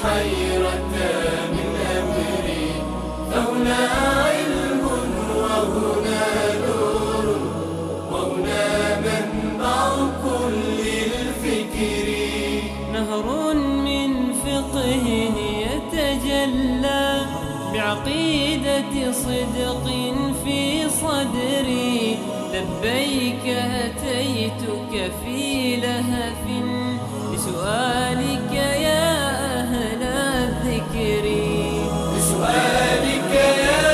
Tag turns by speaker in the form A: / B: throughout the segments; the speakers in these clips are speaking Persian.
A: الحيرة من أمري، فهنا علم وهنا نور وهنا منبع كل الفكر.
B: نهر من فقه يتجلى بعقيدة صدق في صدري، لبيك أتيتك في لهف لسؤالك يا أهل الذكر،
A: لسؤالك يا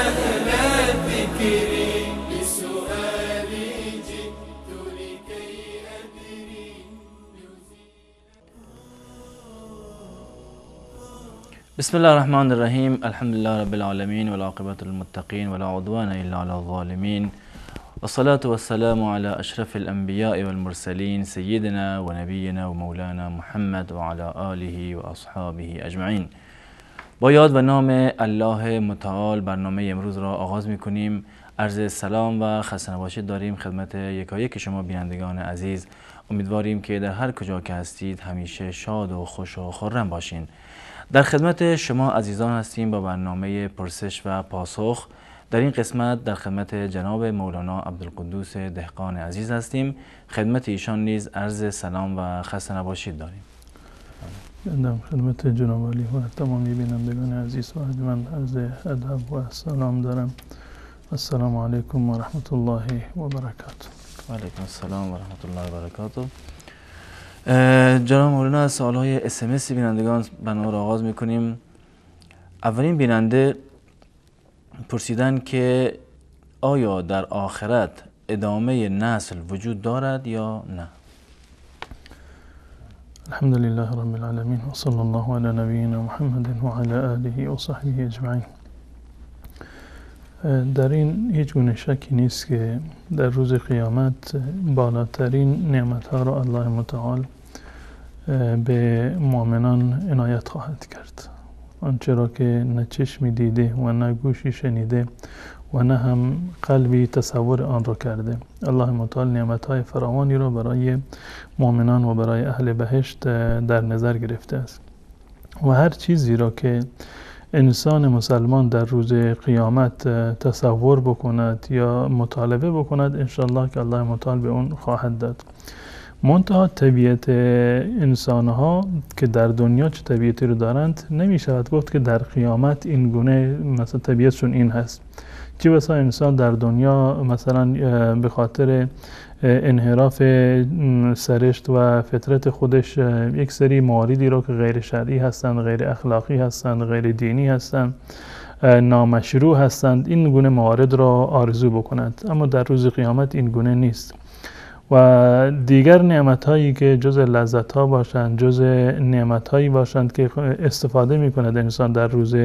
A: أهل الذكر، لسؤالي جئت لكي أدري.
C: بسم الله الرحمن الرحیم. الحمد لله رب العالمین والعاقبة للمتقین ولا عدوان الا علی الظالمین والصلاة والسلام على أشرف الأنبياء والمرسلين سيدنا ونبينا ومولانا محمد وعلى آله وأصحابه اجمعین. با یاد و نام الله متعال برنامه امروز را آغاز می‌کنیم. عرض سلام و خسته نباشید داریم خدمت یکایک شما بینندگان عزیز. امیدواریم که در هر کجا که هستید همیشه شاد و خوش و خرم باشین. در خدمت شما عزیزان هستیم با برنامه پرسش و پاسخ. در این قسمت در خدمت جناب مولانا عبدالقدوس دهقان عزیز هستیم. خدمت ایشان نیز عرض سلام و خسته نباشید داریم.
D: بنده خدمت جناب عالی و تمامی بینندگان عزیز و ارجمند عرض ادب و سلام دارم. السلام علیکم و رحمت الله و برکاته.
C: و علیکم السلام و رحمت الله و برکاته. جناب مولانا، از سوالهای SMS بینندگان برنامه را آغاز میکنیم. اولین بیننده پرسیدن که آیا در آخرت ادامه نسل وجود دارد یا نه؟
D: الحمد لله رب العالمین و صلی الله علی نبینا محمد و علی آله و صحبه اجمعین. در این هیچ گونه شکی نیست که در روز قیامت بالاترین نعمتها را الله متعال به مؤمنان عنایت خواهد کرد. آنچه را که نه چشمی دیده و نه گوشی شنیده و نه هم قلبی تصور آن را کرده، الله متعال نعمتهای فراوانی را برای مؤمنان و برای اهل بهشت در نظر گرفته است و هر چیزی را که انسان مسلمان در روز قیامت تصور بکند یا مطالبه بکند، انشاءالله که الله متعال به اون خواهد داد. منتها طبیعت انسانها که در دنیا چه طبیعتی رو دارند، نمی شود گفت که در قیامت این گونه مثلا طبیعتشون این هست. چه بسا انسان در دنیا مثلا به خاطر انحراف سرشت و فطرت خودش یک سری مواردی رو که غیر شرعی هستند، غیر اخلاقی هستند، غیر دینی هستند، نامشروع هستند، این گونه موارد را آرزو بکنند، اما در روز قیامت این گونه نیست. و دیگر نعمت هایی که جز لذت ها باشند، جز نعمت هایی باشند که استفاده می کند انسان در روز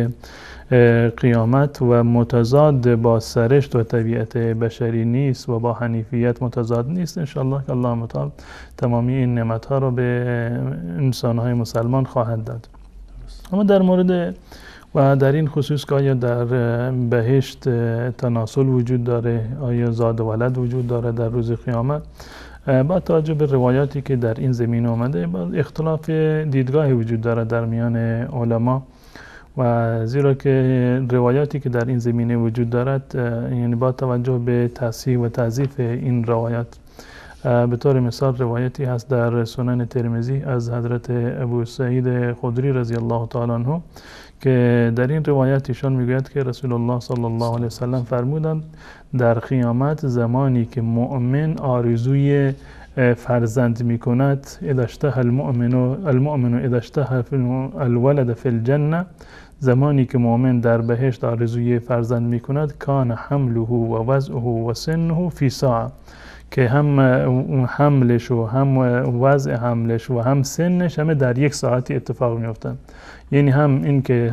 D: قیامت و متضاد با سرشت و طبیعت بشری نیست و با حنیفیت متضاد نیست، انشاءالله که الله متعال تمامی این نعمت ها را به انسان های مسلمان خواهد داد. اما در مورد و در این خصوص که آیا در بهشت تناسل وجود داره، آیا زاد و ولد وجود داره در روز قیامت، با توجه به روایاتی که در این زمین آمده، با اختلاف دیدگاهی وجود داره در میان علما، و زیرا که روایاتی که در این زمینه وجود دارد، یعنی با توجه به تصحیح و تضعیف این روایات، به طور مثال روایتی هست در سنن ترمذی از حضرت ابو سعید خدری رضی الله تعالی عنه که در این روایت ایشان میگوید که رسول الله صلی الله علیه وسلم فرمودند در قیامت زمانی که مؤمن آرزوی فرزند میکند، اذا اشتهى المؤمن اذا اشتهى الولد فی الجنه، زمانی که مؤمن در بهشت آرزوی فرزند میکند، کان حمله و وضعه و سنه فی ساعه، که هم حملش و هم وضع حملش و هم سنش همه در یک ساعتی اتفاق میافتند. یعنی هم این که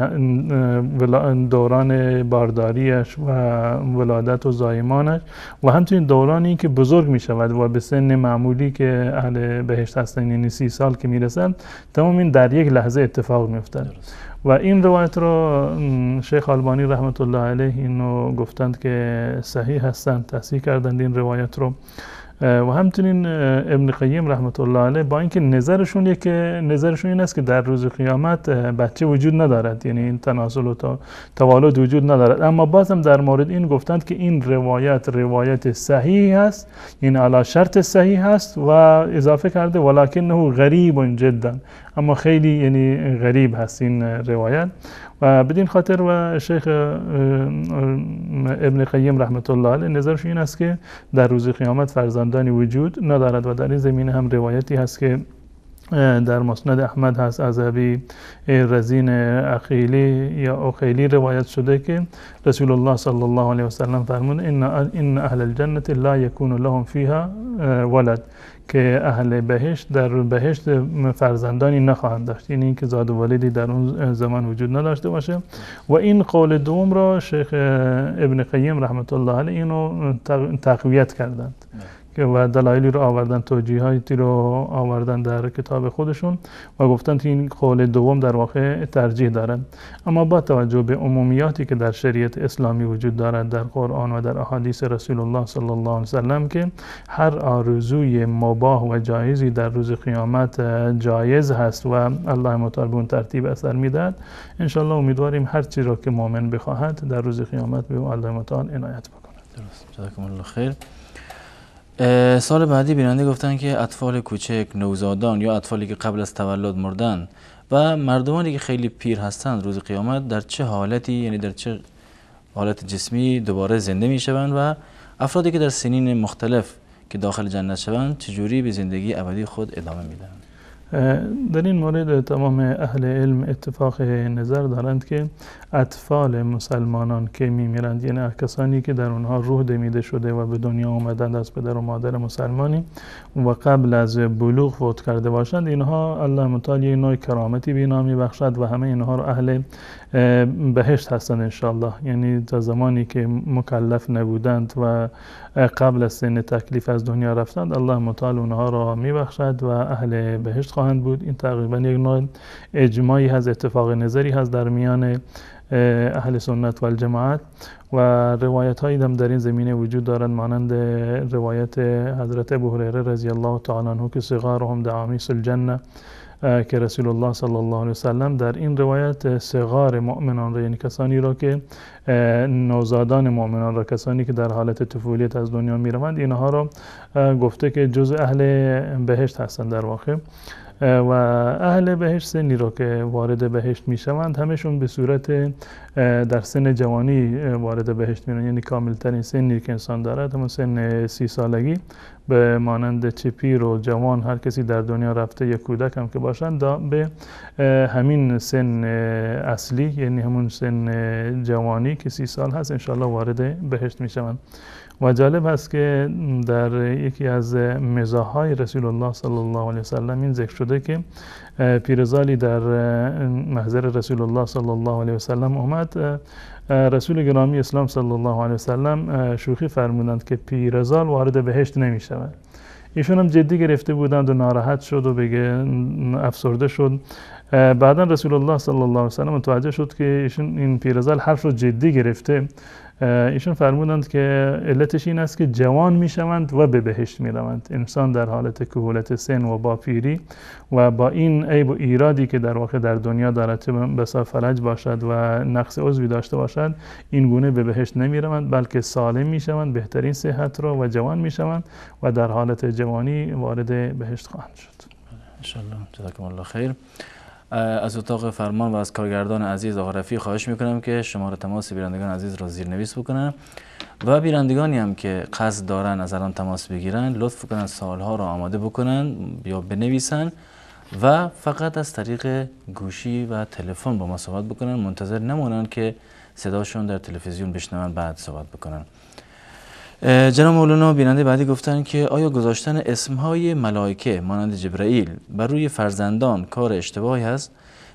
D: دوران بارداریش و ولادت و زایمانش و همچنین دورانی که بزرگ می شود و به سن معمولی که اهل بهشت هستن، یعنی 30 سال که میرسن، تمام این در یک لحظه اتفاق میافتند. و این روایت رو شیخ البانی رحمت الله علیه اینو گفتند که صحیح هستند، تصحیح کردند این روایت رو. و همچنین ابن قیم رحمت الله علیه با اینکه نظرشون این است که در روز قیامت بچه وجود ندارد، یعنی این تناسل و توالد وجود ندارد، اما بازم در مورد این گفتند که این روایت روایت صحیح است، این علی شرط صحیح است و اضافه کرده ولکنه غریب جدا، اما خیلی یعنی غریب هست این روایت. و بدین خاطر و شیخ ابن قیم رحمت الله علیه نظرش این است که در روز قیامت فرزندانی وجود ندارد و در این زمینه هم روایتی هست که در مسند احمد هست از ابی رزین عقیلی یا عقیلی روایت شده که رسول الله صلی الله علیه و سلم فرمود ان اهل الجنة لا یکون لهم فیها ولد، که اهل بهشت در بهشت فرزندانی نخواهند داشت، یعنی اینکه زاد و ولدی در اون زمان وجود نداشته باشه. و این قول دوم را شیخ ابن قیم رحمت الله علیه اینو تقویت کردند و دلایلی رو آوردن، توجیهاتی رو آوردن در کتاب خودشون و گفتن که این قول دوم در واقع ترجیح دارند. اما با توجه به عمومیاتی که در شریعت اسلامی وجود دارد، در قرآن و در احادیث رسول الله صلی الله علیه و سلم، که هر آرزوی مباح و جایزی در روز قیامت جایز هست و الله متعال به اون ترتیب اثر میدهد، انشالله امیدواریم هر چی را که مؤمن بخواهد در روز قیامت به الله متعال عنایت بکند.
C: درست، جزاکم الله خیر. سال بعدی بیننده گفتن که اطفال کوچک، نوزادان یا اطفالی که قبل از تولد مردن و مردمانی که خیلی پیر هستند روز قیامت در چه حالتی، یعنی در چه حالت جسمی دوباره زنده میشوند و افرادی که در سنین مختلف که داخل جنت شوند چجوری به زندگی ابدی خود ادامه میدن؟
D: در این مورد تمام اهل علم اتفاق نظر دارند که اطفال مسلمانان که میمیرند، یعنی کسانی که در اونها روح دمیده شده و به دنیا آمدند از پدر و مادر مسلمانی و قبل از بلوغ فوت کرده باشند، اینها الله متعال یک نوع کرامتی به اینها میبخشد و همه اینها رو اهل بهشت هستند انشاءالله. یعنی تا زمانی که مکلف نبودند و قبل از سن تکلیف از دنیا رفتند، الله متعال اونها را میبخشد و اهل بهشت خواهند بود. این تقریبا یک نوع اجماعی هست، اتفاق نظری هست در میان اهل سنت و الجماعت و روایت هایی هم در این زمینه وجود دارند، مانند روایت حضرت ابو هریره رضی الله تعالی عنه که صغارهم دعامیس الجنه، که رسول الله صلی الله علیه وسلم در این روایت صغار مؤمنان را، یعنی کسانی را که نوزادان مؤمنان را، کسانی که در حالت طفولیت از دنیا میروند، اینها را گفته که جزء اهل بهشت هستند در واقع. و اهل بهشت سنی را که وارد بهشت میشوند همشون به صورت در سن جوانی وارد بهشت میرن، یعنی کامل ترین سنی که انسان دارد همون سن 30 سالگی، به مانند چه پیر و جوان هر کسی در دنیا رفته یا کودک هم که باشند، به همین سن اصلی، یعنی همون سن جوانی که 30 سال هست، انشالله وارد بهشت میشوند. و جالب هست که در یکی از مزاح‌های رسول الله صلی الله علیه وسلم این ذکر شده که پیرزالی در محضر رسول الله صلی الله علیه وسلم آمد. رسول گرامی اسلام صلی الله علیه وسلم شوخی فرمودند که پیرزال وارد بهشت نمی شود. ایشون هم جدی گرفته بودند و ناراحت شد و بگه افسرده شد. بعدا رسول الله صلی الله علیه وسلم متوجه شد که ایشون این پیرزال حرف رو جدی گرفته. ایشون فرمودند که علتش این است که جوان میشوند و به بهشت میروند. انسان در حالت کهولت سن و با پیری و با این عیب و ایرادی که در واقع در دنیا دارد، چه بسا فلج باشد و نقص عضوی داشته باشد، این گونه به بهشت نمیروند، بلکه سالم میشوند، بهترین صحت را و جوان میشوند و در حالت جوانی وارد بهشت خواهند شد.
C: انشاءالله. جزاکم الله خیر. از اتاق فرمان و از کارگردان عزیز آقا رفیع خواهش میکنم که شماره تماس بینندگان عزیز را زیرنویس بکنن و بینندگانی هم که قصد دارن از الان تماس بگیرن لطف کنن سوالها را آماده بکنن یا بنویسن و فقط از طریق گوشی و تلفن با ما صحبت بکنن، منتظر نمونن که صداشون در تلویزیون بشنون بعد صحبت بکنن. جناب مولانا، بیننده بعدی گفتن که آیا گذاشتن اسمهای ملائکه مانند جبرئیل بر روی فرزندان کار اشتباهی هست؟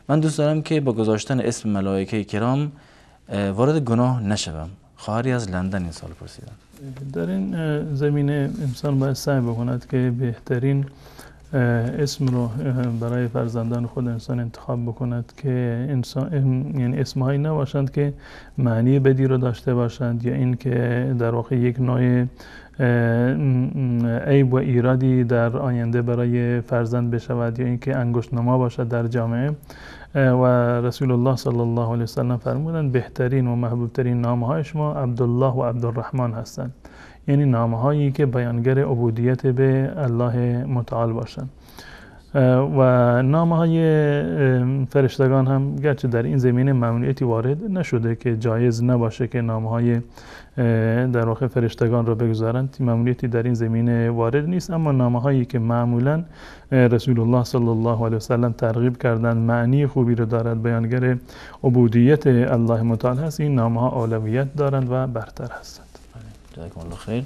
C: من دوست دارم که با گذاشتن اسم ملائکه کرام وارد گناه نشوم. خواهری از لندن این سوال پرسیدن.
D: در این زمینه انسان باید سعی بکند که بهترین اسم رو برای فرزندان خود انسان انتخاب بکند که انسان، یعنی اسمهایی نباشند که معنی بدی رو داشته باشند یا این که در واقع یک نوع عیب و ایرادی در آینده برای فرزند بشود یا اینکه انگشت نما باشد در جامعه. و رسول الله صلی الله علیه وسلم فرمودند بهترین و محبوبترین نامهای شما عبدالله و عبدالرحمن هستند، یعنی نامهایی که بیانگر عبودیت به الله متعال باشند. و نامهای فرشتگان هم گرچه در این زمینه ممنوعیتی وارد نشده که جایز نباشه که نامهای در واقع فرشتگان را بگذارند، ممنوعیتی در این زمینه وارد نیست، اما نامهایی که معمولا رسول الله صلی الله علیه وسلم ترغیب کردند، معنی خوبی را دارد، بیانگر عبودیت الله متعال هست، این نامها اولویت دارند و برتر هستند.
C: جزاکم الله خیر.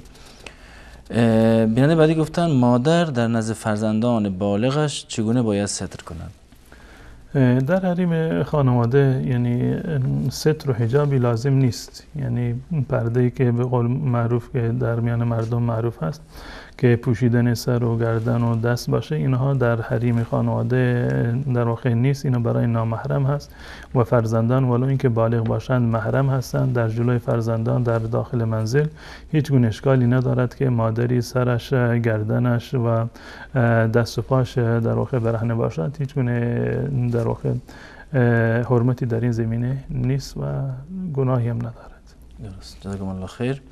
C: بیننده بعدی گفتن مادر در نزد فرزندان بالغش چگونه باید ستر کند؟
D: در حریم خانواده یعنی ستر و حجابی لازم نیست، یعنی پرده‌ای که به قول معروف که در میان مردم معروف هست که پوشیدن سر و گردن و دست باشه، اینها در حریم خانواده در واقع نیست، اینا برای نامحرم هست و فرزندان ولو اینکه بالغ باشند محرم هستند. در جلوی فرزندان در داخل منزل هیچ گونه اشکالی ندارد که مادری سرش، گردنش و دست و پاش در واقع برهنه باشد، هیچ گونه در واقع حرمتی در این زمینه نیست و گناهی هم ندارد.
C: درست، جزاکم الله خیر.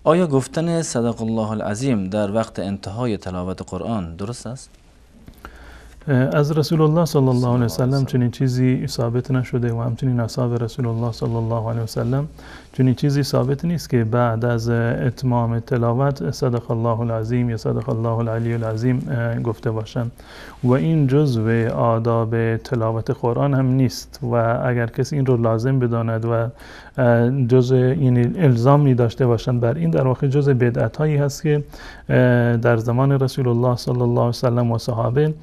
C: آیا گفتن صدق الله العظیم در وقت انتهای تلاوت قرآن درست است؟
D: از رسول الله صلی الله علیه وسلم چنین چیزی ثابت نشده و همچنین اصحاب رسول الله صلی الله علیه وسلم چنین چیزی ثابت نیست که بعد از اتمام تلاوت صدق الله العظیم یا صدق الله العلی العظیم گفته باشند و این جزو آداب تلاوت قرآن هم نیست و اگر کسی این رو لازم بداند و جزء این الزامی داشته باشند بر این، در واقع جزء بدعت هایی هست که در زمان رسول الله صلی الله علیه وسلم و صحابه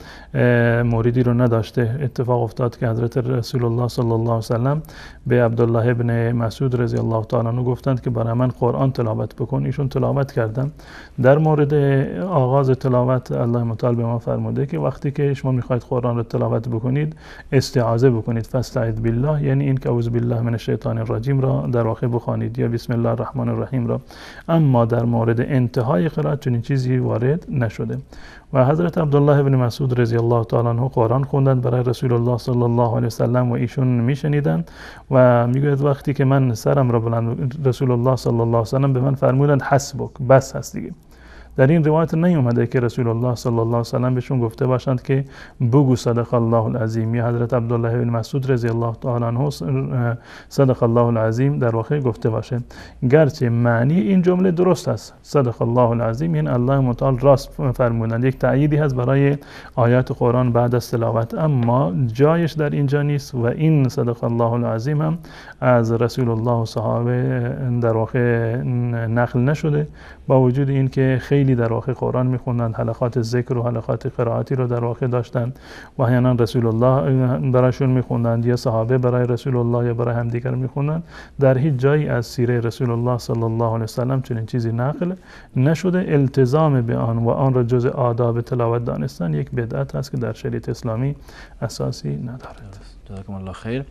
D: موردی رو نداشته. اتفاق افتاد که حضرت رسول الله صلی الله علیه وسلم به عبدالله ابن مسعود رضی الله تعالی عنه گفتند که برای من قرآن تلاوت بکن، ایشون تلاوت کردن. در مورد آغاز تلاوت الله متعال به ما فرموده که وقتی که شما میخواید قرآن رو تلاوت بکنید استعاذه بکنید، فاستعذ بالله، یعنی این که اعوذ بالله من الشیطان الرجیم را در واقع بخوانید یا بسم الله الرحمن الرحیم را. اما در مورد انتهای قرائت چنین چیزی وارد نشده و حضرت عبدالله ابن مسعود رضی الله تعالی عنه قرآن خوندند برای رسول الله صلی الله علیه وسلم و ایشون میشنیدند و میگوید وقتی که من سرم را بلند، رسول الله صلی الله علیه وسلم به من فرمودند حسبک، بس هست دیگه. در این روایت نیومده که رسول الله صلی الله علیه وسلم بهشون گفته باشند که بگو صدق الله العظیم، یا حضرت عبدالله بن مسعود رضی الله تعالی عنه صدق الله العظیم در واقع گفته باشه. گرچه معنی این جمله درست است، صدق الله العظیم یعنی الله متعال راست فرمودند، یک تأییدی هست برای آیات قرآن بعد از تلاوت، اما جایش در اینجا نیست و این صدق الله العظیم هم از رسول الله و صحابه در واقع نقل نشده، با وجود این که خیلی در واقع قرآن میخوندند، حلقات ذکر و حلقات قرائتی رو در واقع داشتند و احیانا رسول الله برایشون میخوندند یا صحابه برای رسول الله یا برای همدیگر میخوندند. در هیچ جایی از سیره رسول الله صلی الله علیه وسلم چنین چیزی نقل نشده. التزام به آن و آن را جز آداب تلاوت دانستن یک بدعت است که در شریعت اسلامی اساسی ندارد.
C: جزاکم الله خیر.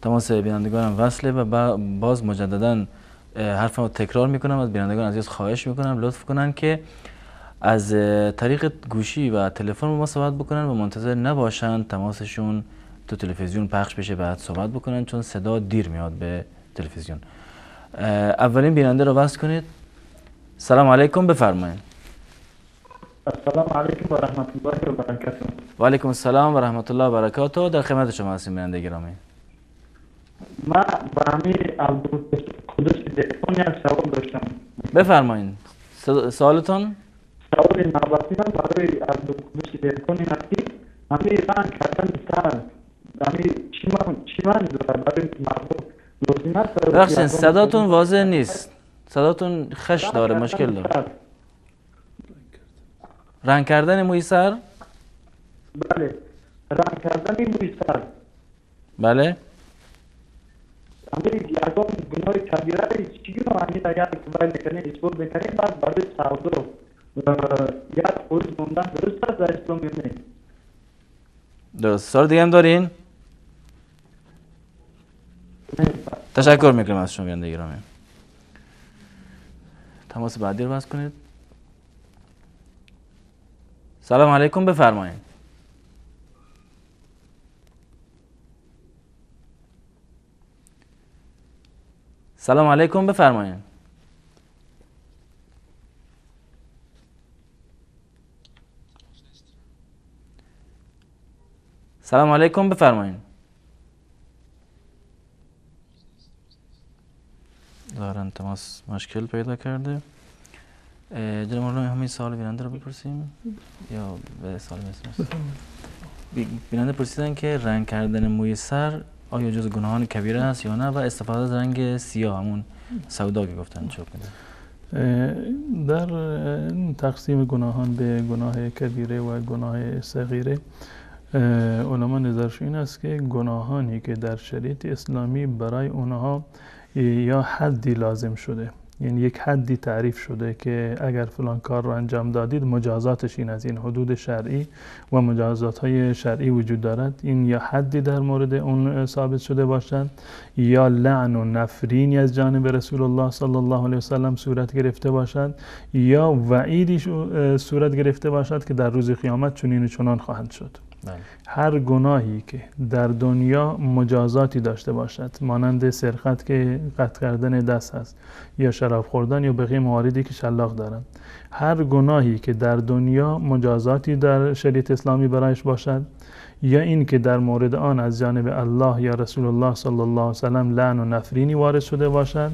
C: تماس بینندگانم وصله و باز مجددا حرفم تکرار میکنم، از بینندگان عزیز خواهش میکنم لطف کنن که از طریق گوشی و تلفن با ما صحبت بکنن و منتظر نباشن تماسشون تو تلویزیون پخش بشه بعد صحبت بکنن، چون صدا دیر میاد به تلویزیون. اولین بیننده رو وصل کنید. سلام علیکم، بفرمایید.
E: السلام علیکم و رحمت الله و برکاته.
C: و علیکم السلام و رحمت الله و برکاته. در خدمت شما هستیم بیننده گرامی.
E: من با امیر عبدالقدوس دهقان یک سوال داشتم.
C: بفرمایید سوالتون.
E: سوال نوبتی من برای عبدالقدوس دهقان این است که امیر رنگ کردن سر امیر چی معنی داره برای مردم لازم است؟
C: ببخشید صداتون واضح نیست، صداتون خش داره، مشکل داره. رنگ کردن موی سر؟
E: بله، رنگ کردن موی سر.
C: بله.
E: امیر یگان گناه کبیره چی گناه امیر یک وای میکنه اسپور میکنه بعد برای سودا یک خروج موندن درست است در اسلام یا نه؟
C: درست. سوال دیگه هم دارین؟ تشکر میکنم از شما بیننده گرامی. تماس بعدی رو باز کنید. سلام علیکم، بفرمایید. سلام علیکم، بفرمایید. سلام علیکم، بفرمایید. ظاهرا تماس مشکل پیدا کرده. جناب مولانا همین سوال بیننده رو بپرسیم یا به سوال مثل بیننده پرسیدن که رنگ کردن موی سر آیا جز گناهان کبیره هست یا نه، و استفاده از رنگ سیاه همون سودا که گفتن چوب میده.
D: در تقسیم گناهان به گناه کبیره و گناه صغیره علما نظرش این است که گناهانی که در شریعت اسلامی برای اونها یا حدی لازم شده، یعنی یک حدی تعریف شده که اگر فلان کار رو انجام دادید مجازاتش این از این حدود شرعی و مجازات های شرعی وجود دارد، این یا حدی در مورد اون ثابت شده باشد یا لعن و نفرینی از جانب رسول الله صلی الله علیه وسلم صورت گرفته باشد یا وعیدی صورت گرفته باشد که در روز قیامت چنین و چنان خواهند شد. هر گناهی که در دنیا مجازاتی داشته باشد، مانند سرقت که قطع کردن دست هست یا شراب خوردن یا بقیه مواردی که شلاق دارند، هر گناهی که در دنیا مجازاتی در شریعت اسلامی برایش باشد یا این که در مورد آن از جانب الله یا رسول الله صلی الله علیه و سلم لعن و نفرینی وارد شده باشد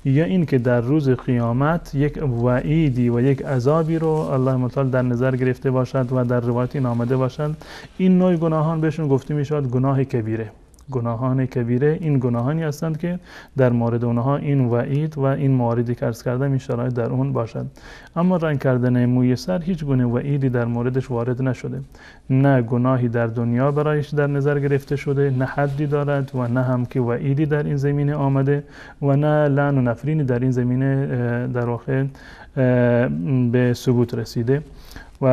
D: یا این که در روز قیامت یک وعیدی و یک عذابی رو الله متعال در نظر گرفته باشد و در روایت این آمده باشد، این نوع گناهان بهشون گفته می شود گناه کبیره. گناهان کبیره این گناهانی هستند که در مورد اونها این وعید و این مواردی که عرض کردم این شرایط در اون باشد. اما رنگ کردن موی سر هیچ گونه وعیدی در موردش وارد نشده، نه گناهی در دنیا برایش در نظر گرفته شده، نه حدی دارد و نه هم که وعیدی در این زمینه آمده و نه لعن و نفرینی در این زمینه در واقع به ثبوت رسیده. و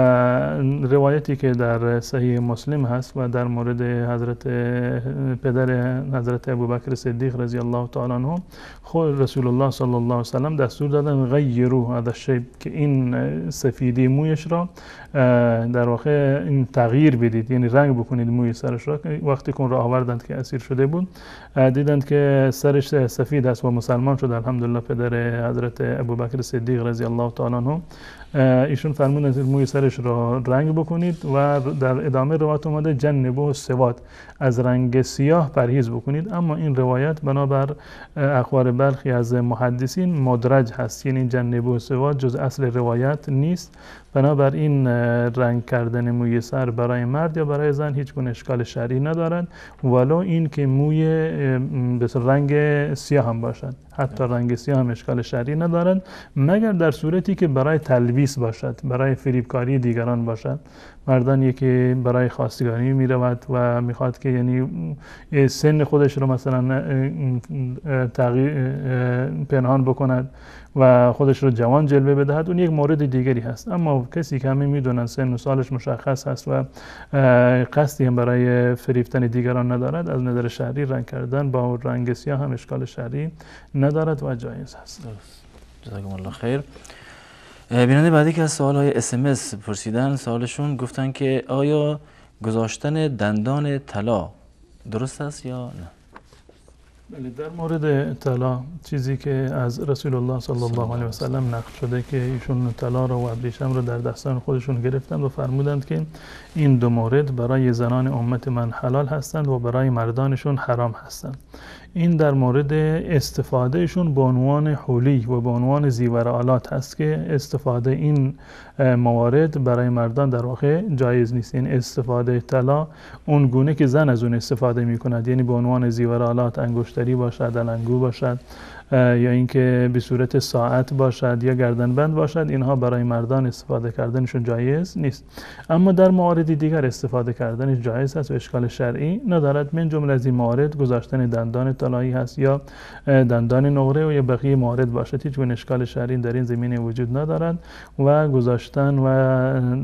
D: روایتی که در صحیح مسلم هست و در مورد حضرت پدر حضرت ابوبکر صدیق رضی الله تعالی عنه، خود رسول الله صلی الله علیه و سلم دستور دادن غیروا هذا الشیب، که این سفیدی مویش را در واقع این تغییر بدید، یعنی رنگ بکنید موی سرش را. وقتی که اون را آوردند که اسیر شده بود، دیدند که سرش سفید است و مسلمان شد الحمدلله پدر حضرت ابوبکر صدیق رضی الله تعالی عنه، ایشون فرمودند موی سرش را رنگ بکنید و در ادامه روایت اومده جنبه السواد، از رنگ سیاه پرهیز بکنید. اما این روایت بنابر اقوال برخی از محدثین مدرج هست، یعنی جنبه السواد جز اصل روایت نیست. بنابراین رنگ کردن موی سر برای مرد یا برای زن هیچ گونه اشکال شرعی ندارد، ولو این که موی به رنگ سیاه هم باشد، حتی رنگ سیاه هم اشکال شرعی ندارد، مگر در صورتی که برای تلبیس باشد، برای فریبکاری دیگران باشد. مردان یکی برای خواستگاری می رود و میخواد که یعنی سن خودش رو مثلا تغییر پنهان بکند و خودش رو جوان جلوه بدهد، اون یک مورد دیگری هست. اما کسی که همه میدونن سن و سالش مشخص هست و قصدی هم برای فریفتن دیگران ندارد، از نظر شرعی رنگ کردن با رنگ سیاه هم اشکال شرعی ندارد و جایز هست.
C: جزاکم الله خیر. بیننده بعدی که از سوال های SMS پرسیدن، سوالشون گفتن که آیا گذاشتن دندان طلا درست است یا نه؟
D: بله، در مورد طلا چیزی که از رسول الله صلی الله علیه و سلم نقل شده که ایشون طلا رو و ابریشم رو در دستان خودشون گرفتند و فرمودند که این دو مورد برای زنان امت من حلال هستند و برای مردانشون حرام هستند. این در مورد استفادهشون به عنوان حلی و به عنوان زیور آلات هست که استفاده این موارد برای مردان در واقع جایز نیست. این استفاده طلا اون گونه که زن از اون استفاده می کند، یعنی به عنوان زیور آلات انگشتری باشد، النگو باشد، یا اینکه به صورت ساعت باشد یا گردنبند باشد، اینها برای مردان استفاده کردنشون جایز نیست. اما در موارد دیگر استفاده کردنش جایز است و اشکال شرعی ندارد. من جمله از این موارد گذاشتن دندان طلایی هست یا دندان نقره و یا بقیه موارد باشد، هیچ گونه اشکال شرعی در این زمینه وجود ندارد و گذاشتن و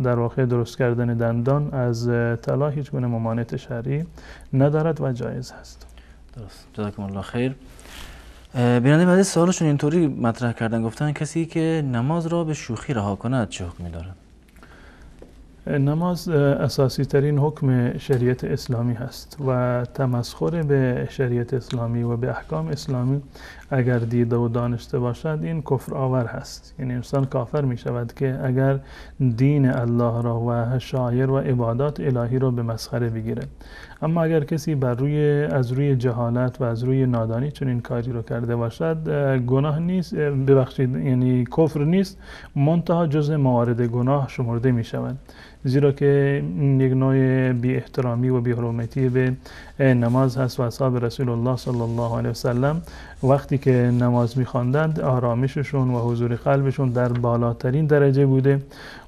D: در واقع درست کردن دندان از طلا هیچ گونه ممانعت شرعی ندارد و جایز است.
C: درست، جزاکم الله خیر. بیننده بعدی سوالشون اینطوری مطرح کردن، گفتن کسی که نماز را به شوخی رها کند چه حکمی دارد؟
D: نماز اساسی ترین حکم شریعت اسلامی هست و تمسخر به شریعت اسلامی و به احکام اسلامی اگر دیده و دانسته باشد این کفر آور هست. یعنی انسان کافر می شود که اگر دین الله را و شعائر و عبادات الهی را به مسخره بگیره. اما اگر کسی بر روی از روی جهالت و از روی نادانی چنین کاری رو کرده باشد گناه نیست، ببخشید یعنی کفر نیست، منتها جزء موارد گناه شمرده می شود، زیرا که یک نوع بی احترامی و بی حرمتی به نماز هست و اصحاب رسول الله صلی الله علیه وسلم وقتی که نماز می‌خواندند آرامششون و حضور قلبشون در بالاترین درجه بوده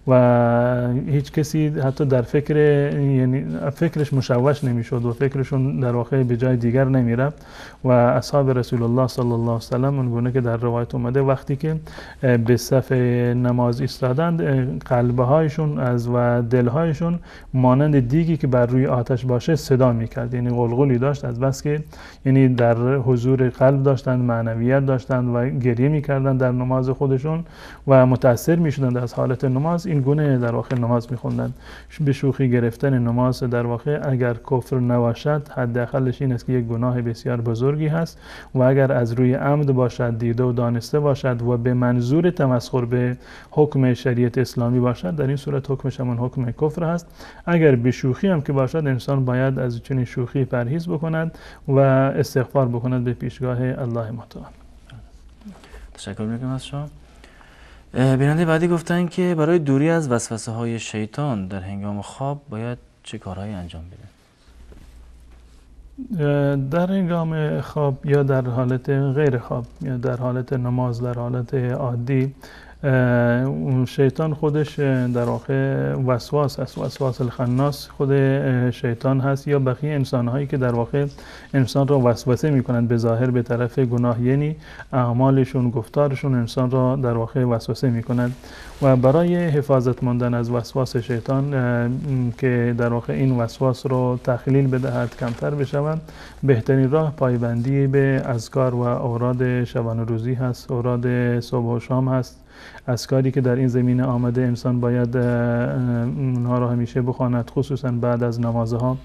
D: و هیچ کسی حتی در فکر، یعنی فکرش مشوش نمیشد و فکرشون در واقع به جای دیگر نمیرفت. و اصحاب رسول الله صلی الله علیه وسلم اونگونه که در روایت اومده وقتی که به صف نماز ایستادند قلبهایشون از و دلهایشون مانند دیگی که بر روی آتش باشه صدا میکرد، یعنی غلغلی داشت از بس که یعنی در حضور قلب داشتند، معنویت داشتند و گریه میکردند در نماز خودشون و متاثر میشدند از حالت نماز. این گونه در واقع نماز میخوندند. به شوخی گرفتن نماز در واقع اگر کفر نباشد حداقلش این است که یک گناه بسیار بزرگی هست و اگر از روی عمد باشد، دیده و دانسته باشد و به منظور تمسخر به حکم شریعت اسلامی باشد، در این صورت حکمش همون حکم کفر هست. اگر به شوخی هم که باشد انسان باید از چنین شوخی پرهیز بکند و استغفار بکند به پیشگاه الله متعال.
C: تشکر میکنم از شما. بیننده بعدی گفتن که برای دوری از وسوسه های شیطان در هنگام خواب باید چه کارهایی انجام بده؟
D: در هنگام خواب یا در حالت غیر خواب یا در حالت نماز، در حالت عادی، شیطان خودش در واقع وسواس است، وسواس الخناس خود شیطان هست یا بقیه انسانهایی که در واقع انسان را وسوسه میکنند به ظاهر به طرف گناه، یعنی اعمالشون، گفتارشون انسان را در واقع وسوسه میکنند. و برای حفاظت ماندن از وسواس شیطان که در واقع این وسواس را تقلیل بدهد، کمتر بشود، بهترین راه پایبندی به اذکار و اوراد شبانه روزی هست، اوراد صبح و شام هست. اذکاری که در این زمینه آمده انسان باید اونها را همیشه بخواند، خصوصا بعد از نمازها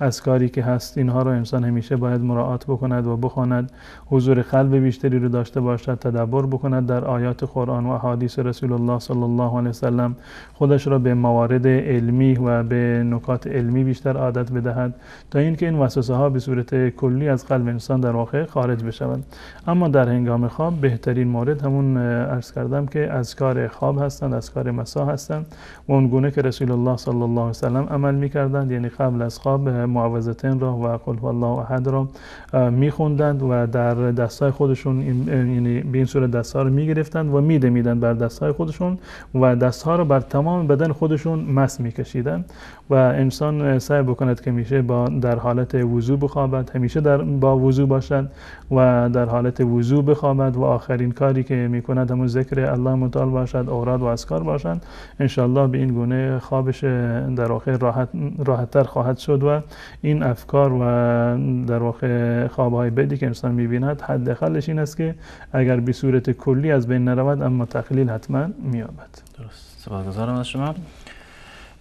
D: اذکاری که هست اینها را انسان همیشه باید مراعات بکند و بخواند، حضور قلب بیشتری رو داشته باشد، تدبر بکند در آیات قرآن و احادیث رسول الله صلی الله علیه وسلم، خودش را به موارد علمی و به نکات علمی بیشتر عادت بدهد تا اینکه این وسوسه ها به صورت کلی از قلب انسان در واقع خارج بشوند. اما در هنگام خواب بهترین مورد همون عرض کردم که اذکار خواب هستند، اذکار مساء هستند و اون گونه که رسول الله صلی الله علیه وسلم عمل می‌کردند، یعنی قبل از خواب معوذتین را و قل هو الله احد را می‌خوندند و در دستای خودشون، یعنی به این صورت دست‌ها رو می‌گرفتند و می‌دمیدند بر دست‌های خودشون و دست‌ها رو بر تمام بدن خودشون مس می‌کشیدند. و انسان سعی بکند که میشه با در حالت وضو بخوابد، همیشه در با وضو باشد و در حالت وضو بخوابد و آخرین کاری که میکند همون ذکر الله متعال باشد، اوراد و اذکار باشند. انشالله به این گونه خوابش در واقع راحت‌تر خواهد شد و این افکار و در واقع خواب‌های بدی که انسان می‌بیند حداقلش این است که اگر به صورت کلی از بین نرود اما تقلیل حتما می‌یابد.
C: درست، سپاسگزارم از شما.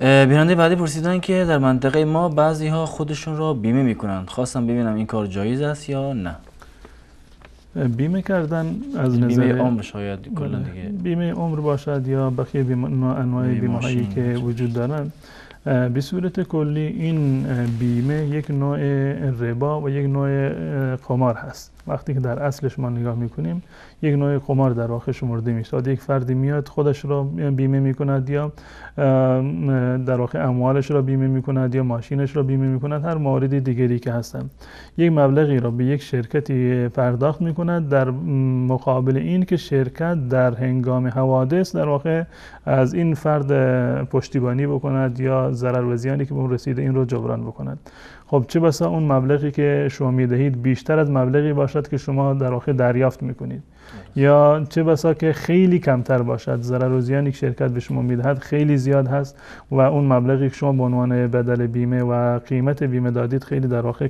C: بیننده بعدی پرسیدن که در منطقه ما بعضی ها خودشون را بیمه میکنند، خواستم ببینم این کار جایز است یا نه.
D: بیمه کردن از نظر
C: بیمه عمر شاید کلا دیگه
D: بیمه عمر باشد یا بقیه انواع بیمه هایی که وجود دارند، به صورت کلی این بیمه یک نوع ربا و یک نوع قمار هست. وقتی که در اصلش ما نگاه میکنیم یک نوع قمار در واقع شمرده میشود. یک فردی میاد خودش را بیمه میکند یا در واقع اموالش را بیمه میکند یا ماشینش را بیمه میکند، هر موارد دیگری که هستند، یک مبلغی را به یک شرکتی پرداخت میکند در مقابل این که شرکت در هنگام حوادث در واقع از این فرد پشتیبانی بکند یا یا ضرر و زیانی که به اون رسیده این رو جبران بکند. خب چه بسا اون مبلغی که شما میدهید بیشتر از مبلغی باشد که شما در واقع دریافت میکنید، یا چه بسا که خیلی کمتر باشد، ضرر و زیانی که شرکت به شما میدهد خیلی زیاد هست و اون مبلغی که شما به عنوان بدل بیمه و قیمت بیمه دادید خیلی در واقع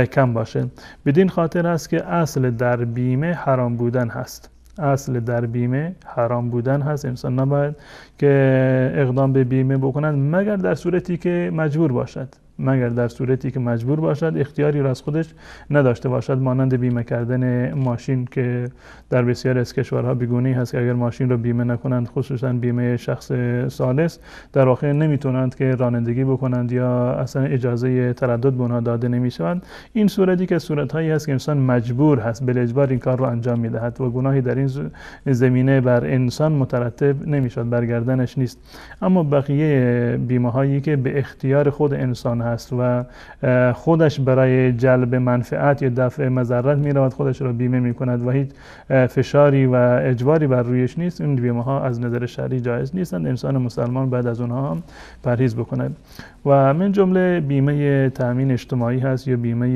D: کم باشه. بدین خاطر است که اصل در بیمه حرام بودن هست. اصل در بیمه حرام بودن هست. انسان نباید که اقدام به بیمه بکنند مگر در صورتی که مجبور باشد، مگر در صورتی که مجبور باشد، اختیاری را از خودش نداشته باشد، مانند بیمه کردن ماشین که در بسیاری از کشورها بیگونی هست که اگر ماشین را بیمه نکنند، خصوصا بیمه شخص ثالث، در واقع نمیتونند که رانندگی بکنند یا اصلا اجازه تردد به اونها داده نمیشوند. این صورتی که صورتهایی هست که انسان مجبور هست، بالاجبار این کار رو انجام میدهد و گناهی در این زمینه بر انسان مترتب نمیشد، بر گردنش نیست. اما بقیه بیمه هایی که به اختیار خود انسان هست و خودش برای جلب منفعت یا دفع مضرت می رود، خودش را بیمه می کند و هیچ فشاری و اجباری بر رویش نیست، این بیمه ها از نظر شرعی جایز نیستند. انسان مسلمان باید از اونها هم پرهیز بکند. و من جمله بیمه تأمین اجتماعی هست یا بیمه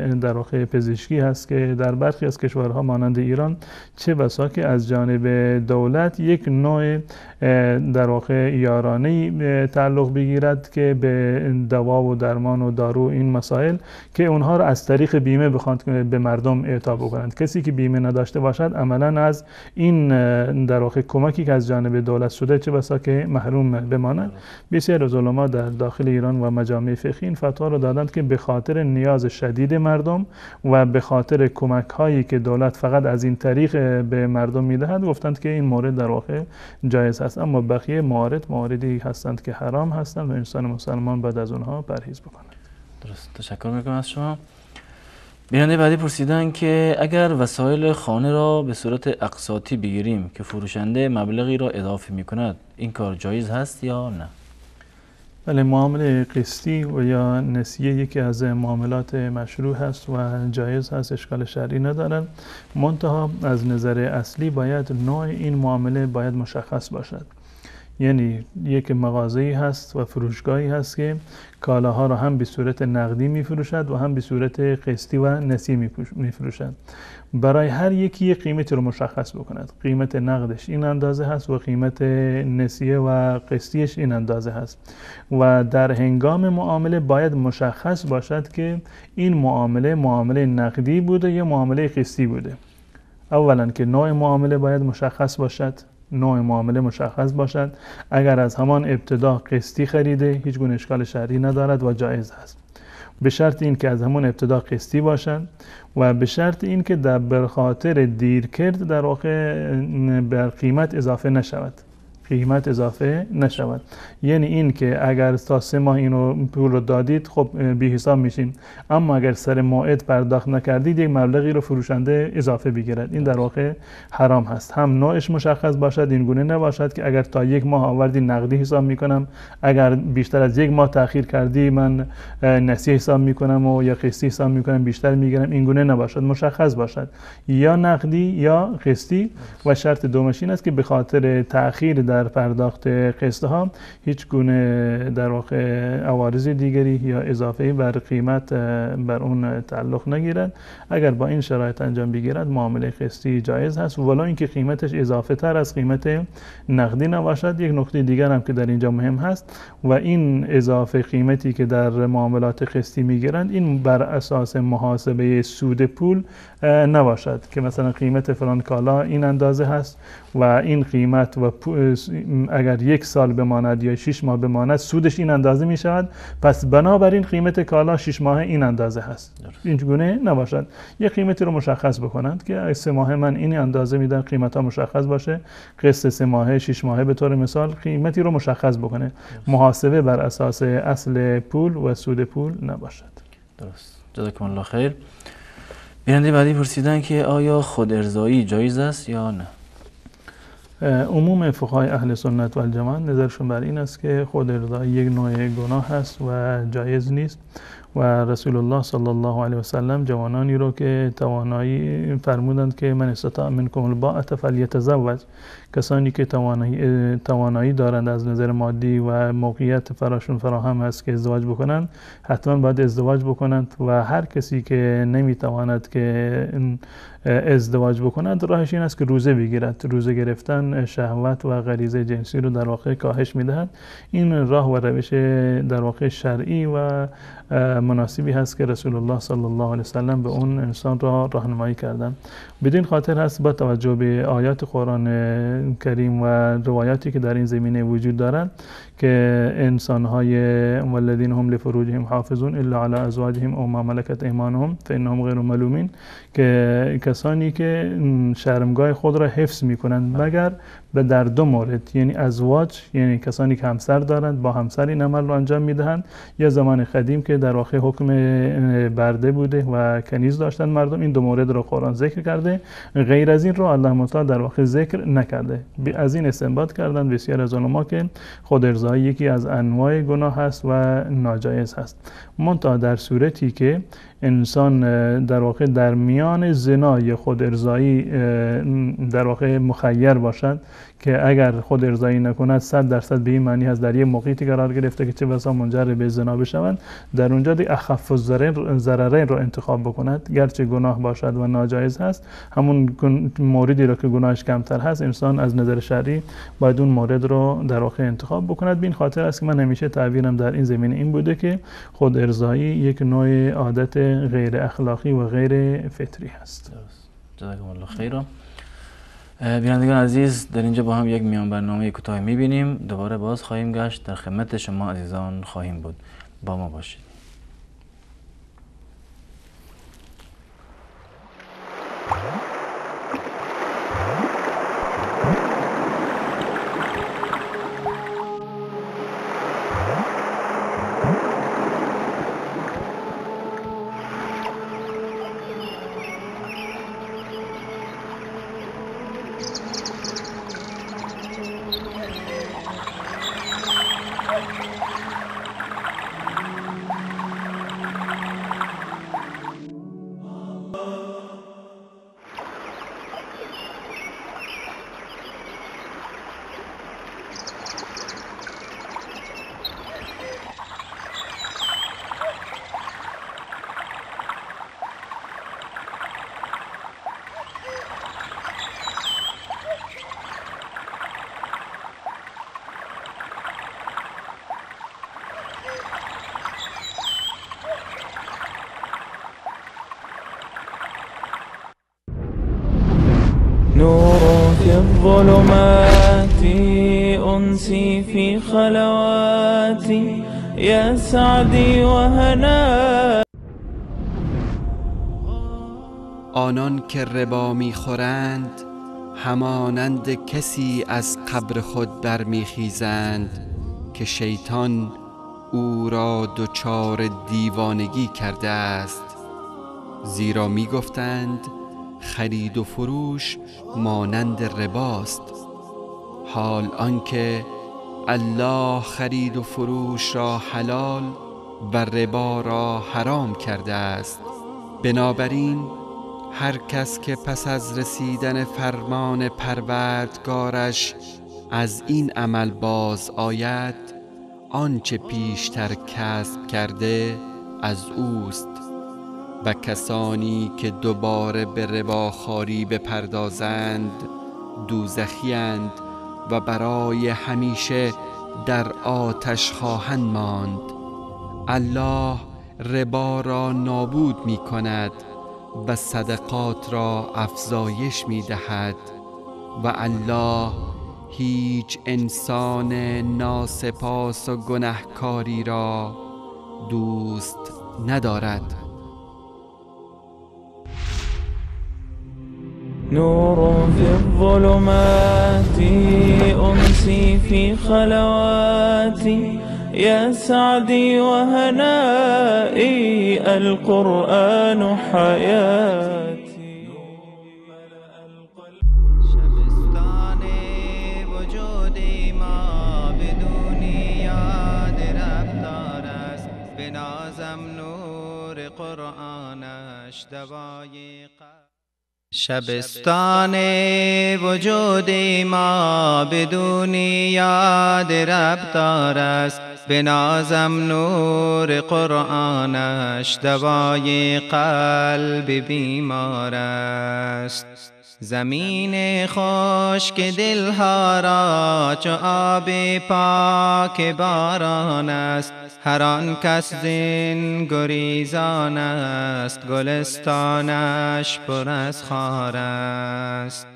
D: در واقع پزشکی هست که در برخی از کشورها مانند ایران چه بسا که از جانب دولت یک نوع در واقع یارانه‌ای تعلق بگیرد که به دوا و درمان و دارو این مسائل که اونها را از طریق بیمه بخواند به مردم اعطا بکنند. کسی که بیمه نداشته باشد عملا از این در واقع کمکی که از جانب دولت شده چه بسا که محروم بماند. بسیار از علما در داخل ایران و مجامع فقهی این فتوا را دادند که به خاطر نیاز شدید مردم و به خاطر کمک هایی که دولت فقط از این طریق به مردم میدهد، گفتند که این مورد در واقع جایز هست. اما بقیه مواردی هستند که حرام هستند و انسان مسلمان باید از اونها پرهیز بکند.
C: درست، تشکر میکنم از شما. بیننده بعدی پرسیدن که اگر وسایل خانه را به صورت اقساطی بگیریم که فروشنده مبلغی را اضافه میکند، این کار جایز هست یا نه؟
D: بله، معامله قسطی و یا نسیه یکی از معاملات مشروع هست و جایز هست، اشکال شرعی ندارد. منتها از نظر اصلی باید نوع این معامله باید مشخص باشد. یعنی یک مغازه‌ای هست و فروشگاهی هست که کالاها را هم به صورت نقدی می‌فروشد و هم به صورت قسطی و نسیه می‌فروشد. برای هر یکی یک قیمتی رو مشخص بکند. قیمت نقدش این اندازه هست و قیمت نسیه و قسطیش این اندازه هست و در هنگام معامله باید مشخص باشد که این معامله معامله نقدی بوده یا معامله قسطی بوده. اولا که نوع معامله باید مشخص باشد، نوع معامله مشخص باشد. اگر از همان ابتدا قسطی خریده هیچ گونه اشکال شرعی ندارد و جایز هست، به شرط این که از همون ابتدا قسطی باشد و به شرط این که در بر خاطر دیر کرد در واقع بر قیمت اضافه نشود، قیمت اضافه نشود. یعنی این که اگر تا 3 ماه اینو پول رو دادید خب بی حساب میشین، اما اگر سر موعد پرداخت نکردید یک مبلغی رو فروشنده اضافه بگیرد، این در واقع حرام هست. هم نوعش مشخص باشد، این گونه نباشد که اگر تا 1 ماه آوردی نقدی حساب میکنم، اگر بیشتر از 1 ماه تاخیر کردی من نسیه حساب میکنم و یا قسطی حساب میکنم بیشتر میگیرم، این گونه نباشد، مشخص باشد یا نقدی یا قسطی. و شرط دومش این است که به خاطر تاخیر در پرداخت قسط ها هیچ گونه در واقع عوارض دیگری یا اضافه بر قیمت بر اون تعلق نگیرد. اگر با این شرایط انجام بگیرد معامله قسطی جایز هست، ولی اینکه قیمتش اضافه تر از قیمت نقدی نباشد. یک نکته دیگر هم که در اینجا مهم هست و این اضافه قیمتی که در معاملات قسطی میگیرند این بر اساس محاسبه سود پول نباشد که مثلا قیمت فلان کالا این اندازه هست و این قیمت و اگر 1 سال بماند یا 6 ماه بماند سودش این اندازه می شود، پس بنابراین قیمت کالا 6 ماه این اندازه هست. این گونه نباشد، یک قیمتی رو مشخص بکنند که 3 ماه من این اندازه میدم، قیمت ها مشخص باشه، قسط 3 ماهه 6 ماهه به طور مثال قیمتی رو مشخص بکنه، محاسبه بر اساس اصل پول و سود پول نباشد.
C: درست، جزاکم الله خیر. بیننده بعدی پرسیدن که آیا خود ارضایی جایز است یا نه؟
D: عموم فقهای اهل سنت و الجماعت نظرشون بر این است که خود ارضایی یک نوع گناه است و جایز نیست و رسول الله صلی الله علیه و سلم جوانانی رو که توانایی فرمودند که من استطاع منکم الباءة فلیتزوج، کسانی که توانایی دارند از نظر مادی و موقعیت فراشون فراهم هست که ازدواج بکنند، حتما باید ازدواج بکنند و هر کسی که نمیتواند که ازدواج بکند راهش این است که روزه بگیرد. روزه گرفتن شهوت و غریزه جنسی رو در واقع کاهش میدهد. این راه و روش در واقع شرعی و مناسبی هست که رسول الله صلی الله علیه وسلم به اون انسان را راهنمایی کردند. بدین خاطر هست با توجه به آیات قرآن کریم و روایاتی که در این زمینه وجود دارند که انسان‌های والذین هم لفروجهم حافظون الا علی ازواجهم او ما ملکت ایمانهم فانهم غیر ملومین، که کسانی که شرمگاه خود را حفظ میکنند مگر به در دو مورد، یعنی ازواج، یعنی کسانی که همسر دارند با همسر این عمل را انجام میدهند، یا زمان قدیم که در واقع حکم برده بوده و کنیز داشتن مردم، این دو مورد را قرآن ذکر کرده، غیر از این رو الله متعال در واقع ذکر نکرده. از این استنباط کردند بسیار از علما که خود ارضایی یکی از انواع گناه هست و ناجایز هست، منتها در صورتی که انسان در واقع در میان زنا یا خود ارضایی در واقع مخیر باشد که اگر خود ارضایی نکند 100% به این معنی هست در یک موقعیتی قرار گرفته که چه بسا منجر به زنا بشوند، در اونجا دی اخف الضررین رو انتخاب بکند، گرچه گناه باشد و ناجایز هست، همون موردی رو که گناهش کمتر هست انسان از نظر شرعی باید اون مورد رو در واقع انتخاب بکند. به این خاطر است که من همیشه تعبیرم در این زمینه این بوده که خود ارضایی یک نوع عادت غیر اخلاقی و غیر فطری هست.
C: جزاکم الله خیرا. بینندگان عزیز، در اینجا با هم یک میان برنامه کوتاه میبینیم، دوباره باز خواهیم گشت، در خدمت شما عزیزان خواهیم بود، با ما باشید.
A: نور في الظلمات أنسي في خلواتي يا سعدي وهنائي.
F: آنان که ربا میخورند همانند کسی از قبر خود برمیخیزند که شیطان او را دچار دیوانگی کرده است، زیرا میگفتند خرید و فروش مانند رباست، حال آنکه الله خرید و فروش را حلال و ربا را حرام کرده است. بنابراین هر کس که پس از رسیدن فرمان پروردگارش از این عمل باز آید، آنچه پیشتر کسب کرده از اوست، و کسانی که دوباره به رباخواری بپردازند دوزخی‌اند و برای همیشه در آتش خواهند ماند. الله ربا را نابود می کند و صدقات را افزایش می دهد و الله هیچ انسان ناسپاس و گنهکاری را دوست ندارد.
A: نور في الظلمات أمسي في خلواتي يا سعدي وهنائي القرآن حياتي.
G: شبستان وجودی ما بدون یاد رفتار است، بنازم نور قرآنش دوای قلب. شبستان وجود ما بدون یاد رب دار است، بنازم نور قرآنش دوای قلب بیمار است. زمین خشک دلها را چو آب پاک باران است، هر آن کس زین گریزان است، گلستانش پر از خار است.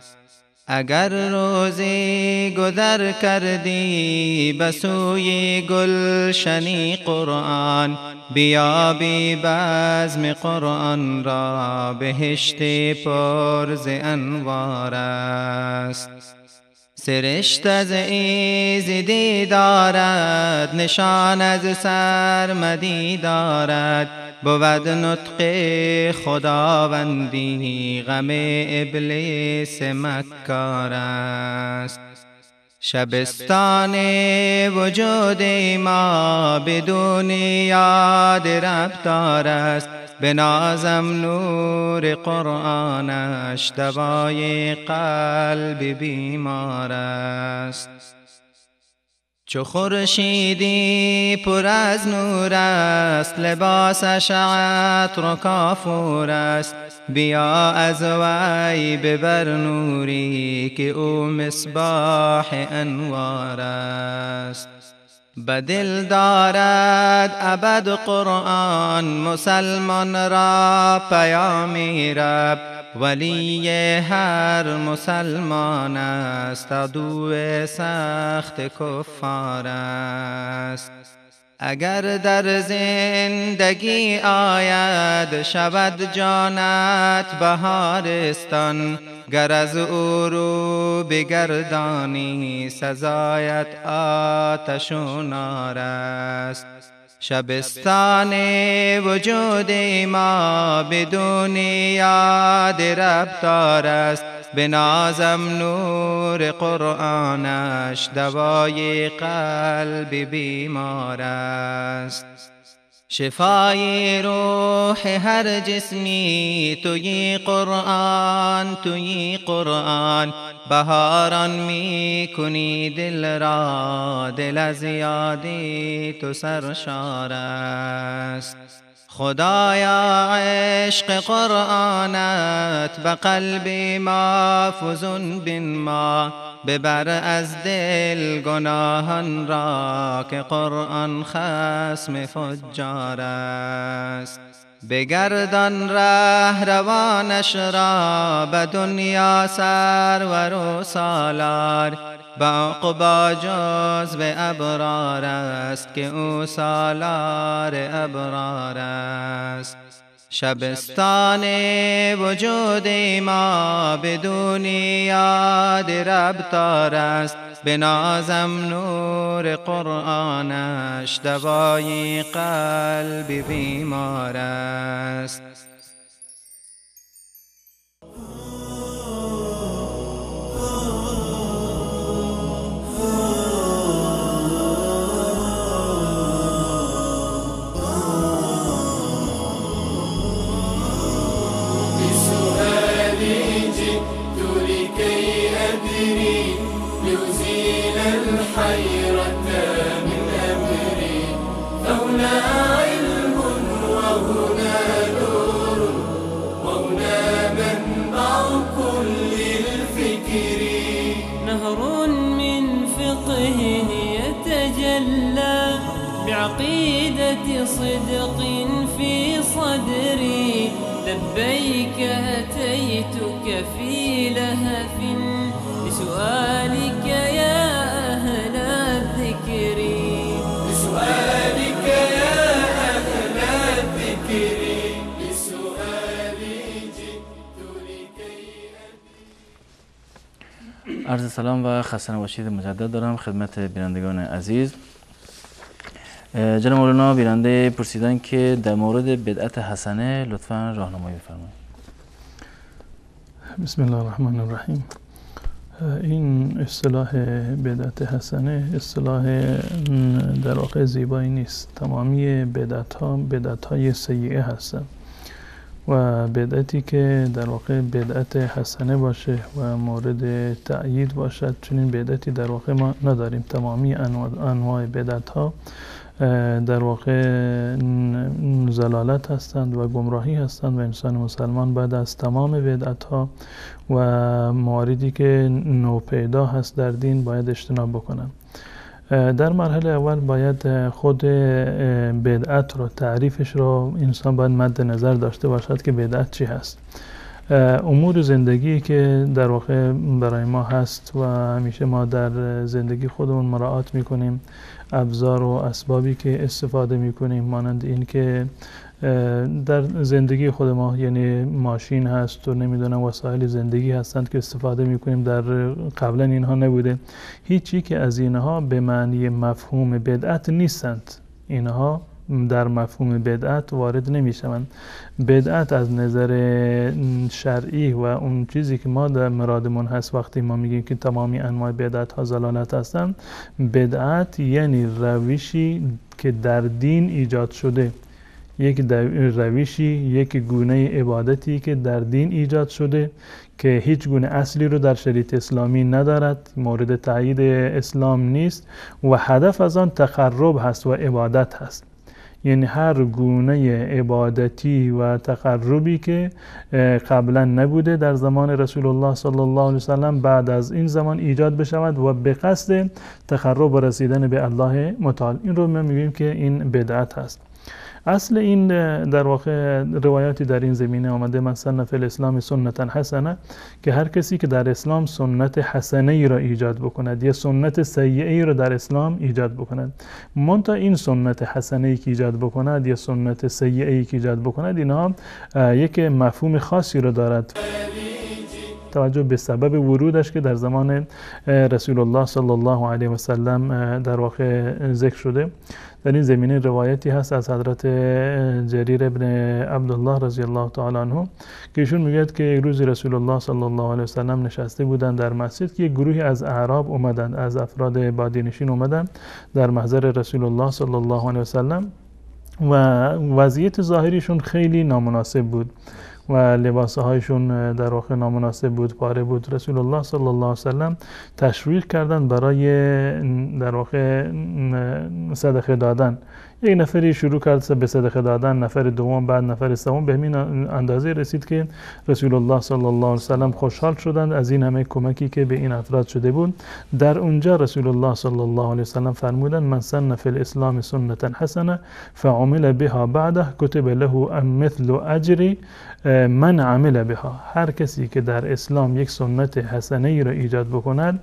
G: اگر روزی گذر کردی به سوی گلشنی قرآن، بیابی بزم قرآن را بهشت پر ز انوار است. سرشت از ایزدی دارد، نشان از سرمدی دارد، بود نطق خداوندی غم ابلیس مکار است. شبستان وجود ما بدون یاد رب دار است، بنازم نور قرآنش دوای قلب بیمار است. چو خورشیدی پر از نور است، لباسش عطر و کافور است، بیا از وی ببر نوری که او مصباح انوار است. بدل دارد ابد قرآن مسلمان را پیامی رب، ولی هر مسلمان است عدو سخت کفار است. اگر در زندگی آید شود جانت بهارستان، گر از او رو بگردانی سزایت آتش و نار است. شبستان وجود ما بدون یاد رب دار است، بنازم نور قرآنش دوای قلب بیمار است. شفای روح هر جسمی توی قرآن، توی قرآن، بهاران می کنی دل را، دل از یادی تو سرشار است. خدایا عشق قرآنت به قلب ما فزون بین ما، ببر از دل گناهان را که قرآن خصم فجار است. بگردان ره روانش را به دنیا سرور و سالار، به عقبی جزو ابرار است که او سالار ابرار است. شبستان وجود ما بدون یاد رب دار است، بنازم نور قرآنش دوای قلب بیمار است.
B: الحيرة من أمري، فهنا علم وهنا نور وهنا منبع كل الفكر. نهر من فقه يتجلى بعقيدة صدق في صدري، لبيك أتيتك في لهف لسؤالك يا أهل الذكر، لسؤالك يا أهل الذكر، لسؤالي جئت لكي أدري.
C: عرض سلام و خسته نباشید مجدد دارم خدمت بینندگان عزیز. جناب مولانا، بیننده پرسیدن که در مورد بدعت حسنه لطفاً راهنمایی بفرمایید.
D: بسم الله الرحمن الرحیم. این اصطلاح بدعت حسنه اصطلاح در واقع زیبایی نیست. تمامی بدعت ها بدعت های سیئه هستند و بدعتی که در واقع بدعت حسنه باشه و مورد تأیید باشد چنین بدعتی در واقع ما نداریم. تمامی انواع بدعت ها در واقع ضلالت هستند و گمراهی هستند و انسان مسلمان بعد از تمام بدعت ها و مواردی که نوپیدا هست در دین باید اجتناب بکنند. در مرحله اول باید خود بدعت رو، تعریفش رو انسان باید مد نظر داشته باشد که بدعت چی هست. امور زندگی که در واقع برای ما هست و همیشه ما در زندگی خودمون مراعات میکنیم، ابزار و اسبابی که استفاده میکنیم، مانند این که در زندگی خود ما، یعنی ماشین هست و نمیدونم وسایل زندگی هستند که استفاده میکنیم، در قبلا اینها نبوده. هیچ یک از اینها به معنی مفهوم بدعت نیستند. اینها در مفهوم بدعت وارد نمیشوند. بدعت از نظر شرعی و اون چیزی که ما در مرادمون هست وقتی ما میگیم که تمامی انواع بدعت ها ضلالت هستند، بدعت یعنی روشی که در دین ایجاد شده، یک روشی، یک گونه عبادتی که در دین ایجاد شده که هیچ گونه اصلی رو در شریعت اسلامی ندارد، مورد تایید اسلام نیست و هدف از آن تقرب هست و عبادت هست. یعنی هر گونه عبادتی و تقربی که قبلا نبوده در زمان رسول الله صلی الله علیه وسلم بعد از این زمان ایجاد بشود و به قصد تقرب و رسیدن به الله متعال، این رو ما میگیم که این بدعت هست. اصل این در واقع روایاتی در این زمینه آمده، من سن فی الاسلام سنتا حسنه، که هر کسی که در اسلام سنت حسنه ای را ایجاد بکند یا سنت سیئه ای را در اسلام ایجاد بکند، منتها این سنت حسنه ای که ایجاد بکند یا سنت سیئه ای که ایجاد بکند، اینها یک مفهوم خاصی را دارد توجه به سبب ورودش که در زمان رسول الله صلی الله علیه و سلم در واقع ذکر شده. در این زمینه روایتی هست از حضرت جریر ابن عبدالله رضی الله تعالی عنه که ایشون میگه که یک روزی رسول الله صلی الله علیه و سلم نشسته بودند در مسجد که یک گروهی از اعراب اومدند، از افراد بادیه نشین اومدند در محضر رسول الله صلی الله علیه و سلم و وضعیت ظاهریشون خیلی نامناسب بود و لباسهایشون در واقع نامناسب بود، پاره بود. رسول الله صلی الله علیه و سلم تشویق کردند برای در واقع صدقه دادن. یک نفری شروع کرد به صدقه دادن، نفر دوم، بعد نفر سوم، به همین اندازه رسید که رسول الله صلی الله علیه و سلم خوشحال شدند از این همه کمکی که به این افراد شده بود. در اونجا رسول الله صلی الله علیه و سلم فرمودند من سن فی الاسلام سنتا حسنه فعمل بها بعده کتب له مثل اجر من عمل بها. هر کسی که در اسلام یک سنت حسنه ای را ایجاد بکند،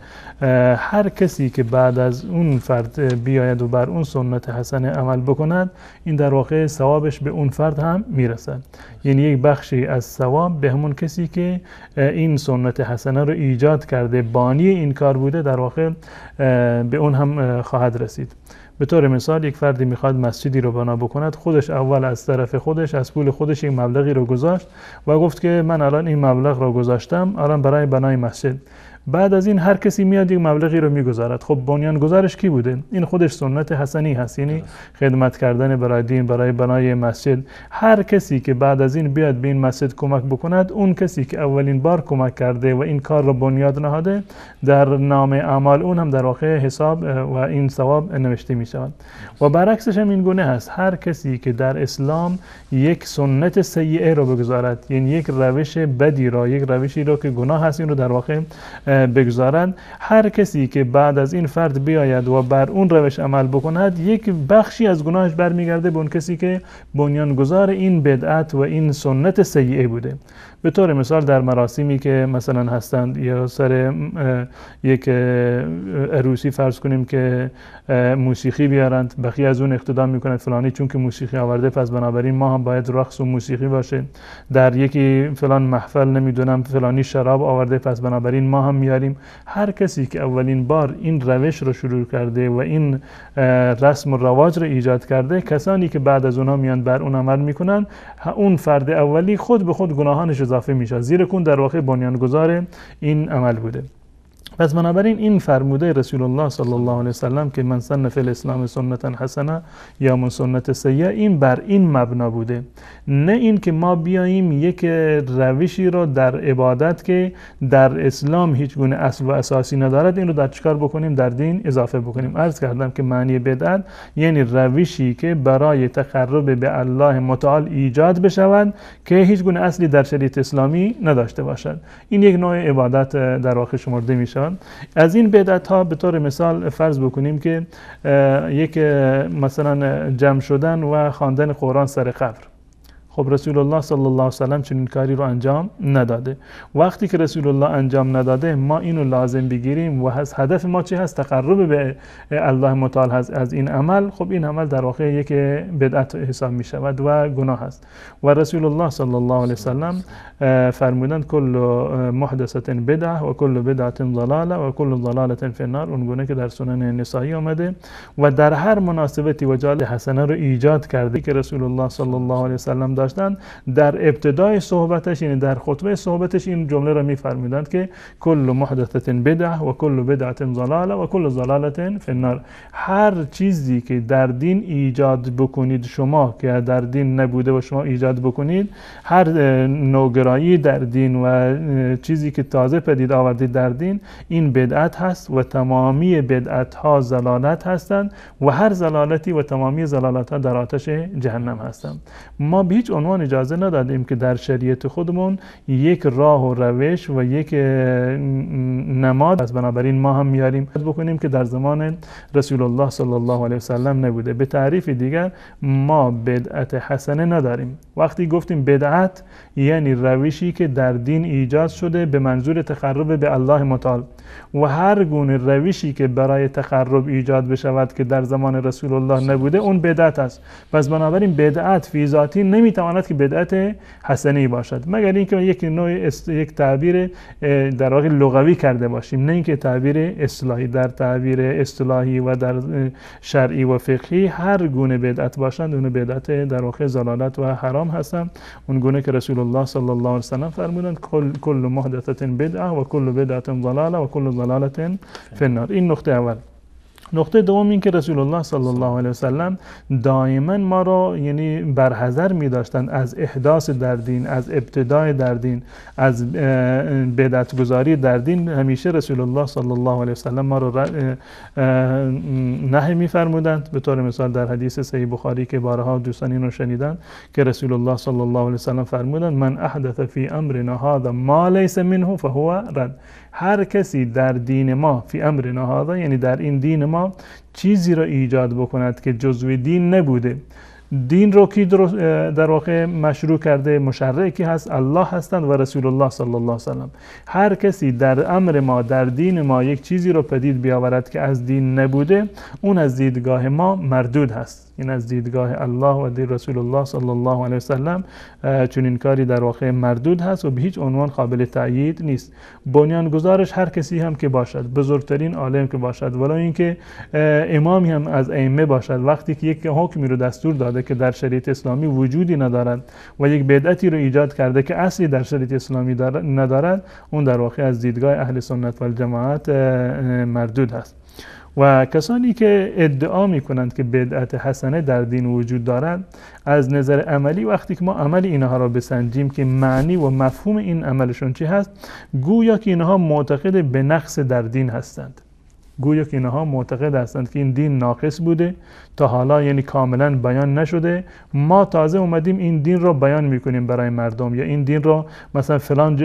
D: هر کسی که بعد از اون فرد بیاید و بر اون سنت حسنه عمل بکند، این در واقع ثوابش به اون فرد هم میرسد. یعنی یک بخشی از ثواب به همون کسی که این سنت حسنه رو ایجاد کرده، بانی این کار بوده، در واقع به اون هم خواهد رسید. به طور مثال یک فردی میخواد مسجدی رو بنا بکند، خودش اول از طرف خودش، از پول خودش یک مبلغی رو گذاشت و گفت که من الان این مبلغ رو گذاشتم الان برای بنای مسجد. بعد از این هر کسی میاد یک مبلغی رو میگذارد. خب بنیانگذارش کی بوده؟ این خودش سنت حسنی هست، یعنی خدمت کردن برای دین، برای بنای مسجد. هر کسی که بعد از این بیاد به این مسجد کمک بکند، اون کسی که اولین بار کمک کرده و این کار رو بنیاد نهاده، در نام اعمال اون هم در واقع حساب و این ثواب نوشته می شود. و برعکسش هم این گونه هست، هر کسی که در اسلام یک سنت سیئه رو بگذارد، یعنی یک روش بدی را، یک روشی را که گناه هست، این رو در واقع بگذارند، هر کسی که بعد از این فرد بیاید و بر اون روش عمل بکند، یک بخشی از گناهش برمیگرده به اون کسی که بنیانگذار این بدعت و این سنت سیئه بوده. به طور مثال در مراسمی که مثلا هستند یا سر یک عروسی فرض کنیم که موسیقی بیارند، بقیه از اون اقتدا میکنند، فلانی چون که موسیقی آورده پس بنابراین ما هم باید رقص و موسیقی باشه. در یکی فلان محفل نمیدونم فلانی شراب آورده پس بنابراین ما هم میاریم. هر کسی که اولین بار این روش رو شروع کرده و این رسم و رواج رو ایجاد کرده، کسانی که بعد از اونها میان بر اون عمل میکنن، اون فرد اولی خود به خود گناهانش اضافه میشه، زیرا که در واقع بنیانگذار این عمل بوده. پس بنابراین این فرموده رسول الله صلی الله علیه وسلم که من سن فی الاسلام سنتا حسنه یا من سنت سیئه، این بر این مبنا بوده، نه این که ما بیاییم یک روشی رو در عبادت که در اسلام هیچ گونه اصل و اساسی ندارد این رو در چیکار بکنیم، در دین اضافه بکنیم. عرض کردم که معنی بدعت یعنی روشی که برای تقرب به الله متعال ایجاد بشود که هیچ گونه اصلی در شریعت اسلامی نداشته باشد. این یک نوع عبادت در واقع شمرده می شود. از این بدعت ها به طور مثال فرض بکنیم که یک مثلا جمع شدن و خواندن قرآن سر قبر. خب رسول الله صلی الله علیه و سلم چنین کاری رو انجام نداده. وقتی که رسول الله انجام نداده ما اینو لازم بگیریم و هدف ما چی هست؟ تقرب به الله متعال هست از این عمل. خب این عمل در واقع یک بدعت حساب می شود و گناه است. و رسول الله صلی الله علیه و سلم فرمودند کل محدثه بدعه و کل بدعه ضلاله و کل ضلاله فی النار، اون گونه که در سنن نسائی آمده. و در هر مناسبتی و جال حسنه رو ایجاد کرده که رسول الله صلی الله علیه و سلم داشتند، در ابتدای صحبتش یعنی در خطبه صحبتش این جمله را می‌فرمودند که کل محدثه بدعه و کل بدعه ضلاله و کل ضلاله فی النار. هر چیزی که در دین ایجاد بکنید شما که در دین نبوده و شما ایجاد بکنید، هر نوگرایی در دین و چیزی که تازه پدید آوردید در دین، این بدعت هست و تمامی بدعت ها ضلالت هستند و هر ضلالتی و تمامی ضلالت ها در آتش جهنم هستند. ما به هیچ عنوان اجازه ندادیم که در شریعت خودمون یک راه و روش و یک نماد از بنابراین ما هم میاریم بکنیم که در زمان رسول الله صلی الله علیه و سلم نبوده. به تعریف دیگر ما بدعت حسنه نداریم. وقتی گفتیم بدعت یعنی روشی که در دین ایجاد شده به منظور تقرب به الله متعال و هر گونه روشی که برای تقرب ایجاد بشود که در زمان رسول الله نبوده اون بدعت است. پس بنابراین بدعت فی ذاتی نمیتواند که بدعت حسنه باشد، مگر اینکه یک نوع یک تعبیر در واقع لغوی کرده باشیم، نه اینکه تعبیر اصطلاحی. در تعبیر اصطلاحی و در شرعی و فقهی هر گونه بدعت باشند اون بدعت در واقع ضلالت و حرام هستند، اون گونه که رسول الله صلی الله علیه و سلم فرمودند کل محدثه بدعه و کل بدعه ضلاله و کل ضلاله فی النار. این نقطه اول. نقطه دوم این که رسول الله صلی الله علیه و سلم دائما ما را یعنی برحذر می داشتند از احداث در دین، از ابتدای در دین، از بدعت گذاری در دین. همیشه رسول الله صلی الله علیه و سلم ما را نهی می فرمودند. به طور مثال در حدیث صحیح بخاری که بارها دوستان اینو شنیدند که رسول الله صلی الله علیه و سلم فرمودند من احدث فی امرنا هذا ما لیس منه فهو رد. هر کسی در دین ما، فی امرنا هذا یعنی در این دین ما، چیزی را ایجاد بکند که جزو دین نبوده. دین رو کی در واقع مشروع کرده؟ مشرع کی هست؟ الله هستند و رسول الله صلی الله علیه و سلم. هر کسی در امر ما، در دین ما یک چیزی رو پدید بیاورد که از دین نبوده، اون از دیدگاه ما مردود هست. این از دیدگاه الله و دین رسول الله صلی الله علیه و سلم چنین کاری در واقع مردود هست و به هیچ عنوان قابل تأیید نیست. بنیانگذارش هر کسی هم که باشد، بزرگترین عالم که باشد، ولی اینکه امامی هم از ائمه باشد، وقتی که یک حکمی رو دستور داده که در شریعت اسلامی وجودی ندارد و یک بدعتی رو ایجاد کرده که اصلی در شریعت اسلامی ندارد، اون در واقع از دیدگاه اهل سنت و الجماعت مردود هست. و کسانی که ادعا میکنند که بدعت حسنه در دین وجود دارد، از نظر عملی وقتی که ما عمل اینها را بسنجیم که معنی و مفهوم این عملشون چی هست، گویا که اینها معتقد به نقص در دین هستند. گویا که اینها معتقد هستند که این دین ناقص بوده تا حالا، یعنی کاملا بیان نشده، ما تازه اومدیم این دین رو بیان میکنیم برای مردم، یا این دین رو مثلا فلان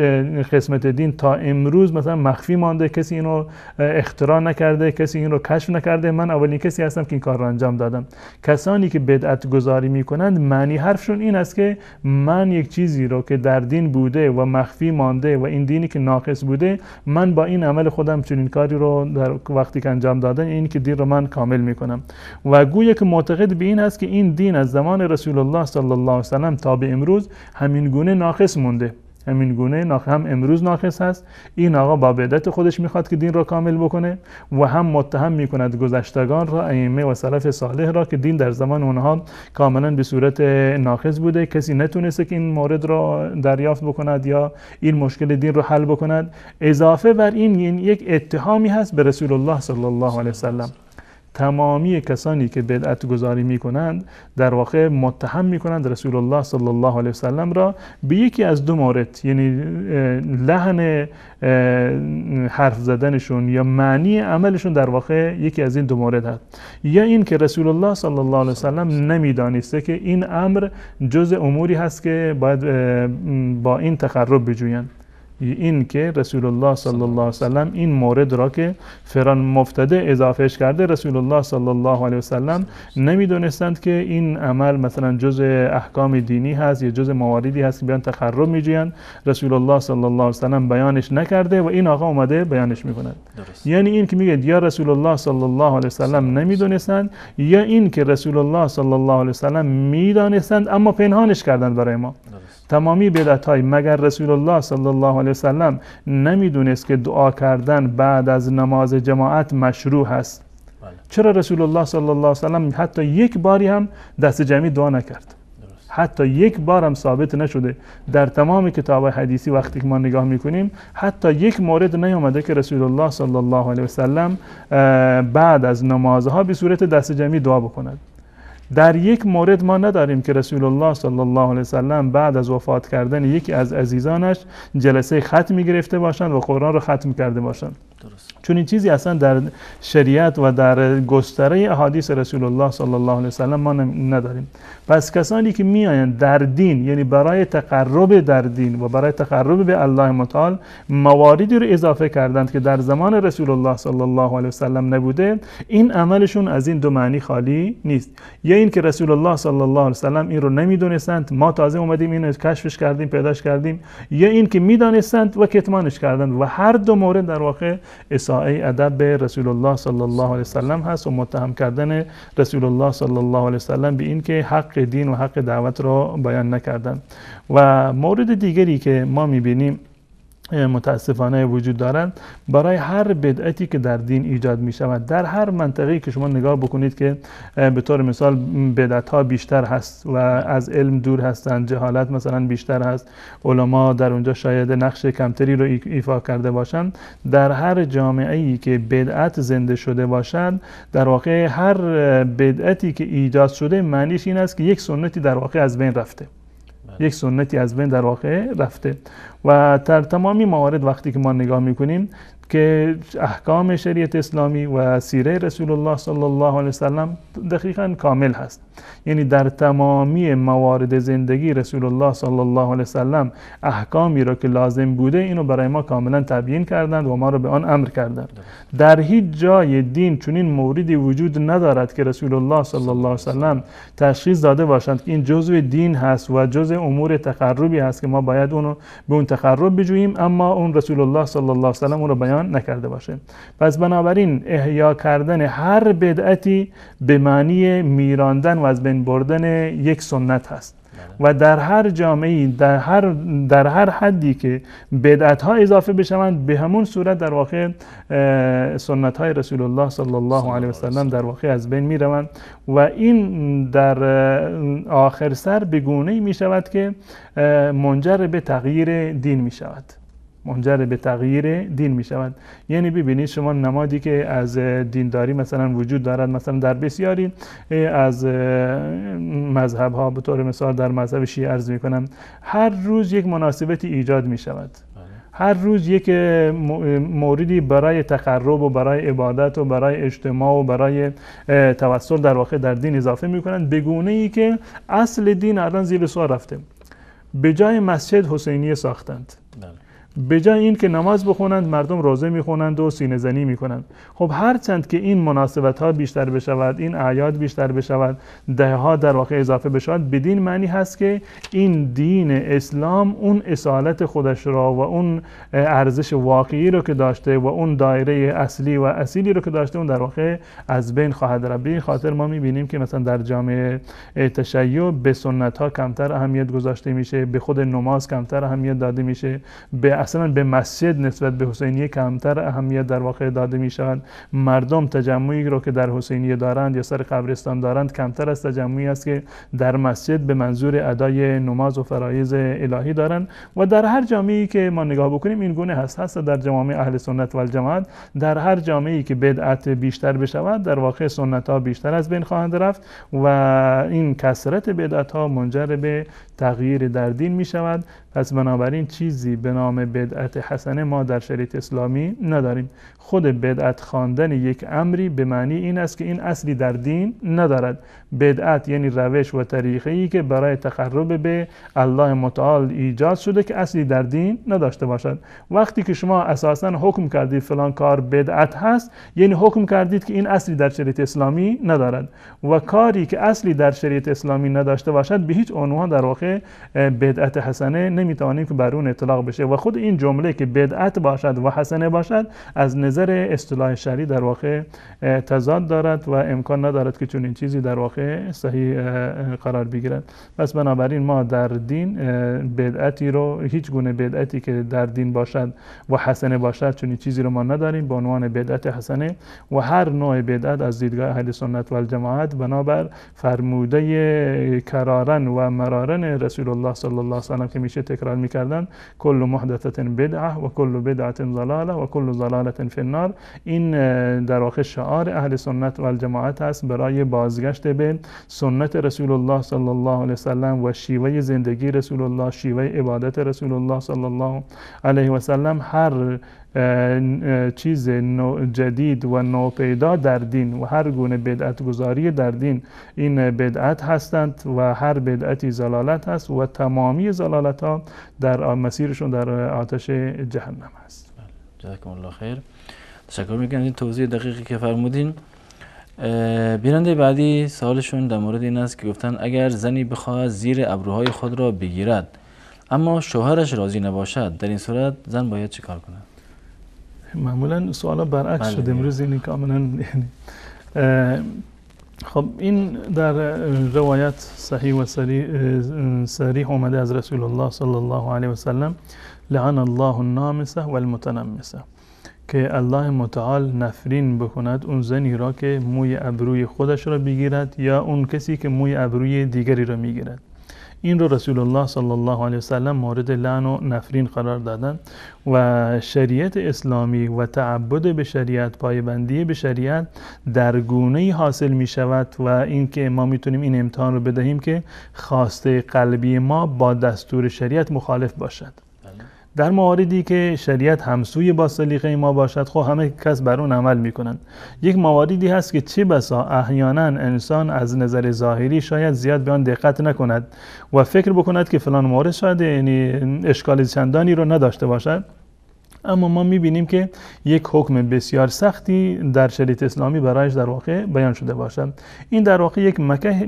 D: قسمت دین تا امروز مثلا مخفی مانده، کسی اینو اختراع نکرده، کسی این رو کشف نکرده، من اولین کسی هستم که این کار رو انجام دادم. کسانی که بدعت گذاری میکنند معنی حرفشون این است که من یک چیزی رو که در دین بوده و مخفی مانده و این دینی که ناقص بوده، من با این عمل خودم چنین کاری رو در وقتی که انجام دادن، این که دین رو من کامل میکنم. و گویا که معتقد به این است که این دین از زمان رسول الله صلی الله علیه و سلم تا به امروز همین گونه ناقص مونده، همین گونه هم امروز ناقص هست. این آقا با بدعت خودش میخواد که دین را کامل بکنه و هم متهم میکند گذشتگان را، ائمه و سلف صالح را که دین در زمان اونها کاملا به صورت ناقص بوده، کسی نتونسته که این مورد را دریافت بکند یا این مشکل دین را حل بکند. اضافه بر این یک اتهامی هست به رسول الله صلی الله علیه وسلم. تمامی کسانی که بدعت گذاری میکنند در واقع متهم میکنند رسول الله صلی الله علیه وسلم را به یکی از دو مورد، یعنی لحن حرف زدنشون یا معنی عملشون در واقع یکی از این دو مورد هست، یا این که رسول الله صلی الله علیه وسلم نمیدانسته که این امر جز اموری هست که باید با این تقرب بجویند، این که رسول الله صلی الله علیه وسلم این مورد را که فران مبتدع اضافهش کرده، رسول الله صلی الله علیه وسلم نمیدونستند که این عمل مثلا جز احکام دینی هست یا جز مواردی هست که بیان تقرب میجویند، رسول الله صلی الله علیه وسلم بیانش نکرده و این آقا اومده بیانش میکند. یعنی این که میگه یا رسول الله صلی الله علیه وسلم نمیدونستند یا این که رسول الله صلی الله علیه وسلم میدانستند اما پنهانش کردند برای ما. تمامی بدعت‌های مگر رسول الله صلی الله علیه وسلم نمیدونست که دعا کردن بعد از نماز جماعت مشروع هست؟ بله. چرا رسول الله صلی الله علیه وسلم حتی یک باری هم دست جمعی دعا نکرد؟ درست. حتی یک بار هم ثابت نشده در تمام کتاب حدیثی وقتی که ما نگاه میکنیم حتی یک مورد نیامده که رسول الله صلی الله علیه وسلم بعد از نمازها به صورت دست جمعی دعا بکند. در یک مورد ما نداریم که رسول الله صلی الله علیه وسلم بعد از وفات کردن یکی از عزیزانش جلسه ختمی گرفته باشند و قرآن رو ختم کرده باشند. درست. چون این چیزی اصلا در شریعت و در گستره احادیث رسول الله صلی الله علیه وسلم ما نداریم. پس کسانی که میآیند در دین، یعنی برای تقرب در دین و برای تقرب به الله متعال مواردی رو اضافه کردند که در زمان رسول الله صلی الله علیه وسلم نبوده، این عملشون از این دو معنی خالی نیست. یا این که رسول الله صلی الله علیه وسلم این رو نمیدونستند، ما تازه اومدیم اینو کشفش کردیم، پیداش کردیم، یا این که میدانستند و کتمانش کردند و هر دو مورد در واقع اساءه ادب به رسول الله صلی الله علیه وسلم هست و متهم کردن رسول الله صلی الله علیه وسلم به این که حق دین و حق دعوت را بیان نکردند. و مورد دیگری که ما میبینیم متاسفانه وجود دارند، برای هر بدعتی که در دین ایجاد می شود در هر منطقه‌ای که شما نگاه بکنید که به طور مثال بدعت ها بیشتر هست و از علم دور هستند، جهالت مثلا بیشتر هست، علما در اونجا شاید نقش کمتری رو ایفا کرده باشند، در هر جامعه‌ای که بدعت زنده شده باشند در واقع هر بدعتی که ایجاد شده معنیش این است که یک سنتی در واقع از بین رفته، یک سنتی از بین در واقع رفته. و در تمامی موارد وقتی که ما نگاه میکنیم که احکام شریعت اسلامی و سیره رسول الله صلی الله علیه وسلم دقیقاً کامل هست، یعنی در تمامی موارد زندگی رسول الله صلی الله علیه وسلم احکامی را که لازم بوده اینو برای ما کاملا تبیین کردند و ما را به آن امر کردند. در هیچ جای دین چنین موردی وجود ندارد که رسول الله صلی الله علیه وسلم تشخیص داده باشند که این جزء دین هست و جزء امور تقربی هست که ما باید اونو به اون تقرب بجوییم، اما اون رسول الله صلی الله علیه وسلم اون رو بیان نکرده باشه. پس بنابراین احیا کردن هر بدعتی به معنی میراندن و از بین بردن یک سنت هست و در هر جامعه‌ای در هر حدی که بدعت ها اضافه بشوند به همون صورت در واقع سنت های رسول الله صلی الله علیه وسلم در واقع از بین می روند و این در آخر سر به گونه‌ای می شود که منجر به تغییر دین می شود. منجر به تغییر دین می شود. یعنی ببینید شما نمادی که از دینداری مثلا وجود دارد، مثلا در بسیاری از مذهب ها، به طور مثال در مذهب شیعه عرض می کنم، هر روز یک مناسبتی ایجاد می شود، هر روز یک موردی برای تقرب و برای عبادت و برای اجتماع و برای توسل در واقع در دین اضافه می کنند، به گونه ای که اصل دین الان زیر سوال رفته. به جای مسجد حسینیه ساختند، به جای این که نماز بخونند مردم روزه میخونند و سینه زنی میکنند. خب هرچند که این مناسبت ها بیشتر بشود، این اعیاد بیشتر بشود، دهه ها در واقع اضافه بشود، بدین معنی هست که این دین اسلام اون اصالت خودش را و اون ارزش واقعی رو که داشته و اون دایره اصلی و اصیلی رو که داشته اون در واقع از بین خواهد رفت. به این خاطر ما میبینیم که مثلا در جامعه تشیع به سنت ها کمتر اهمیت گذاشته میشه، به خود نماز کمتر اهمیت داده میشه، به اصلا به مسجد نسبت به حسینیه کمتر اهمیت در واقع داده می شود. مردم تجمعی رو که در حسینیه دارند یا سر قبرستان دارند کمتر از تجمعی است که در مسجد به منظور ادای نماز و فرایض الهی دارند. و در هر جامعه‌ای که ما نگاه بکنیم این گونه هست. در جوامع اهل سنت و الجماعت در هر جامعه‌ای که بدعت بیشتر بشود در واقع سنت ها بیشتر از بین خواهند رفت و این کثرت بدعت ها منجر به تغییر در دین می شود. پس بنابراین چیزی به نام بدعت حسنه ما در شریعت اسلامی نداریم. خود بدعت خواندن یک امری به معنی این است که این اصلی در دین ندارد. بدعت یعنی روش و طریقه‌ای که برای تقرب به الله متعال ایجاد شده که اصلی در دین نداشته باشد. وقتی که شما اساساً حکم کردید فلان کار بدعت هست، یعنی حکم کردید که این اصلی در شریعت اسلامی ندارد و کاری که اصلی در شریعت اسلامی نداشته باشد به هیچ عنوان در واقع بدعت حسنه نمیتوانیم که بر اون اطلاق بشه. و خود این جمله که بدعت باشد و حسنه باشد از نظر اصطلاح شرعی در واقع تضاد دارد و امکان ندارد که چنین چیزی در واقع صحیح قرار بگیرد. پس بنابراین ما در دین بدعتی رو، هیچ گونه بدعتی که در دین باشد و حسنه باشد چنین چیزی رو ما نداریم به عنوان بدعت حسنه. و هر نوع بدعت از دیدگاه اهل سنت و الجماعت بنابر فرموده کرارن و مرارن رسول الله صلی الله علیه و سلم که میشه تکرار میکردن، کل محدثه بدعه و کل بدعه ضلاله و کل ضلاله فی النار، این در واقع شعار اهل سنت و الجماعت است برای بازگشت به سنت رسول الله صلی الله علیه و سلم و شیوه زندگی رسول الله، شیوه عبادت رسول الله صلی الله علیه و سلم. هر چیز جدید و نوپیدا در دین و هر گونه بدعت گذاری در دین این بدعت هستند و هر بدعتی ضلالت هست و تمامی ضلالت ها در مسیرشون در آتش جهنم هست.
C: جزاکم الله خیر. تشکر میکنم این توضیح دقیقی که فرمودین. بیننده بعدی سوالشون در مورد این است که گفتن اگر زنی بخواهد زیر ابروهای خود را بگیرد اما شوهرش راضی نباشد، در این صورت زن باید چیکار کند؟
D: معمولا سوالا برعکس شد امروز، این کاملا خب این در روایت صحیح و صریح اومده از رسول الله صلی الله علیه و سلم، لعن الله النامسه والمتنمسه، که الله متعال نفرین بکند اون زنی را که موی ابروی خودش را بگیرد یا اون کسی که موی ابروی دیگری را میگیرد. این رو رسول الله صلی الله علیه و سلم مورد لعن و نفرین قرار دادن و شریعت اسلامی و تعبد به شریعت، پایبندی به شریعت در گونه‌ای حاصل می شود و اینکه ما میتونیم این امتحان رو بدهیم که خواسته قلبی ما با دستور شریعت مخالف باشد. در مواردی که شریعت همسوی با سلیقه ما باشد خب همه کس بر اون عمل میکنند. یک مواردی هست که چه بسا احیانا انسان از نظر ظاهری شاید زیاد به آن دقت نکند و فکر بکند که فلان مورد شاید یعنی اشکال چندانی رو نداشته باشد، اما ما میبینیم که یک حکم بسیار سختی در شریعت اسلامی برایش در واقع بیان شده باشد. این در واقع یک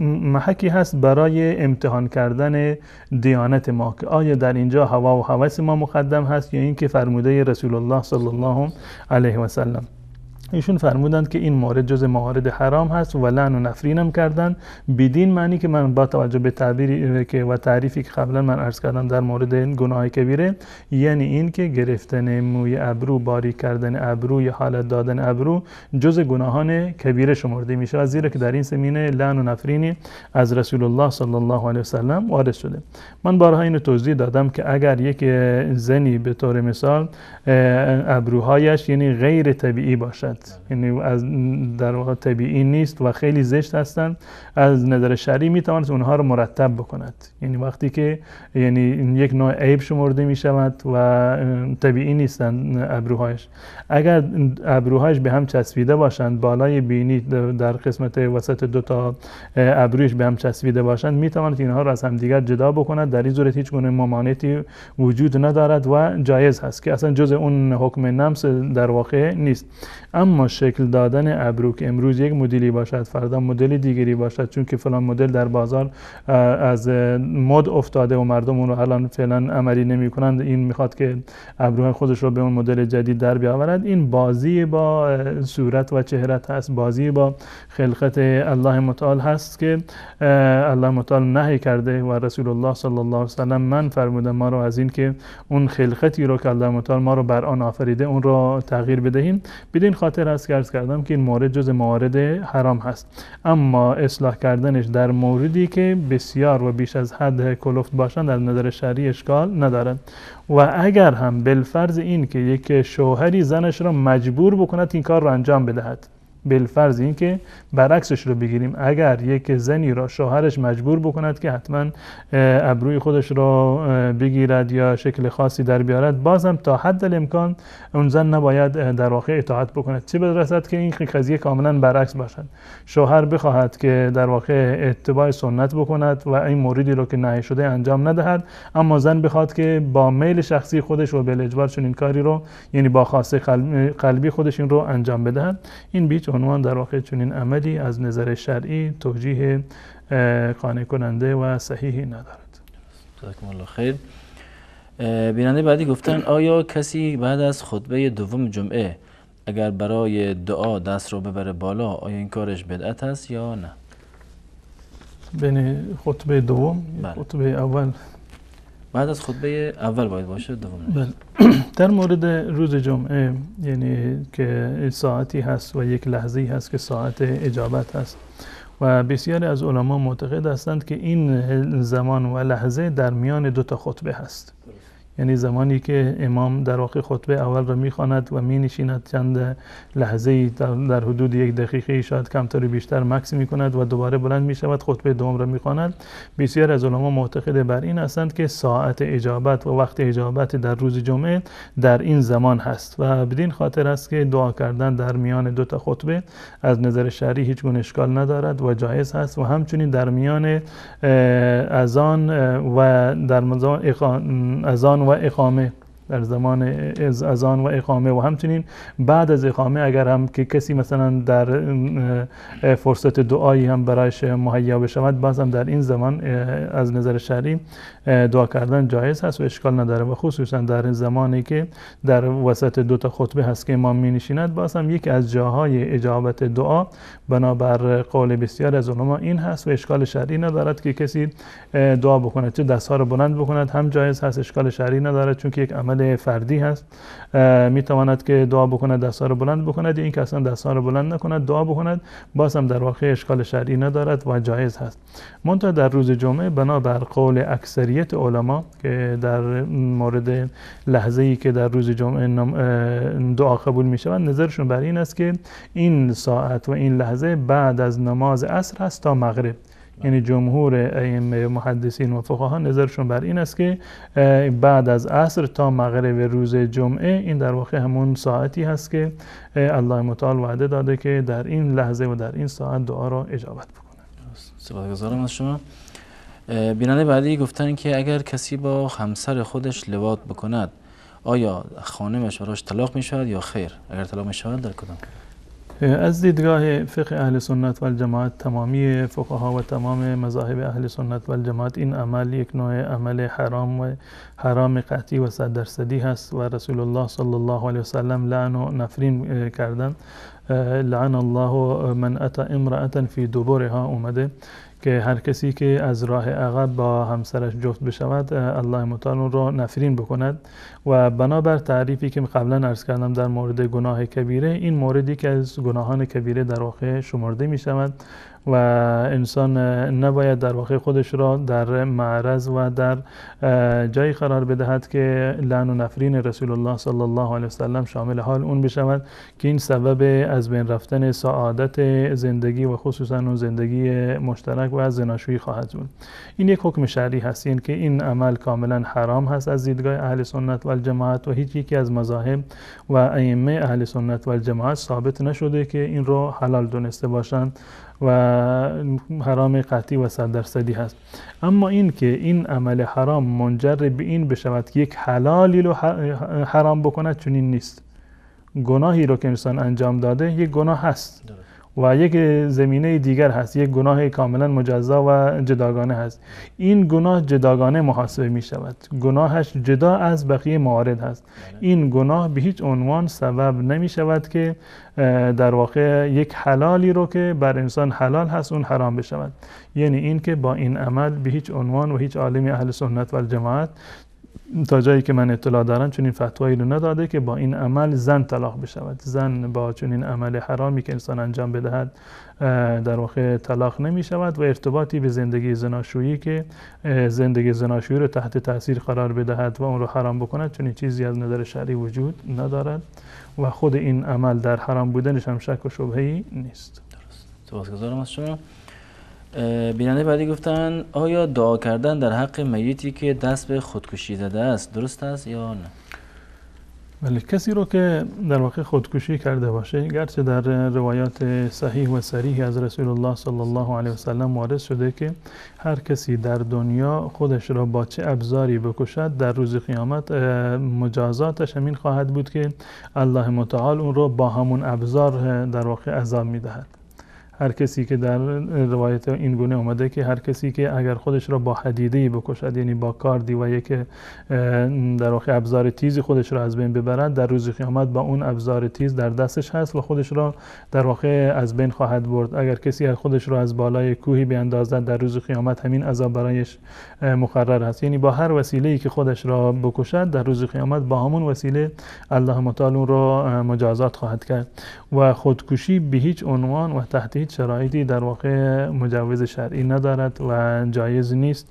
D: محکی هست برای امتحان کردن دیانت ما که آیا در اینجا هوا و هوس ما مقدم هست یا اینکه فرموده رسول الله صلی الله علیه و سلم. ایشون فرمودند که این مورد جز موارد حرام هست و لعن و نفرینم کردند، بدین معنی که من با توجه به تعبیری که و تعریفی که قبلا من عرض کردم در مورد گناه کبیره، یعنی این که گرفتن موی ابرو، باریک کردن ابرو یا حالت دادن ابرو جز گناهان کبیره شمرده میشه، زیرا که در این زمینه لعن و نفرینی از رسول الله صلی الله علیه و سلم وارد شده. من بارها اینو توضیح دادم که اگر یک زنی به طور مثال ابروهایش یعنی غیر طبیعی باشد، یعنی از در واقع طبیعی نیست و خیلی زشت هستند، از نظر شرعی میتواند اونها رو مرتب بکند. یعنی وقتی که یعنی یک نوع عیب شمرده می شود و طبیعی نیستند ابروهایش، اگر ابروهایش به هم چسبیده باشند، بالای بینی در قسمت وسط دو تا ابرویش به هم چسبیده باشند، میتواند اینها رو از همدیگر جدا بکند. در این صورت هیچ گونه ممانعتی وجود ندارد و جایز هست که اصلا جزء اون حکم نمس در واقع نیست. اما شکل دادن ابرو که امروز یک مدلی باشد فردا مدل دیگری باشد، چون که فلان مدل در بازار از مد افتاده و مردم اون رو الان فعلا عملی نمی کنند، این میخواد که ابروهای خودش رو به اون مدل جدید در بیاورد، این بازی با صورت و چهرت هست، بازی با خلقت الله متعال هست که الله متعال نهی کرده و رسول الله صلی الله علیه و سلم من فرموده ما رو از این که اون خلقتی رو که الله متعال ما رو بر آن آفریده اون رو تغییر بدهیم. بدین خاطر هست که عرض کردم که این مورد جز موارد حرام هست. اما اصلاح کردنش در موردی که بسیار و بیش از حد کلفت باشند از نظر شرعی اشکال ندارد. و اگر هم بالفرض این که یک شوهری زنش را مجبور بکند این کار را انجام بدهد، بالفرض این که برعکسش رو بگیریم، اگر یک زنی را شوهرش مجبور بکند که حتما ابروی خودش را بگیرد یا شکل خاصی در بیارد، بازم تا حد الامکان اون زن نباید در واقع اطاعت بکند، چه برسد که این قضیه کاملا برعکس باشد، شوهر بخواهد که در واقع اتباع سنت بکند و این موردی رو که نهی شده انجام ندهد، اما زن بخواد که با میل شخصی خودش و بالاجبار چنین کاری رو، یعنی با خواسته قلبی خودش این رو انجام بدهد، این بیچ عنوان در واقع چنین عملی از نظر شرعی توجیه قانع کننده و صحیحی ندارد.
C: جزاکم الله خیر. بیننده بعدی گفتن آیا کسی بعد از خطبه دوم جمعه اگر برای دعا دست رو ببره بالا، آیا این کارش بدعت هست یا نه؟
D: بین خطبه دوم، بله. خطبه اول،
C: بعد از خطبه اول باید باشه، دوم نه.
D: بله. در مورد روز جمعه، یعنی که ساعتی هست و یک لحظه‌ای هست که ساعت اجابت هست و بسیاری از علما معتقد هستند که این زمان و لحظه در میان دو تا خطبه هست، یعنی زمانی که امام در واقع خطبه اول را میخواند و مینشیند، چند لحظه‌ای در حدود یک دقیقه شاید کمتر بیشتر مکث میکند و دوباره بلند میشود خطبه دوم را میخواند. بسیار از علما معتقد بر این هستند که ساعت اجابت و وقت اجابت در روز جمعه در این زمان هست و بدین خاطر است که دعا کردن در میان دو تا خطبه از نظر شرعی هیچ گونه اشکال ندارد و جایز هست. و همچنین در میان اذان و در اذان و اقامه، در زمان اذان و اقامه و همچنین بعد از اقامه اگر هم که کسی مثلا در فرصت دعایی هم برایش مهیا بشود، باز هم در این زمان از نظر شرعی دعا کردن جایز هست و اشکال نداره. و خصوصا در این زمانی که در وسط دو تا خطبه هست که امام می نشیند، باز هم یکی از جاهای اجابت دعا بنابر قول بسیار از علما این هست و اشکال شرعی ندارد که کسی دعا بکند، چه دستها رو بلند بکند هم جایز هست، اشکال شرعی ندارد، چون که یک عمل فردی هست، میتواند که دعا بکند دستها رو بلند بکند، یا اینکه اصلا دستها رو بلند نکند دعا بکند، باز هم در واقع اشکال شرعی ندارد و جایز هست. منتها در روز جمعه بنابر قول اکثریت علما که در مورد لحظه‌ای که در روز جمعه دعا قبول می شود، نظرشون بر این است که این ساعت و این لحظه بعد از نماز عصر هست تا مغرب. یعنی جمهور ائمه محدثین و فقها نظرشون بر این است که بعد از عصر تا مغرب روز جمعه این در واقع همون ساعتی هست که الله متعال وعده داده که در این لحظه و در این ساعت دعا را اجابت بکنه.
C: سپاسگزارم از شما. بیننده بعدی گفتن که اگر کسی با همسر خودش لواط بکند، آیا خانمش براش طلاق می شود یا خیر؟ اگر طلاق می شود در کدام؟
D: از دیدگاه فقه اهل سنت و الجماعت، تمامی فقها و تمام مذاهب اهل سنت و الجماعت، این عمل یک نوع عمل حرام و حرام قطعی و 100% هست و رسول الله صلی الله علیه وسلم لعن و نفرین کردن، لعن الله من اتى امرأة فی دبرها اومده که هر کسی که از راه عقب با همسرش جفت بشود الله متعال را نفرین بکند. و بنابر تعریفی که قبلا عرض کردم در مورد گناه کبیره، این موردی که از گناهان کبیره در واقع شمرده می شود و انسان نباید در واقع خودش را در معرض و در جایی قرار بدهد که لعن و نفرین رسول الله صلی الله علیه وسلم شامل حال اون بشود که این سبب از بین رفتن سعادت زندگی و خصوصا اون زندگی مشترک و زناشویی خواهد بود. این یک حکم شرعی هست، این که این عمل کاملا حرام هست از دیدگاه اهل سنت و الجماعت و هیچ یکی از مذاهب و ائمه اهل سنت و الجماعت ثابت نشده که این رو حلال دونسته باشند و حرام قطعی و 100% هست. اما این که این عمل حرام منجر به این بشود که یک حلالی رو حرام بکند چنین نیست. گناهی رو که انسان انجام داده یک گناه هست و یک زمینه دیگر هست، یک گناه کاملا مجزا و جداگانه هست. این گناه جداگانه محاسبه می شود، گناهش جدا از بقیه موارد هست. این گناه به هیچ عنوان سبب نمی شود که در واقع یک حلالی رو که بر انسان حلال هست اون حرام بشود. یعنی این که با این عمل به هیچ عنوان و هیچ عالم اهل سنت و الجماعت تا جایی که من اطلاع دارم چنین فتوایی رو نداده که با این عمل زن طلاق بشود. زن با چنین عمل حرامی که انسان انجام بدهد در واقع طلاق نمی شود و ارتباطی به زندگی زناشویی که زندگی زناشویی رو تحت تاثیر قرار بدهد و اون رو حرام بکند چنین چیزی از نظر شرعی وجود ندارد و خود این عمل در حرام بودنش هم شک و شبهه‌ای نیست.
C: درست. سپاسگزارم از شما. بیننده بعدی گفتن آیا دعا کردن در حق میتی که دست به خودکشی زده است درست است یا نه؟
D: بله، کسی رو که در واقع خودکشی کرده باشه، گرچه در روایات صحیح و صریح از رسول الله صلی الله علیه و سلم وارد شده که هر کسی در دنیا خودش را با چه ابزاری بکشد در روز قیامت مجازاتش همین خواهد بود که الله متعال اون رو با همون ابزار در واقع عذاب میدهد. هر کسی که در روایت این گونه اومده که هر کسی که اگر خودش را با حدیده‌ای بکشد، یعنی با کاردی و یک در واقع ابزار تیزی خودش را از بین ببرد، در روز قیامت با اون ابزار تیز در دستش هست و خودش را در واقع از بین خواهد برد. اگر کسی خودش را از بالای کوهی بیاندازد در روز قیامت همین عذاب برایش مقرر هست. یعنی با هر وسیله‌ای که خودش را بکشد در روز قیامت با همون وسیله الله متعال اون را مجازات خواهد کرد. و خودکشی به هیچ عنوان و تحت هیچ شرایطی در واقع مجوز شرعی ندارد و جایز نیست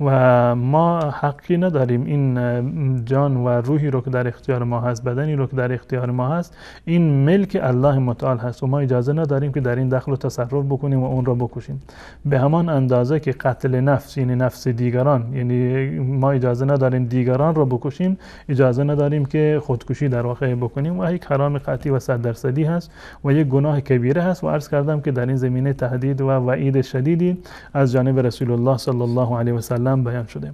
D: و ما حقی نداریم این جان و روحی رو که در اختیار ما هست، بدنی رو که در اختیار ما هست، این ملک الله متعال هست و ما اجازه نداریم که در این دخل و تصرف بکنیم و اون را بکشیم. به همان اندازه که قتل نفس، یعنی نفس دیگران، یعنی ما اجازه نداریم دیگران را بکشیم، اجازه نداریم که خودکشی در واقع بکنیم و یک حرام قطعی و 100% هست و یک گناه کبیره هست. و عرض کردم که در این زمینه تهدید و وعید شدیدی از جانب رسول الله صلی الله علیه و سلم بیان شده.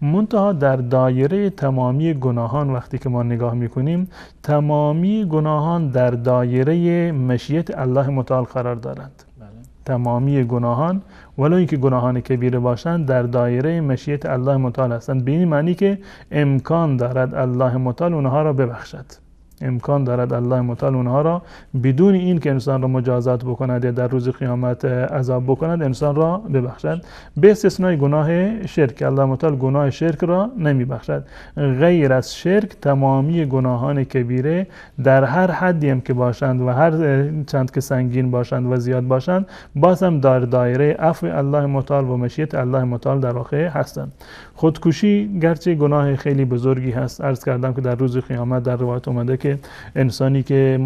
D: منتها در دایره تمامی گناهان وقتی که ما نگاه میکنیم، تمامی گناهان در دایره مشیت الله متعال قرار دارند. تمامی گناهان ولو اینکه گناهان کبیره باشند در دایره مشیت الله متعال هستند، به این معنی که امکان دارد الله متعال اونها را ببخشد. امکان دارد الله متعال اونها را بدون این که انسان را مجازات بکند یا در روز قیامت عذاب بکند انسان را ببخشد، به استثنای گناه شرک. الله متعال گناه شرک را نمی بخشد. غیر از شرک تمامی گناهان کبیره در هر حدی هم که باشند و هر چند که سنگین باشند و زیاد باشند، باز هم در دایره عفو الله متعال و مشیت الله متعال در واقع هستند. خودکشی گرچه گناه خیلی بزرگی هست، عرض کردم که در روز قیامت در روایت اومده که انسانی که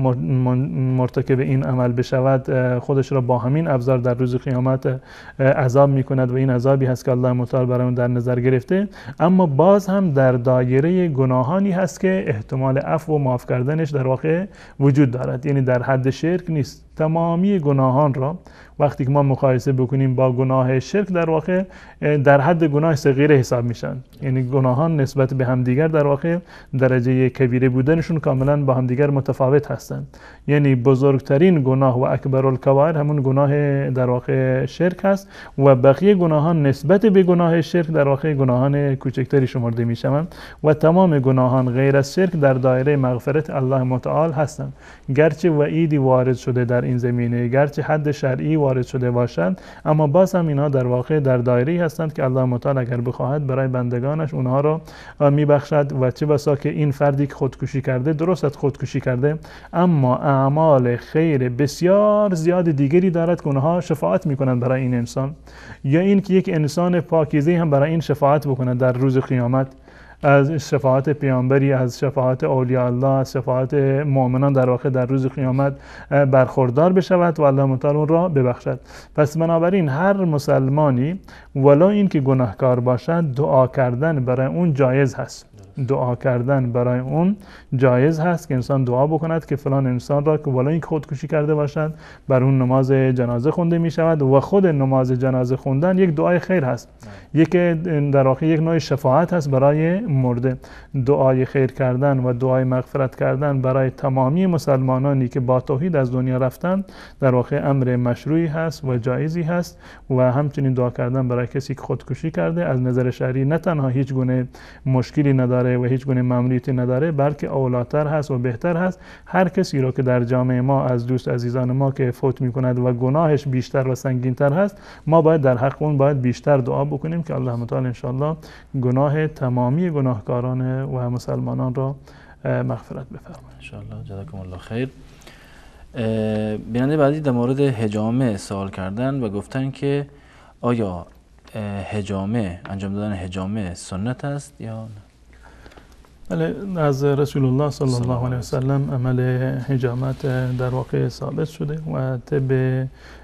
D: مرتکب این عمل بشود خودش را با همین ابزار در روز قیامت عذاب میکند و این عذابی هست که الله متعال برای اون در نظر گرفته. اما باز هم در دایره گناهانی هست که احتمال عفو و معاف کردنش در واقع وجود دارد، یعنی در حد شرک نیست. تمامی گناهان را وقتی که ما مقایسه بکنیم با گناه شرک در واقع در حد گناه صغیره حساب میشن، یعنی گناهان نسبت به همدیگر در واقع درجه کبیره بودنشون کاملا با همدیگر متفاوت هستند. یعنی بزرگترین گناه و اکبر الکبائر همون گناه در واقع شرک هست و بقیه گناهان نسبت به گناه شرک در واقع گناهان کوچکتری شمرده میشوند و تمام گناهان غیر از شرک در دایره مغفرت الله متعال هستند. گرچه وعیدی وارد شده در این زمینه، گرچه حد شرعی وارد شده باشند، اما باز هم اینها در واقع در دایره‌ای هستند که الله متعال اگر بخواهد برای بندگانش اونها را میبخشد. و چه بسا که این فردی که خودکشی کرده، درست است خودکشی کرده، اما اعمال خیر بسیار زیاد دیگری دارد که اونها شفاعت میکنند برای این انسان، یا این که یک انسان پاکیزه هم برای این شفاعت بکنه در روز قیامت، از شفاعت پیامبری، از شفاعت اولیاء الله، از شفاعت مؤمنان در واقع در روز قیامت برخوردار بشود و الله متعال اون را ببخشد. پس بنابراین هر مسلمانی ولو اینکه گناهکار باشد، دعا کردن برای اون جایز هست. دعا کردن برای اون جایز هست که انسان دعا بکند که فلان انسان را که ولو اینکه خودکشی کرده باشد، بر اون نماز جنازه خونده می شود. و خود نماز جنازه خوندن یک دعای خیر هست، یک در واقع یک نوع شفاعت هست برای مرده. دعای خیر کردن و دعای مغفرت کردن برای تمامی مسلمانانی که با توحید از دنیا رفتن در واقع امر مشروعی هست و جایزی هست. و همچنین دعا کردن برای کسی که خودکشی کرده از نظر شرعی نه تنها هیچ گونه مشکلی نداره و هیچ گونه ممنوعیتی نداره، بلکه اولاتر هست و بهتر هست. هر کسی رو که در جامعه ما از دوست عزیزان ما که فوت میکند و گناهش بیشتر و سنگینتر هست، ما باید در حق اون باید بیشتر دعا بکنیم که الله متعال انشاءالله گناه تمامی گناهکاران و مسلمانان را مغفرت بفرماید
C: انشاءالله. جزاکم الله خیر. بیننده بعدی در مورد حجامه سوال کردن و گفتن که آیا حجامه، انجام دادن حجامه سنت است یا نه؟
D: بله، از رسول الله صلی الله علیه وسلم عمل حجامت در واقع ثابت شده و طب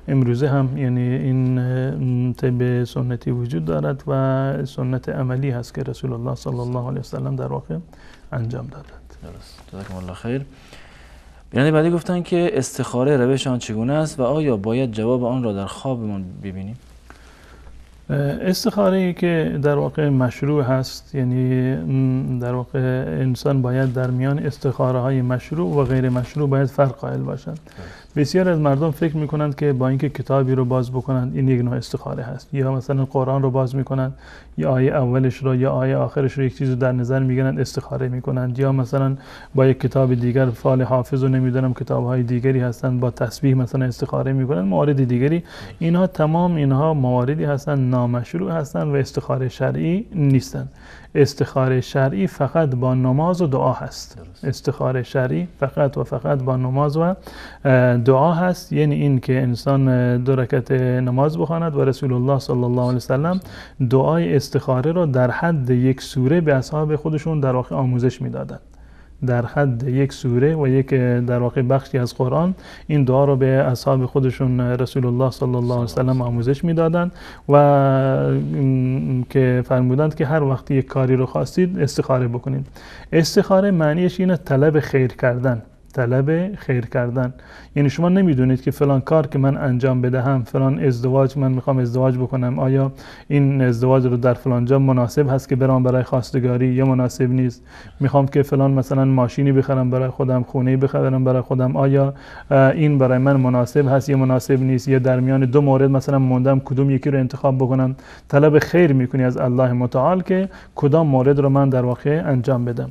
D: امروزه هم، یعنی این طب سنتی وجود دارد و سنت عملی هست که رسول الله صلی الله علیه وسلم در واقع انجام دادند.
C: درست، جزاکم الله خیر. بیننده بعدی گفتن که استخاره روش آن چگونه است و آیا باید جواب آن را در خوابمان ببینیم؟
D: استخاره ای که در واقع مشروع هست، یعنی در واقع انسان باید در میان استخاره های مشروع و غیر مشروع باید فرق قائل باشند. بسیار از مردم فکر میکنند که با اینکه کتابی رو باز بکنند این یک نوع استخاره هست، یا مثلا قرآن رو باز میکنند یا آیه اولش رو یا آیه آخرش رو یک چیز رو در نظر میگیرند استخاره میکنند، یا مثلا با یک کتاب دیگر فال حافظ رو نمیدونم کتاب های دیگری هستند با تسبیح مثلا استخاره میکنند، موارد دیگری. اینها تمام اینها مواردی هستند نامشروع هستند و استخاره شرعی نیستند. استخاره شرعی فقط با نماز و دعا هست. استخاره شرعی فقط و فقط با نماز و دعا هست، یعنی این که انسان دو رکعت نماز بخواند و رسول الله صلی الله علیه وسلم دعای استخاره را در حد یک سوره به اصحاب خودشون در واقع آموزش میدادند. در حد یک سوره و یک در واقع بخشی از قرآن این دعا رو به اصحاب خودشون رسول الله صلی الله علیه وسلم آموزش میدادند و که فرمودند که هر وقتی یک کاری رو خواستید استخاره بکنید. استخاره معنیش اینه طلب خیر کردن، طلب خیر کردن. یعنی شما نمیدونید که فلان کار که من انجام بدهم، فلان ازدواج، من میخوام ازدواج بکنم، آیا این ازدواج رو در فلان جا مناسب هست که برام برای خواستگاری یا مناسب نیست؟ میخوام که فلان مثلا ماشینی بخرم برای خودم، خونه‌ای بخرم برای خودم، آیا این برای من مناسب هست یا مناسب نیست؟ یا در میان دو مورد مثلا موندم کدوم یکی رو انتخاب بکنم. طلب خیر میکنی از الله متعال که کدام مورد رو من در واقع انجام بدم.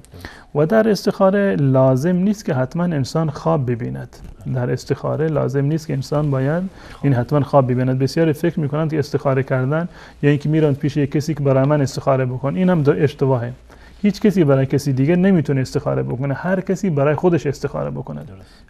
D: و در استخاره لازم نیست که حتما انسان خواب ببیند. در استخاره لازم نیست که انسان باید این حتما خواب ببیند. بسیاری فکر میکنند که استخاره کردن یا اینکه میرن پیش یک کسی که برای من استخاره بکن، این هم اشتباهه. هیچ کسی برای کسی دیگه نمیتونه استخاره بکنه، هر کسی برای خودش استخاره بکنه.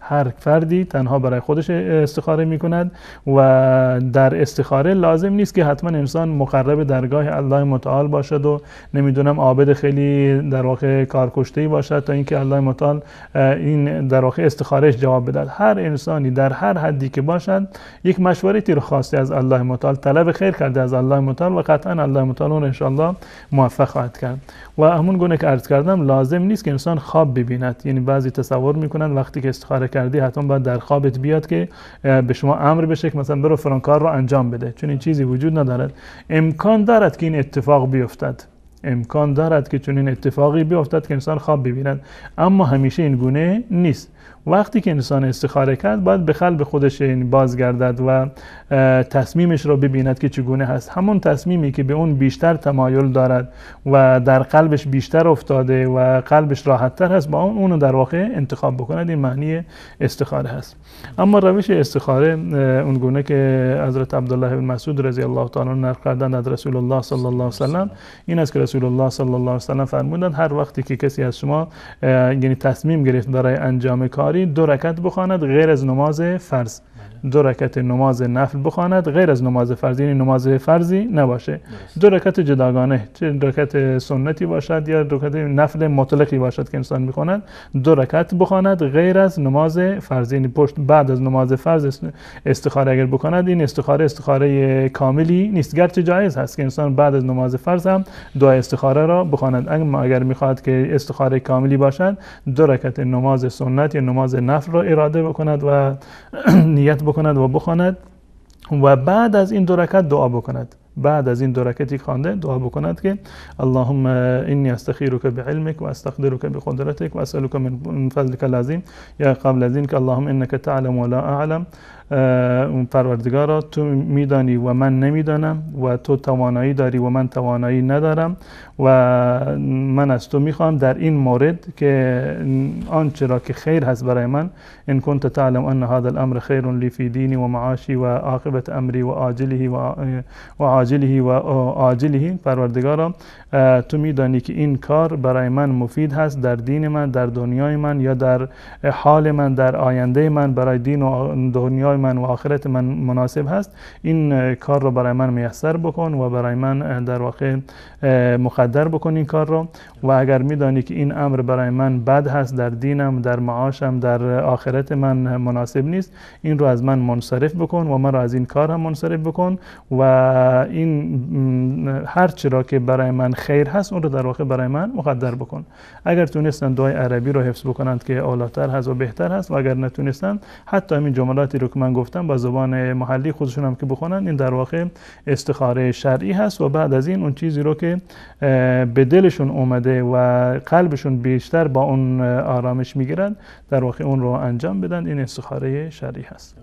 D: هر فردی تنها برای خودش استخاره میکند و در استخاره لازم نیست که حتما انسان مقرب درگاه الله متعال باشد و نمیدونم عابد خیلی در واقع کارکشته‌ای باشد تا اینکه الله متعال این در واقع استخارهش جواب بدهد. هر انسانی در هر حدی که باشد یک مشورتی رو خواسته از الله متعال، طلب خیر کرده از الله متعال و قطعا الله متعال اون انشاءالله موفق خواهد کرد. و همون گونه که عرض کردم لازم نیست که انسان خواب ببیند. یعنی بعضی تصور میکنن وقتی که استخاره کردی حتما باید در خوابت بیاد که به شما امر بشه که مثلا برو فلان کار رو انجام بده، چون این چیزی وجود ندارد. امکان دارد که این اتفاق بیفتد، امکان دارد که چنین اتفاقی بیفتد که انسان خواب ببیند، اما همیشه این گونه نیست. وقتی که انسان استخاره کرد باید به قلب خودش بازگردد و تصمیمش را ببیند که چگونه هست. همون تصمیمی که به اون بیشتر تمایل دارد و در قلبش بیشتر افتاده و قلبش راحت‌تر هست، با اون اونو در واقع انتخاب بکند. این معنی استخاره هست. اما روش استخاره اون گونه که حضرت عبدالله بن مسعود رضی الله تعالی عنه نقل کردند از رسول الله صلی الله علیه و سلم، این است که رسول الله صلی الله علیه و سلم فرمودند هر وقتی که کسی از شما یعنی تصمیم گرفت برای انجام کاری، دو رکعت بخواند غیر از نماز فرض، دو رکعت نماز نفل بخواند غیر از نماز فرض، یعنی نماز فرضی نباشه، دو رکعت جداگانه، چه رکعت سنتی باشد یا رکعت نفل مطلقی باشد که انسان میخواند، دو رکعت بخواند غیر از نماز فرض، یعنی پشت بعد از نماز فرض استخاره اگر بکند، این استخاره استخاره کاملی نیست، گرچه جایز هست که انسان بعد از نماز فرض هم دعای استخاره را بخواند، اما اگر میخواهد که استخاره کاملی باشد، دو رکعت نماز سنت یا نماز نفل را اراده بکند و نیت بکند و بخواند و بعد از این دو رکعت دعا بکند. بعد از این دو رکعتی خوانده دعا بکند که اللهم انی استخیرک بعلمک و استقدرک بقدرتک و اسألک من فضلک العظیم، یا قبل از این که اللهم انک تعلم و لا اعلم، پروردگارا تو میدانی و من نمیدانم و تو توانایی داری و من توانایی ندارم و من از تو میخوام در این مورد که آنچه را که خیر هست برای من، ان كنت تعلم ان هذا الامر خیر لی فی دینی و معاشی و عاقبت امری و عاجله و عاجله و آجله، پروردگارا تو میدانی که این کار برای من مفید هست در دین من، در دنیای من، یا در حال من، در آینده من، برای دین و دنیای من و آخرت من مناسب هست، این کار رو برای من میسر بکن و برای من در واقع مقدر بکن این کار رو، و اگر میدانی که این امر برای من بد هست در دینم، در معاشم، در آخرت من مناسب نیست، این رو از من منصرف بکن و من رو از این کار هم منصرف بکن و این هر چی را که برای من خیر هست اون رو در واقع برای من مقدر بکن. اگر تونستن دعای عربی رو حفظ بکنند که اولاتر هست و بهتر هست، و اگر نتونستن حتی همین جملاتی رو که من گفتم با زبان محلی خودشون هم که بخونن، این در واقع استخاره شرعی هست. و بعد از این اون چیزی رو که به دلشون اومده و قلبشون بیشتر با اون آرامش میگیرن در واقع اون رو انجام بدن، این استخاره شرعی هست.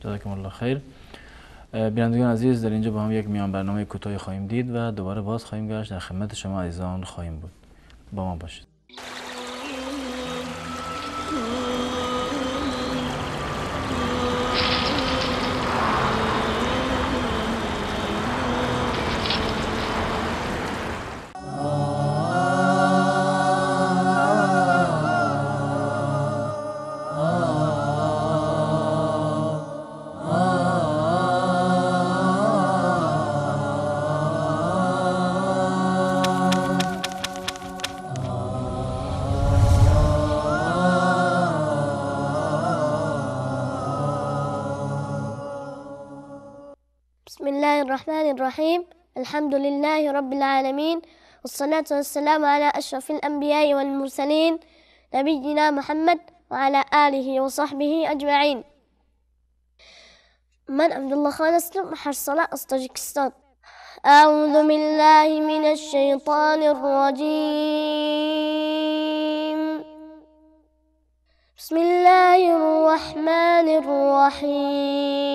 C: جزاکم الله خیر. بینندگان عزیز، در اینجا با هم یک میان برنامه کوتاهی خواهیم دید و دوباره باز خواهیم گشت، در خدمت شما عزیزان خواهیم بود. با ما باشید.
H: بسم الله الرحمن الرحيم. الحمد لله رب العالمين، والصلاة والسلام على أشرف الأنبياء والمرسلين، نبينا محمد وعلى آله وصحبه أجمعين. من عبد الله خان هستم، 8 ساله از تاجیکستان. أعوذ بالله من الشيطان الرجيم. بسم الله الرحمن الرحيم.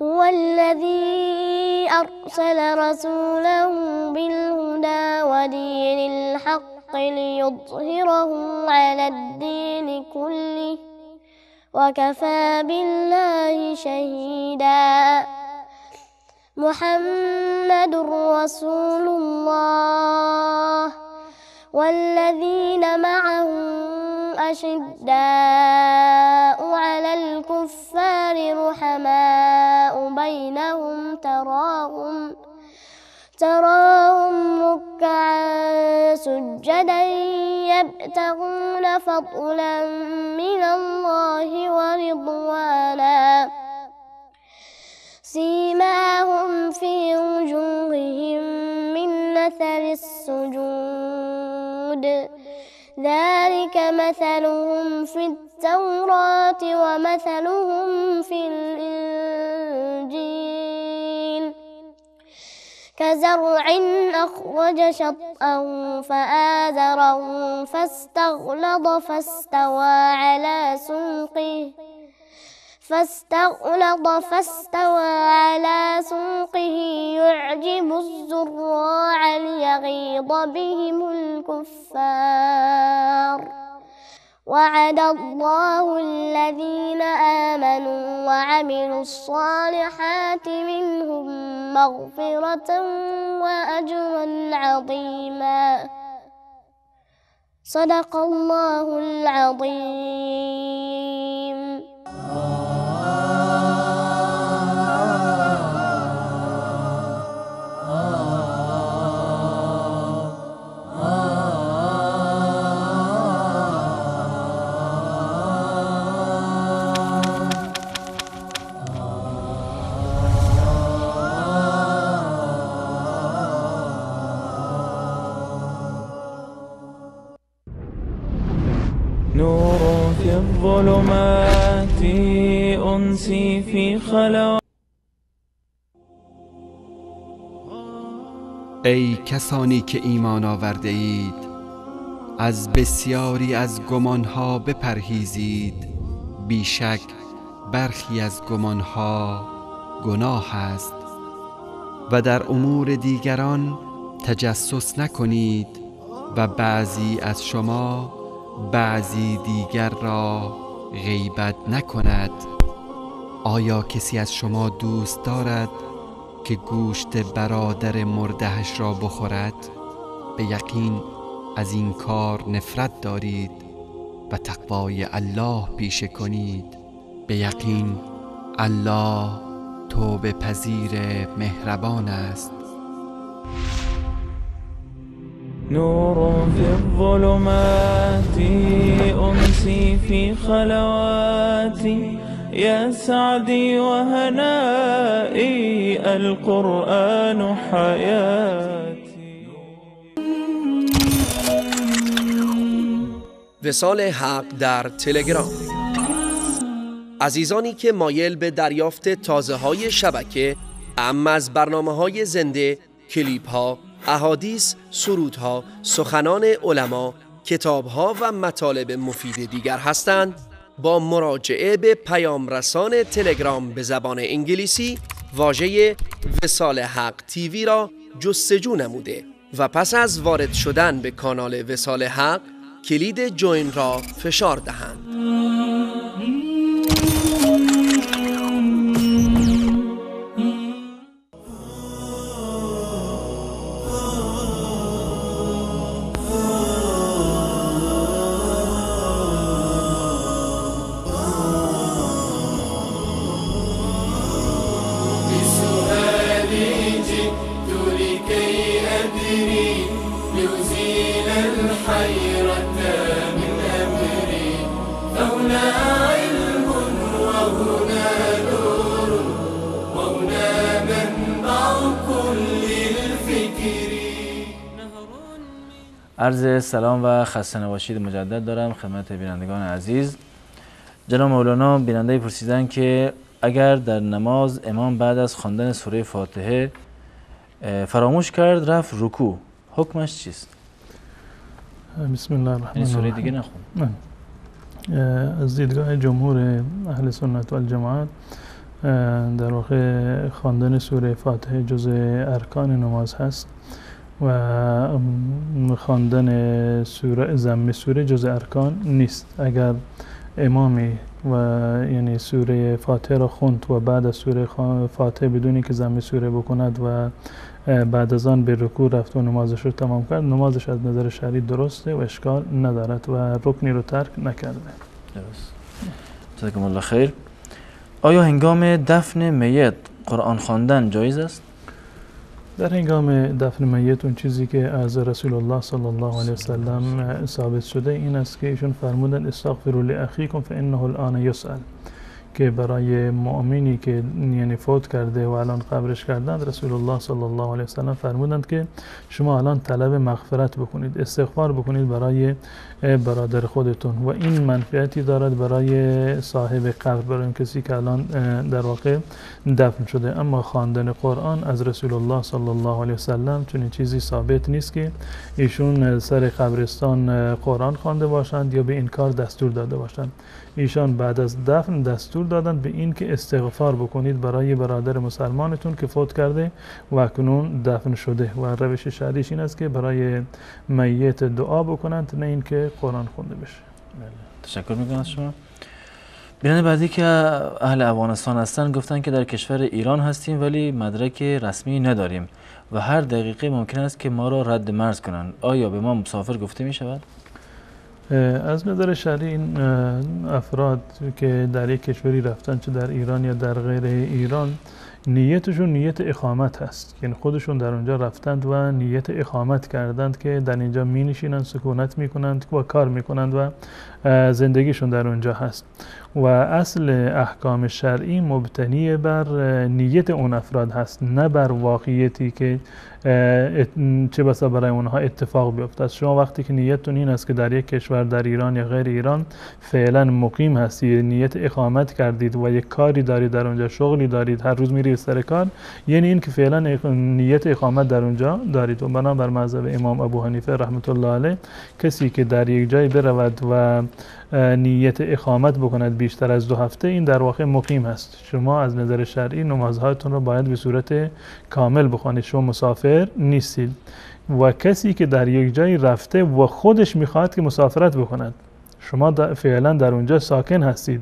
H: هو الذي أرسل رسوله بالهدى ودين الحق ليظهره على الدين كله وكفى بالله شهيدا. محمد رسول الله والذين معه أشداء على الكفار رحماء بينهم تراهم ركعا سجدا يبتغون فضلا من الله ورضوانا سيماهم في وجوههم من أثر السجود ذلك مثلهم في التوراة ومثلهم في الإنجيل. كزرع أخرج شطأه فآزره فاستغلظ فاستوى على سوقه يعجب الزراع ليغيظ بهم الكفار. وعد الله الذين آمنوا وعملوا الصالحات منهم مغفرة وأجرا عظيما. صدق الله العظيم.
A: نور في الظلمات أنسي في خلوات.
F: ای کسانی که ایمان آورده اید، از بسیاری از گمانها بپرهیزید، بیشک برخی از گمانها گناه است، و در امور دیگران تجسس نکنید و بعضی از شما بعضی دیگر را غیبت نکند. آیا کسی از شما دوست دارد که گوشت برادر مردهش را بخورد؟ به یقین از این کار نفرت دارید و تقوای الله پیشه کنید. به یقین الله توبه پذیر مهربان است.
A: نور في الظلمات أنسي في خلواتي يا سعدي وهنائي القرآن حياتي.
I: وصال حق در تلگرام. عزیزانی که مایل به دریافت تازه های شبکه، اما از برنامه های زنده، کلیپ ها، احادیث، سرودها، سخنان علما، کتابها و مطالب مفید دیگر هستند، با مراجعه به پیام رسان تلگرام به زبان انگلیسی واژه وصال حق تیوی را جستجو نموده و پس از وارد شدن به کانال وصال حق کلید جوین را فشار دهند.
C: عرض سلام و خسته نباشید مجدد دارم خدمت بینندگان عزیز. جناب مولانا، بیننده پرسیدن که اگر در نماز امام بعد از خواندن سوره فاتحه فراموش کرد رفت رکوع، حکمش چیست؟
D: بسم الله الرحمن الرحیم.
C: سوره دیگه نخون.
D: از دیدگاه جمهور اهل سنت و الجماعت در واقع خواندن سوره فاتحه جزء ارکان نماز هست و خواندن سوره ضم سوره جزء ارکان نیست. اگر امامی و یعنی سوره فاتحه را خوند و بعد از سوره فاتحه بدون که ضم سوره بکند و بعد از آن به رکوع رفت و نمازش رو تمام کرد، نمازش از نظر شرعی درسته و اشکال ندارد و رکنی رو ترک نکرده.
C: درست. جزاکم الله خیر. آیا هنگام دفن میت قرآن خواندن جایز است؟
D: در هنگام دفن میت اون چیزی که از رسول الله صلی الله علیه و سلم ثابت شده این است که ایشون فرمودند استغفروا لاخیکم فانه الان یسأل، که برای مؤمنی که یعنی فوت کرده و الان قبرش کردند، رسول الله صلی الله علیه و سلم فرمودند که شما الان طلب مغفرت بکنید، استغفار بکنید برای برادر خودتون، و این منفعتی دارد برای صاحب قبر، برای کسی که الان در واقع دفن شده. اما خواندن قرآن از رسول الله صلی الله علیه و سلم چنین چیزی ثابت نیست که ایشون سر قبرستان قرآن خوانده باشند یا به این کار دستور داده باشند. ایشان بعد از دفن دستور دادند به این که استغفار بکنید برای برادر مسلمانتون که فوت کرده و اکنون دفن شده، و روش شرعیش این است که برای میت دعا بکنند، نه اینکه قرآن خونده بشه.
C: بله. تشکر میکنم از شما. بیننده بعدی که اهل افغانستان هستند گفتن که در کشور ایران هستیم ولی مدرک رسمی نداریم و هر دقیقه ممکن است که ما را رد مرز کنند. آیا به ما مسافر گفته می شود؟
D: از نظر شرعی این افراد که در یک کشوری رفتن، چه در ایران یا در غیر ایران، نیتشون نیت اقامت هست، یعنی خودشون در اونجا رفتند و نیت اقامت کردند که در اینجا می نشینند، سکونت می کنند و کار می کنند و زندگیشون در اونجا هست. و اصل احکام شرعی مبتنی بر نیت اون افراد هست، نه بر واقعیتی که چه بسا برای اونها اتفاق بیفتد. شما وقتی که نیتتون این است که در یک کشور، در ایران یا غیر ایران فعلا مقیم هستید، نیت اقامت کردید و یک کاری دارید در اونجا، شغلی دارید، هر روز میرید سر کار، یعنی این که فعلا نیت اقامت در اونجا دارید. و بنابر مذهب امام ابو حنیفه رحمت الله علیه، کسی که در یک جای برود و نیت اقامت بکند بیشتر از 2 هفته، این در واقع مقیم هست. شما از نظر شرعی نمازهایتون رو باید به صورت کامل بخوانید، شما مسافر نیستید. و کسی که در یک جایی رفته و خودش میخواهد که مسافرت بکند، شما فعلا در اونجا ساکن هستید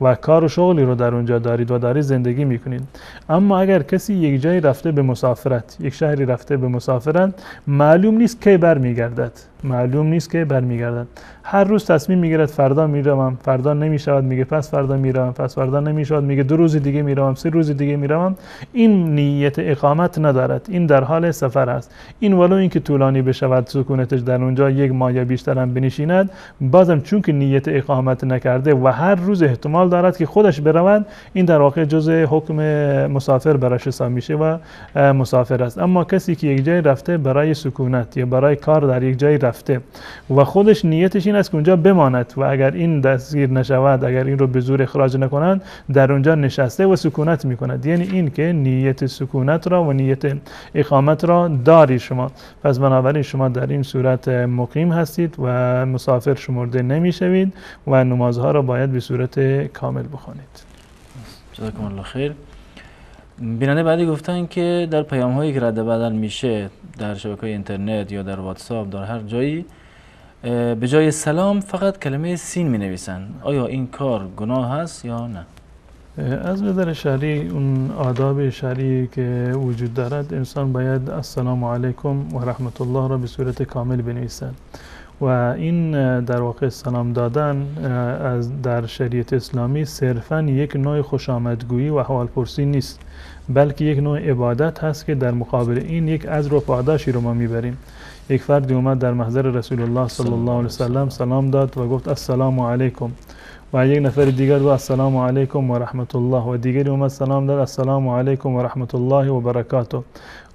D: و کار و شغلی رو در اونجا دارید و دارید زندگی میکنید. اما اگر کسی یک جایی رفته به مسافرت، یک شهری رفته به مسافرت، معلوم نیست کی برمیگردد، معلوم نیست که برمیگردد. هر روز تصمیم میگیرد فردا میروم، فردا نمیشود میگه پس فردا میروم، پس فردا نمیشود میگه 2 روز دیگه میروم، 3 روز دیگه میروم. این نیت اقامت ندارد، این در حال سفر است. این ولو اینکه طولانی بشود سکونتش در اونجا، 1 ماه یا بیشتر هم بنشیند، بازم چون که نیت اقامت نکرده و هر روز احتمال دارد که خودش برود، این در واقع جزء حکم مسافر براش حساب میشه و مسافر است. اما کسی که یک جای رفته برای سکونت یا برای کار در یک جای رفته و خودش نیتش این است که اونجا بماند و اگر این دستگیر نشود، اگر این رو به زور اخراج نکنند، در اونجا نشسته و سکونت میکند. یعنی این که نیت سکونت را و نیت اقامت را داری شما. پس بنابراین شما در این صورت مقیم هستید و مسافر شمرده نمیشوید و نمازها را باید به صورت کامل بخوانید.
C: جزاکم الله خیر. بیننده بعدی گفتن که در پیام هایی که رد و بدل میشه در شبکه‌های اینترنت یا در واتساپ، در هر جایی، به جای سلام فقط کلمه سین می نویسن. آیا این کار گناه هست یا نه؟
D: از نظر شرعی اون آداب شرعی که وجود دارد، انسان باید السلام علیکم و رحمت الله را به صورت کامل بنویسد. و این در واقع سلام دادن از در شریعت اسلامی صرفاً یک نوع خوش آمدگویی و احوالپرسی نیست، بلکه یک نوع عبادت هست که در مقابل این یک اجر و پاداشی رو ما میبریم. یک فردی اومد در محضر رسول الله صلی الله علیه وسلم سلام داد و گفت السلام علیکم، و یک نفر دیگر گفت السلام علیکم و رحمت الله، و دیگری اومد سلام داد السلام علیکم و رحمت الله و برکاته.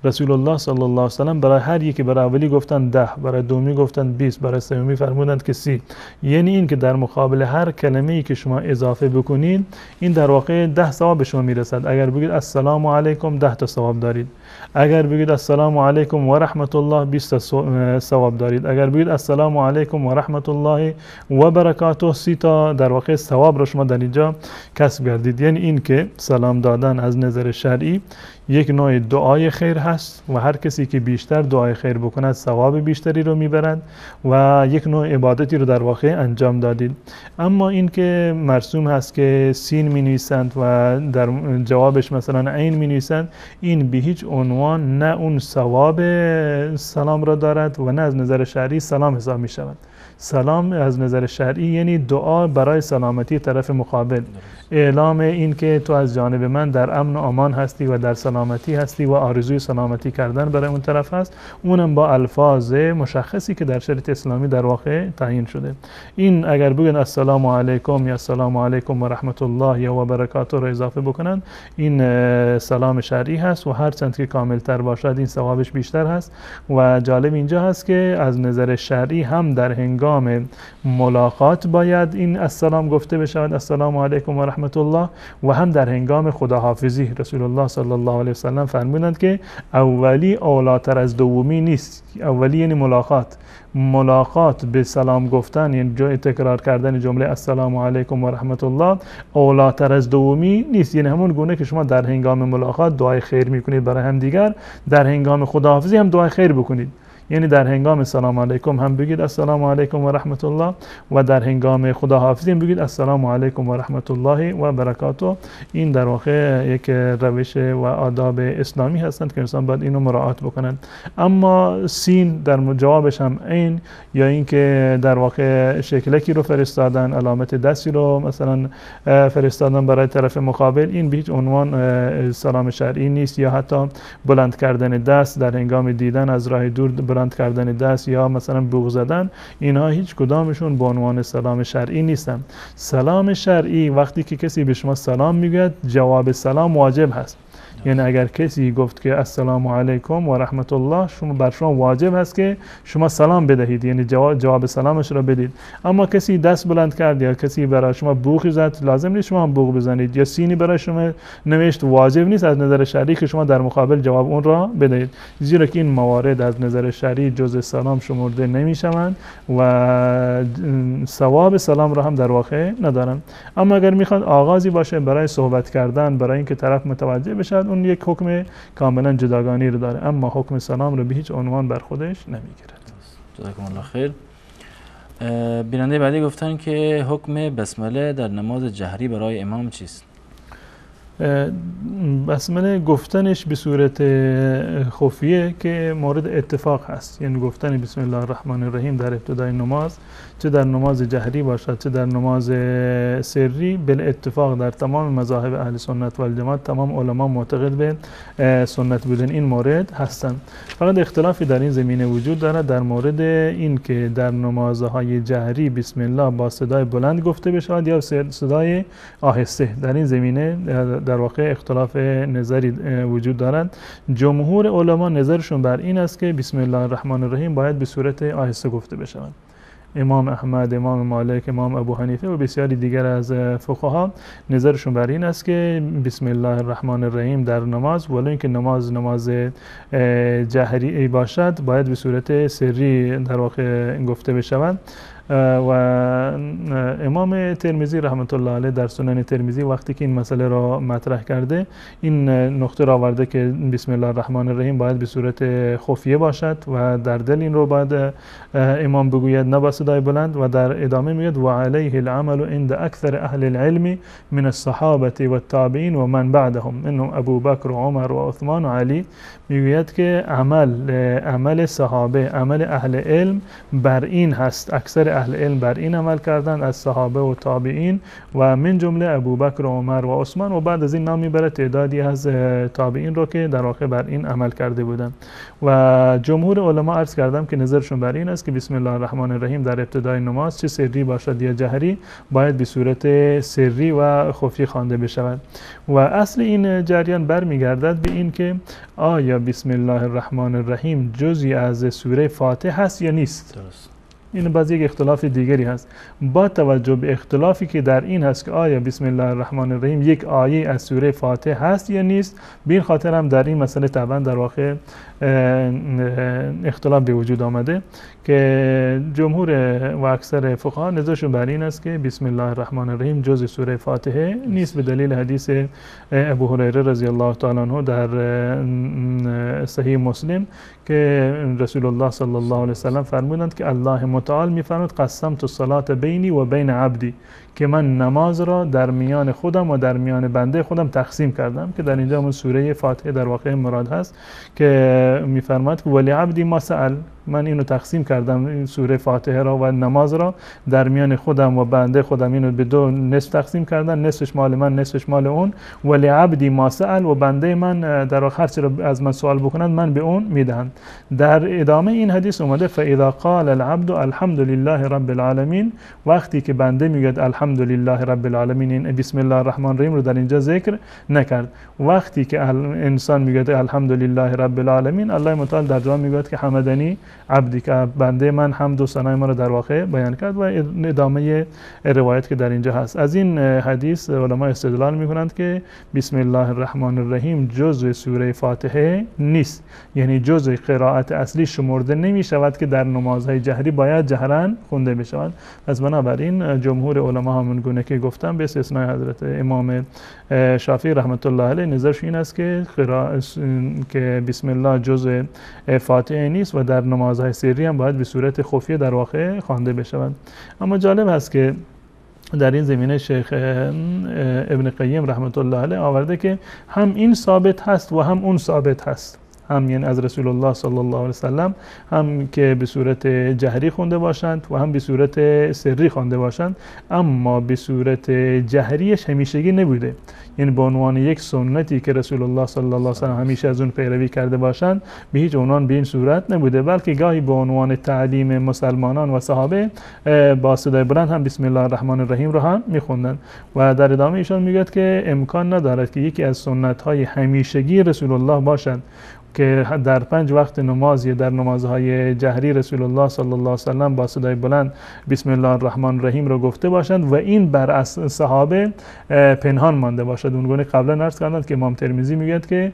D: رسول الله صلی الله علیه وسلم برای هر یکی، برای اولی گفتن 10، برای دومی گفتن 20، برای سومی فرمودند که 30. یعنی این که در مقابل هر کلمه‌ای که شما اضافه بکنید، این در واقع 10 ثواب به شما میرسد. اگر بگید السلام علیکم 10 تا ثواب دارید، اگر بگید السلام علیکم و رحمت الله 20 تا ثواب دارید، اگر بگید السلام علیکم و رحمت الله و برکاته 30 تا در واقع ثواب را شما در اینجا کسب کردید. یعنی این که سلام دادن از نظر شرعی یک نوع دعای خیر هست و هر کسی که بیشتر دعای خیر بکند ثواب بیشتری رو میبرد و یک نوع عبادتی رو در واقع انجام دادید. اما این که مرسوم هست که سین می نویسند و در جوابش مثلا عین می نویسند، این به هیچ عنوان نه اون ثواب سلام را دارد و نه از نظر شرعی سلام حساب می شود. سلام از نظر شرعی یعنی دعا برای سلامتی طرف مقابل، اعلام این که تو از جانب من در امن و امان هستی و در سلامتی هستی و آرزوی سلامتی سلامتی کردن برای اون طرف هست، اونم با الفاظ مشخصی که در شریعت اسلامی در واقع تعیین شده. این اگر بگن السلام علیکم یا السلام علیکم و رحمت الله یا و برکاته رو اضافه بکنن، این سلام شرعی هست و هر چند که کاملتر باشد این ثوابش بیشتر هست. و جالب اینجا هست که از نظر شرعی هم در هنگام ملاقات باید این السلام گفته بشود، السلام علیکم و رحمت الله، و هم در هنگام خداحافظی. رسول الله صلی الله علیه و سلم فرمودند که اولی اولاتر از دومی نیست. اولی یعنی ملاقات، ملاقات به سلام گفتن یعنی جای تکرار کردن جمله السلام علیکم و رحمت الله اولاتر از دومی نیست. یعنی همون گونه که شما در هنگام ملاقات دعای خیر میکنید برای همدیگر، در هنگام خداحافظی هم دعای خیر بکنید. یعنی در هنگام سلام علیکم هم بگید السلام علیکم و رحمت الله و در هنگام خداحافظی هم بگید السلام علیکم و رحمت الله و برکاته. این در واقع یک روش و آداب اسلامی هستند که انسان باید اینو مراعات بکنند. اما سین در جوابش هم این، یا اینکه در واقع شکلکی رو فرستادن، علامت دستی رو مثلا فرستادن برای طرف مقابل، این به هیچ عنوان سلام شرعی نیست. یا حتی بلند کردن دست در هنگام دیدن از راه دور، بلند کردن دست یا مثلا بوق زدن، اینها هیچ کدامشون به عنوان سلام شرعی نیستن. سلام شرعی وقتی که کسی به شما سلام میگوید جواب سلام واجب هست. یعنی اگر کسی گفت که السلام علیکم و رحمت الله، شما بر شما واجب هست که شما سلام بدهید، یعنی جواب سلامش را بدید. اما کسی دست بلند کرد یا کسی برای شما بوق زد، لازم نیست شما هم بوق بزنید، یا سینی برای شما نوشت، واجب نیست از نظر شرعی که شما در مقابل جواب اون را بدهید، زیرا که این موارد از نظر شرعی جزء سلام شمرده نمیشوند و ثواب سلام را هم در واقع ندارند. اما اگر میخواد آغازی باشه برای صحبت کردن، برای اینکه طرف متوجه بشه، اون یک حکم کاملا جداگانی رو داره، اما حکم سلام رو به هیچ عنوان بر خودش نمیگیرد.
C: جزاکم الله خیر. بیننده بعدی گفتن که حکم بسمله در نماز جهری برای امام چیست؟
D: بسمله گفتنش به صورت خفیه که مورد اتفاق هست، یعنی گفتن بسم الله الرحمن الرحیم در ابتدای نماز، چه در نماز جهری باشد چه در نماز سری، بالاتفاق در تمام مذاهب اهل سنت و الجماعت تمام علما معتقد به سنت بودن این مورد هستند. فقط اختلافی در این زمینه وجود دارد در مورد این که در نمازهای جهری بسم الله با صدای بلند گفته بشود یا صدای آهسته. در این زمینه در واقع اختلاف نظری وجود دارد. جمهور علما نظرشون بر این است که بسم الله الرحمن الرحیم باید به صورت آهسته گفته بشود. امام احمد، امام مالک، امام ابو حنیفه و بسیاری دیگر از فقها نظرشون بر این است که بسم الله الرحمن الرحیم در نماز، ولو اینکه نماز جهری باشد، باید به صورت سری در واقع گفته بشود. و امام ترمذی رحمت الله علیه در سنن ترمذی وقتی که این مسئله را مطرح کرده، این نقطه را آورده که بسم الله الرحمن الرحیم باید به صورت خفیه باشد و در دل این رو باید امام بگوید، نه با صدای بلند. و در ادامه میگوید و علیه العمل عند اکثر اهل العلم من الصحابه والتابعین و من بعدهم منهم ابو بکر و عمر و عثمان و علی. میگوید که عمل صحابه، عمل اهل علم بر این هست، اکثر اهل علم بر این عمل کردن از صحابه و تابعین و من جمله ابوبکر و عمر و عثمان، و بعد از این نام میبره تعدادی از تابعین رو که در واقع بر این عمل کرده بودند. و جمهور علما عرض کردم که نظرشون بر این است که بسم الله الرحمن الرحیم در ابتدای نماز چه سری باشد یا جهری، باید به صورت سری و خفی خوانده بشود. و اصل این جریان برمیگردد به این که آیا بسم الله الرحمن الرحیم جزئی از سوره فاتحه هست یا نیست.
C: درست.
D: این باز یک اختلاف دیگری هست. با توجه به اختلافی که در این هست که آیا بسم الله الرحمن الرحیم یک آیه از سوره فاتحه هست یا نیست، به این خاطر هم در این مسئله طبعا در واقع اختلاف به وجود آمده که جمهور و اکثر فقها نظرشون بر این است که بسم الله الرحمن الرحیم جزء سوره فاتحه نیست، به دلیل حدیث ابو هریره رضی الله تعالی عنه در صحیح مسلم که رسول الله صلی الله علیه وسلم فرمودند که الله متعال میفرمود قسمت الصلاة بینی و بین عبدی، که من نماز را در میان خودم و در میان بنده خودم تقسیم کردم، که در اینجا همون سوره فاتحه در واقع مراد هست که میفرماد که ولی عبدی ما سأل، من اینو تقسیم کردم، این سوره فاتحه را و نماز را در میان خودم و بنده خودم، اینو به دو نصف تقسیم کردن، نصفش مال من نصفش مال اون. ولی عبدی ما سأل، و بنده من در آخر چه را از من سوال بکنند من به اون میدهم. در ادامه این حدیث اومده فاذا قال العبد الحمد لله رب العالمین، وقتی که بنده میگه الحمد لله رب العالمین، این بسم الله الرحمن الرحیم رو در اینجا ذکر نکرد. وقتی که انسان میگه الحمد لله رب العالمین، الله متعال در جواب میگه که حمدنی عبدی، که بنده من حمد و ثنای ما رو در واقع بیان کرد. و ادامه روایت که در اینجا هست. از این حدیث علما استدلال میکنند که بسم الله الرحمن الرحیم جزء سوره فاتحه نیست، یعنی جزء قرائت اصلی شمرده نمی شود که در نمازهای جهری باید جهرا خونده بشود. پس بنابراین جمهور علما همون گونه که گفتم به استثنای حضرت امام شافعی رحمت الله علیه نظرش این است که که بسم الله جزء فاتحه نیست و در نمازهای سری هم باید به صورت خفیه در واقع خوانده بشود. اما جالب هست که در این زمینه شیخ ابن قیم رحمت الله علیه آورده که هم این ثابت هست و هم اون ثابت هست، هم یعنی از رسول الله صلی الله علیه وسلم هم که به صورت جهری خونده باشند و هم به صورت سری خوانده باشند، اما به صورت جهریش همیشگی نبوده، یعنی به عنوان یک سنتی که رسول الله صلی الله علیه وسلم همیشه از اون پیروی کرده باشند به هیچ عنوان به این صورت نبوده، بلکه گاهی به عنوان تعلیم مسلمانان و صحابه با صدای بلند هم بسم الله الرحمن الرحیم رو هم میخوندند. و در ادامه ایشان میگوید که امکان ندارد که یکی از سنت های همیشگی رسول الله باشند که در 5 وقت نماز یا در نمازهای جهری رسول الله صلی الله علیه وسلم با صدای بلند بسم الله الرحمن الرحیم رو گفته باشند و این بر صحابه پنهان مانده باشد. اونگونه قبلا عرض کردند که امام ترمذی میگوید که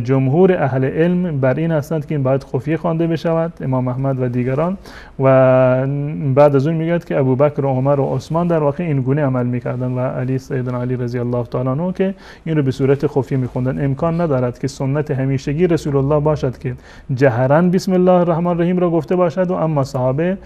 D: جمهور اهل علم بر این هستند که این باید خفیه خوانده بشود، امام احمد و دیگران، و بعد از اون میگوید که ابوبکر و عمر و عثمان در واقع این گونه عمل میکردند و علی سیدنا علی رضی الله تعالی عنه که این رو به صورت خفیه میخوندند. امکان ندارد که سنت همیشگی رسول الله باشد که جهرا بسم الله الرحمن الرحیم را گفته باشد و اما صحابه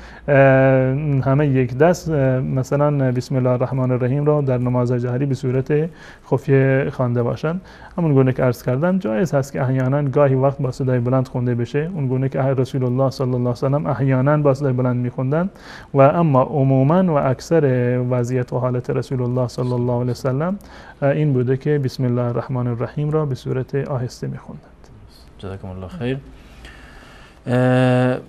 D: همه یک دست مثلا بسم الله الرحمن الرحیم را در نماز جهری به صورت خفیه خوانده باشند. همون گونه که عرض کردم جایز هست که احیانا گاهی وقت با صدای بلند خونده بشه، اون گونه که رسول الله صلی الله علیه و سلم احیانا با صدای بلند میخوندند، و اما عموما و اکثر وضعیت و حالت رسول الله صلی الله علیه و سلم این بوده که بسم الله الرحمن الرحیم را به صورت آهسته میخوندند.
C: جزاکم الله خیر.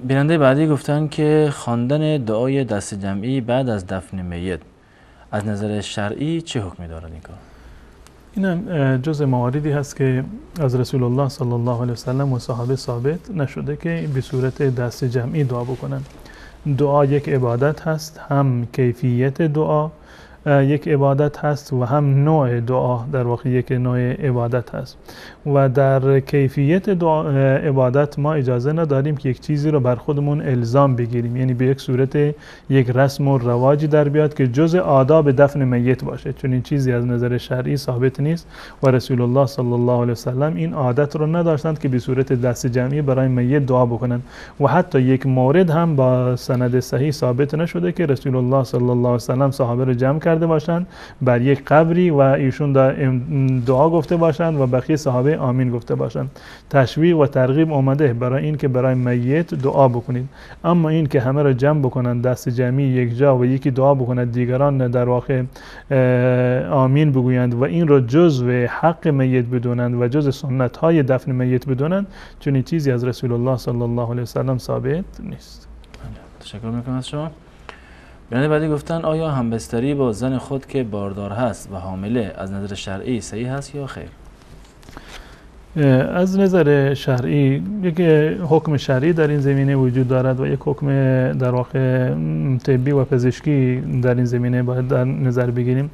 C: بیننده بعدی گفتن که خواندن دعای دست جمعی بعد از دفن میت از نظر شرعی چه حکمی دارد این کار؟
D: اینم جزء مواردی هست که از رسول الله صلی الله علیه وسلم و صحابه ثابت نشده که به صورت دست جمعی دعا بکنن. دعا یک عبادت هست، هم کیفیت دعا یک عبادت هست و هم نوع دعا در واقع یک نوع عبادت هست، و در کیفیت دعا عبادت ما اجازه نداریم که یک چیزی رو بر خودمون الزام بگیریم، یعنی به یک صورت یک رسم و رواجی در بیاد که جزء آداب دفن میت باشه، چون این چیزی از نظر شرعی ثابت نیست و رسول الله صلی الله علیه وسلم این عادت رو نداشتند که به صورت دست جمعی برای میت دعا بکنند، و حتی یک مورد هم با سند صحیح ثابت نشده که رسول الله صلی الله علیه وسلم صحابه رو جمع کرده باشند بر یک قبری و ایشون دعا گفته باشند و بقیه صحابه آمین گفته باشند. تشویق و ترغیب آمده برای این که برای میت دعا بکنید، اما این که همه را جمع بکنند دست جمعی یک جا و یکی دعا بکند دیگران در واقع آمین بگویند و این را جزو حق میت بدونند و جزو سنت های دفن میت بدونند، چون این چیزی از رسول الله صلی الله علیه وسلم ثابت نیست.
C: تشکر میکنم از شما. بیننده بعدی گفتن آیا همبستری با زن خود که باردار هست و حامله از نظر شرعی صحیح هست یا خیر؟
D: از نظر شرعی یک حکم شرعی در این زمینه وجود دارد و یک حکم در واقع طبی و پزشکی در این زمینه باید در نظر بگیریم.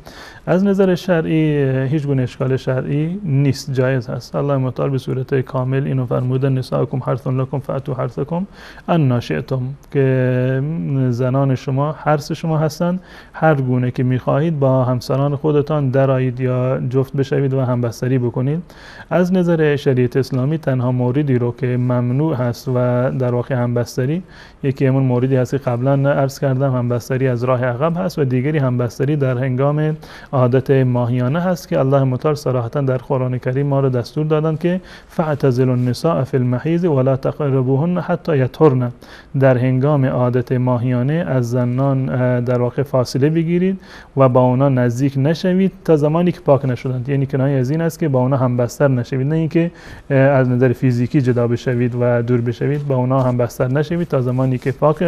D: از نظر شرعی هیچ گونه اشکال شرعی نیست، جایز هست. الله متعال به صورت کامل اینو فرموده نساءکم حرث لکم فأتوا حرثکم انا شئتم، که زنان شما حرث شما هستند، هر گونه که میخواهید با همسران خودتان درآیید یا جفت بشوید و همبستری بکنید. از نظر نظر شریعت اسلامی تنها موردی رو که ممنوع هست و در واقع همبستری، یکی همون موردی هست که قبلا عرض کردم، همبستری از راه عقب هست، و دیگری همبستری در هنگام عادت ماهیانه هست که الله متعال صراحتا در قرآن کریم ما رو دستور دادن که فاعتزلوا النساء فی المحیض ولا تقربوهن حتی یطهرن. در هنگام عادت ماهیانه از زنان در واقع فاصله بگیرید و با اونا نزدیک نشوید تا زمانی که پاک نشدند. یعنی کنایه از این است که با اونا همبستر نشوید، نه اینکه از نظر فیزیکی جدا بشوید و دور بشوید، با اونا همبستر نشوید تا زمانی که پاک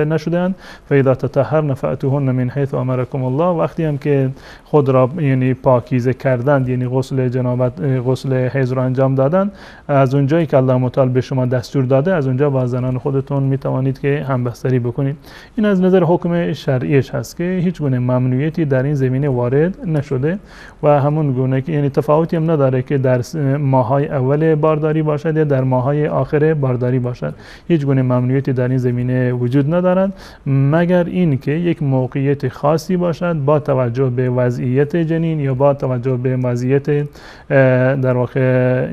D: نشدند. فاذا تطهرن فاتوهن من حيث امركم الله. وقتی هم که خود را یعنی پاکیزه کردند، یعنی غسل جنابت، غسل حیض را انجام دادند، از اونجایی که الله متعال به شما دستور داده، از اونجا با زنان خودتون میتوانید که همبستری بکنید. این از نظر حکم شرعیش هست که هیچ گونه ممنوعیتی در این زمینه وارد نشده و همون گونه که یعنی تفاوتی هم نداره که در ماهای اول بارداری باشد یا در ماهای آخر بارداری باشد، هیچ گونه ممنوعیتی در این زمینه وجود ندارد، مگر این که یک موقعیت خاصی باشد با توجه به وضعیت جنین یا با توجه به وضعیت در واقع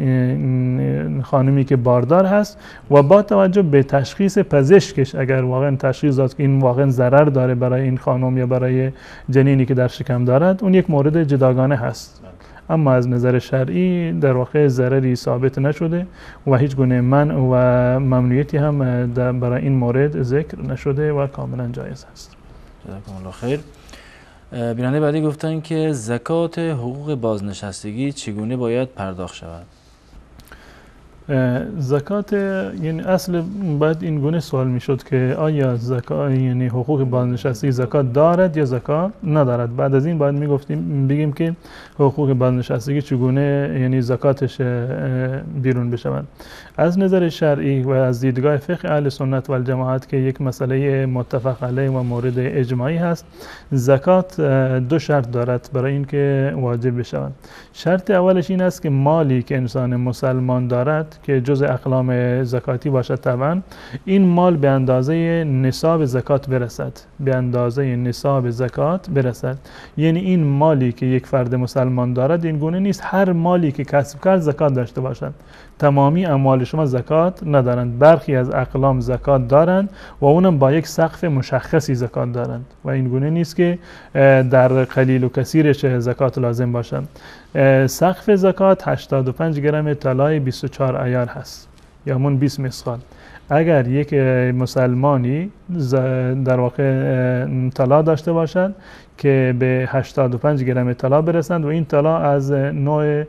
D: خانمی که باردار هست و با توجه به تشخیص پزشکش. اگر واقعا تشخیص داد که این واقعا ضرر داره برای این خانم یا برای جنینی که در شکم دارد، اون یک مورد جداگانه هست. اما از نظر شرعی در واقع ضرری ثابت نشده و هیچ گونه منع و ممنوعیتی هم برای این مورد ذکر نشده و کاملا جایز است.
C: جزاکم الله خیر. بیننده بعدی گفتن که زکات حقوق بازنشستگی چگونه باید پرداخت شود؟
D: زکات، یعنی اصل باید این گونه سوال میشد که آیا زکات یعنی حقوق بازنشستگی زکات دارد یا زکات ندارد. بعد از این باید میگفتیم بگیم که حقوق بازنشستگی چگونه یعنی زکاتش بیرون بشود. از نظر شرعی و از دیدگاه فقه اهل سنت و الجماعت که یک مسئله متفق علیه و مورد اجماعی هست، زکات دو شرط دارد برای اینکه واجب بشود. شرط اولش این است که مالی که انسان مسلمان دارد که جز اقلام زکاتی باشد، طبعا این مال به اندازه نصاب زکات برسد، به اندازه نصاب زکات برسد. یعنی این مالی که یک فرد مسلمان دارد این گونه نیست هر مالی که کسب کرد زکات داشته باشد. تمامی اموال شما زکات ندارند، برخی از اقلام زکات دارند و اونم با یک سقف مشخصی زکات دارند و این گونه نیست که در قلیل و کثیرش زکات لازم باشد. سقف زکات 85 گرم طلای 24 عیار هست یا همون 20 مثقال. اگر یک مسلمانی در واقع طلا داشته باشد که به 85 گرم طلا برسند و این طلا از نوع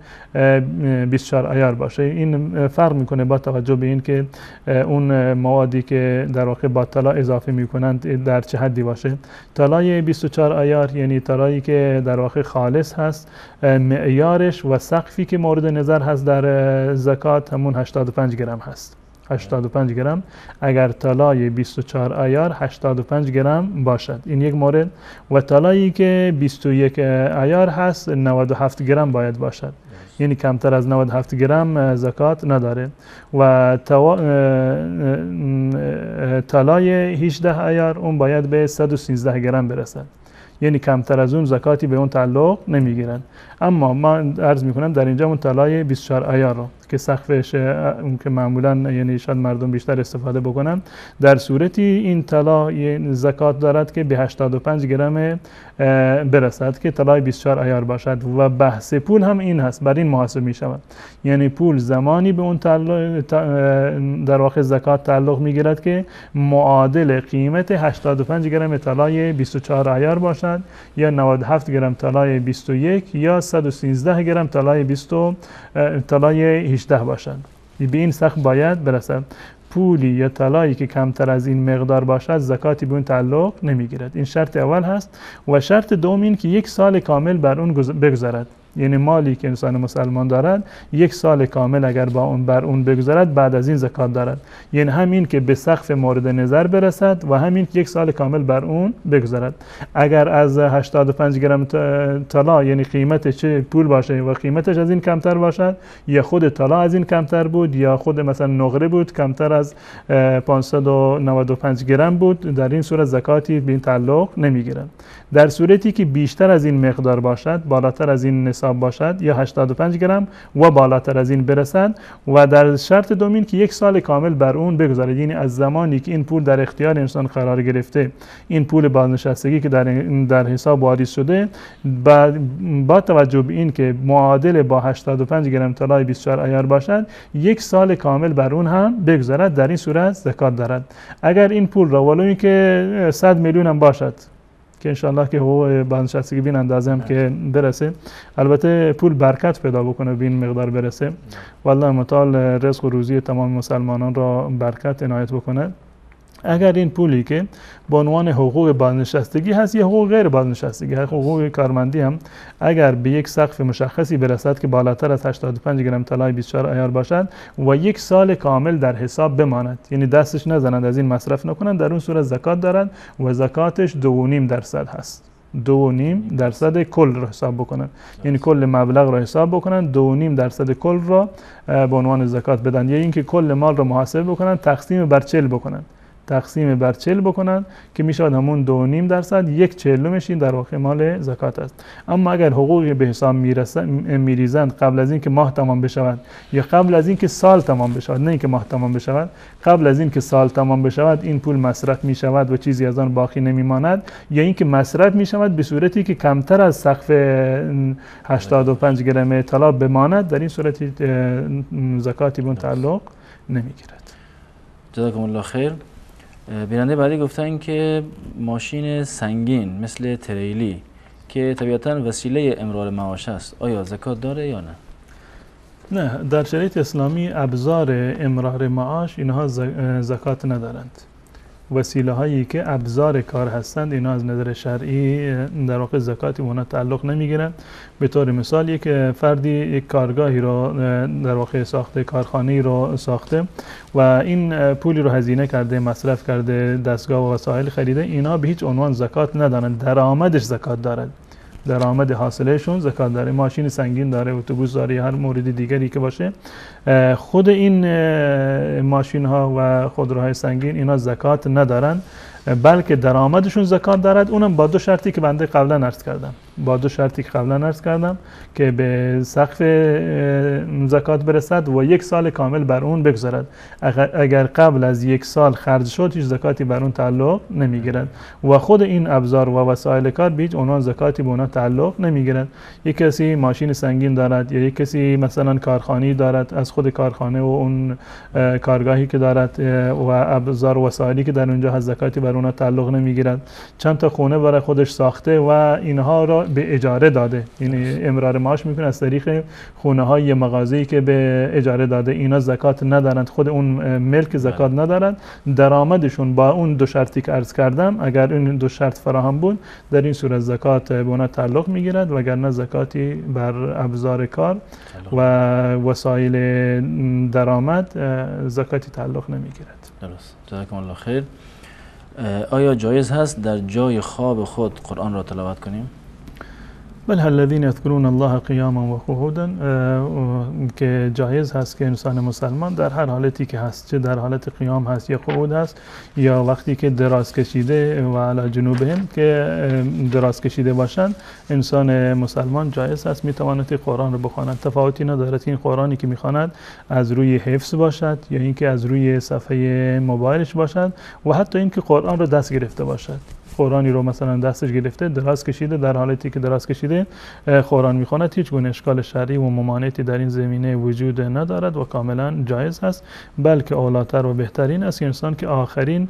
D: 24 عیار باشه، این فرق میکنه با توجه به این که اون موادی که در واقع با طلا اضافه میکنند در چه حدی باشه. طلای 24 عیار یعنی طلایی که در واقع خالص هست، معیارش و سقفی که مورد نظر هست در زکات همون 85 گرم هست. 85 گرم اگر طلای 24 عیار 85 گرم باشد، این یک مورد. و طلایی که 21 عیار هست 97 گرم باید باشد، یعنی کمتر از 97 گرم زکات نداره. و طلای 18 عیار اون باید به 113 گرم برسد، یعنی کمتر از اون زکاتی به اون تعلق نمیگیرن. اما من عرض میکنم در اینجا اون طلای 24 عیار رو که سقفش اون که معمولا یعنی شاید مردم بیشتر استفاده بکنن، در صورتی این طلا زکات دارد که به 85 گرم برسد که طلای 24 عیار باشد. و بحث پول هم این هست، بر این محاسب می شود. یعنی پول زمانی به اون در واقع زکات تعلق میگیرد که معادل قیمت 85 گرم طلای 24 عیار باشد یا 97 گرم طلای 21 یا 113 گرم طلای طلای 18 باشد. به این سقف باید برسد. پولی یا طلایی که کمتر از این مقدار باشد زکاتی به اون تعلق نمیگیرد. این شرط اول هست. و شرط دوم این که یک سال کامل بر اون بگذرد، یعنی مالی که انسان مسلمان دارد یک سال کامل اگر با اون بر اون بگذرد بعد از این زکات دارد. یعنی همین که به سقف مورد نظر برسد و همین که یک سال کامل بر اون بگذرد. اگر از 85 گرم طلا یعنی قیمت چه پول باشه و قیمتش از این کمتر باشد، یا خود طلا از این کمتر بود یا خود مثلا نقره بود کمتر از 595 گرم بود، در این صورت زکاتی به این تعلق نمیگیرد. در صورتی که بیشتر از این مقدار باشد، بالاتر از این حساب باشد یا 85 گرم و بالاتر از این برسد، و در شرط دومین که یک سال کامل بر اون بگذارد، یعنی از زمانی که این پول در اختیار انسان قرار گرفته، این پول بازنشستگی که در حساب وارد شده، با توجه به این که معادل با 85 گرم طلای 24 عیار باشد، یک سال کامل بر اون هم بگذارد، در این صورت زکات دارد. اگر این پول را ولو اینکه 100 میلیون هم باشد، که انشالله که حقوق بازنشستگی بین اندازه هم که برسه، البته پول برکت پیدا بکنه به این مقدار برسه، والله متعال رزق و روزی تمام مسلمانان را برکت عنایت بکنه. اگر این پولی که به عنوان حقوق بازنشستگی هست یا حقوق غیر بازنشستگی، حقوق کارمندی هم، اگر به یک سقف مشخصی برسد که بالاتر از 85 گرم طلای 24 عیار باشد و یک سال کامل در حساب بماند، یعنی دستش نزنند، از این مصرف نکنند، در اون صورت زکات دارند و زکاتش 2.5% هست. 2.5% کل را حساب بکنن، یعنی کل مبلغ را حساب بکنن، 2.5% کل را به عنوان زکات بدن، یا اینکه کل مال را محاسبه بکنن، تقسیم بر 40 بکنن، تقسیم بر 40 بکنن که میشود همون 2.5%، 1/40 این در واقع مال زکات است. اما اگر حقوقی به حساب میریزند قبل از اینکه ماه تمام بشود یا قبل از اینکه سال تمام بشود، نه اینکه ماه تمام بشود، قبل از اینکه سال تمام بشود این پول مصرف میشود و چیزی از آن باقی نمیماند، یا اینکه مصرف میشود به صورتی که کمتر از سقف 85 گرم طلا بماند، در این صورت زکاتی به اون تعلق نمیگیرد.
C: جزاکم الله خیر. بیننده بعدی گفتن که ماشین سنگین مثل تریلی که طبیعتاً وسیله امرار معاش است، آیا زکات داره یا نه؟
D: نه، در شریعت اسلامی ابزار امرار معاش اینها زکات ندارند. وسیله هایی که ابزار کار هستند اینا از نظر شرعی در واقع زکاتی به اونها تعلق نمیگیرند. به طور مثال یک فردی یک کارگاهی رو در واقع ساخته، کارخانه‌ای رو ساخته و این پولی رو هزینه کرده، مصرف کرده، دستگاه و وسایل خریده، اینا به هیچ عنوان زکات ندارند. درآمدش زکات دارد، درآمد حاصلهشون زکات داره. ماشین سنگین داره، اتوبوس داره، هر مورد دیگری که باشه، خود این ماشین ها و خودروهای سنگین اینا زکات ندارن، بلکه درآمدشون زکات دارد. اونم با دو شرطی که بنده قبلا عرض کردم، با دو شرطی که قبلا عرض کردم که به سقف زکات برسد و یک سال کامل بر اون بگذرد. اگر قبل از یک سال خرج شد هیچ زکاتی بر اون تعلق نمیگیرد و خود این ابزار و وسایل کار به هیچ عنوان زکاتی به اونها تعلق نمیگیرد. یک کسی ماشین سنگین دارد یا یک کسی مثلا کارخانه‌ای دارد، از خود کارخانه و اون کارگاهی که دارد و ابزار و وسایلی که در اونجا هست زکاتی بر اونها تعلق نمیگیرد. چند تا خونه برای خودش ساخته و اینها را به اجاره داده، یعنی امرار معاش میکنه از طریق خونه های مغازه‌ای که به اجاره داده، اینا زکات ندارند، خود اون ملک زکات ندارند. درآمدشون با اون دو شرطی که عرض کردم، اگر این دو شرط فراهم بود در این صورت زکات به اونها تعلق میگیرد، وگرنه زکاتی بر ابزار کار و وسایل درآمد زکاتی تعلق نمیگیرد.
C: درست، جزاکم الله خیر. آیا جایز هست در جای خواب خود قرآن را تلاوت کنیم؟
D: بله، الذین یذکرون الله قیاما و قعودا، که جایز هست که انسان مسلمان در هر حالتی که هست، چه در حالت قیام هست یا قعود هست یا وقتی که دراز کشیده و علی جنوبهم که دراز کشیده باشند، انسان مسلمان جایز هست میتواند قرآن رو بخواند. تفاوتی ندارد این قرآنی که میخواند از روی حفظ باشد یا اینکه از روی صفحه موبایلش باشد و حتی اینکه قرآن رو دست گرفته باشد. قرآنی رو مثلا دستش گرفته، دراز کشیده، در حالتی که دراز کشیده قرآن میخواند، هیچ گونه اشکال شرعی و ممانعتی در این زمینه وجود ندارد و کاملا جایز هست. بلکه اولاتر و بهترین است انسان که آخرین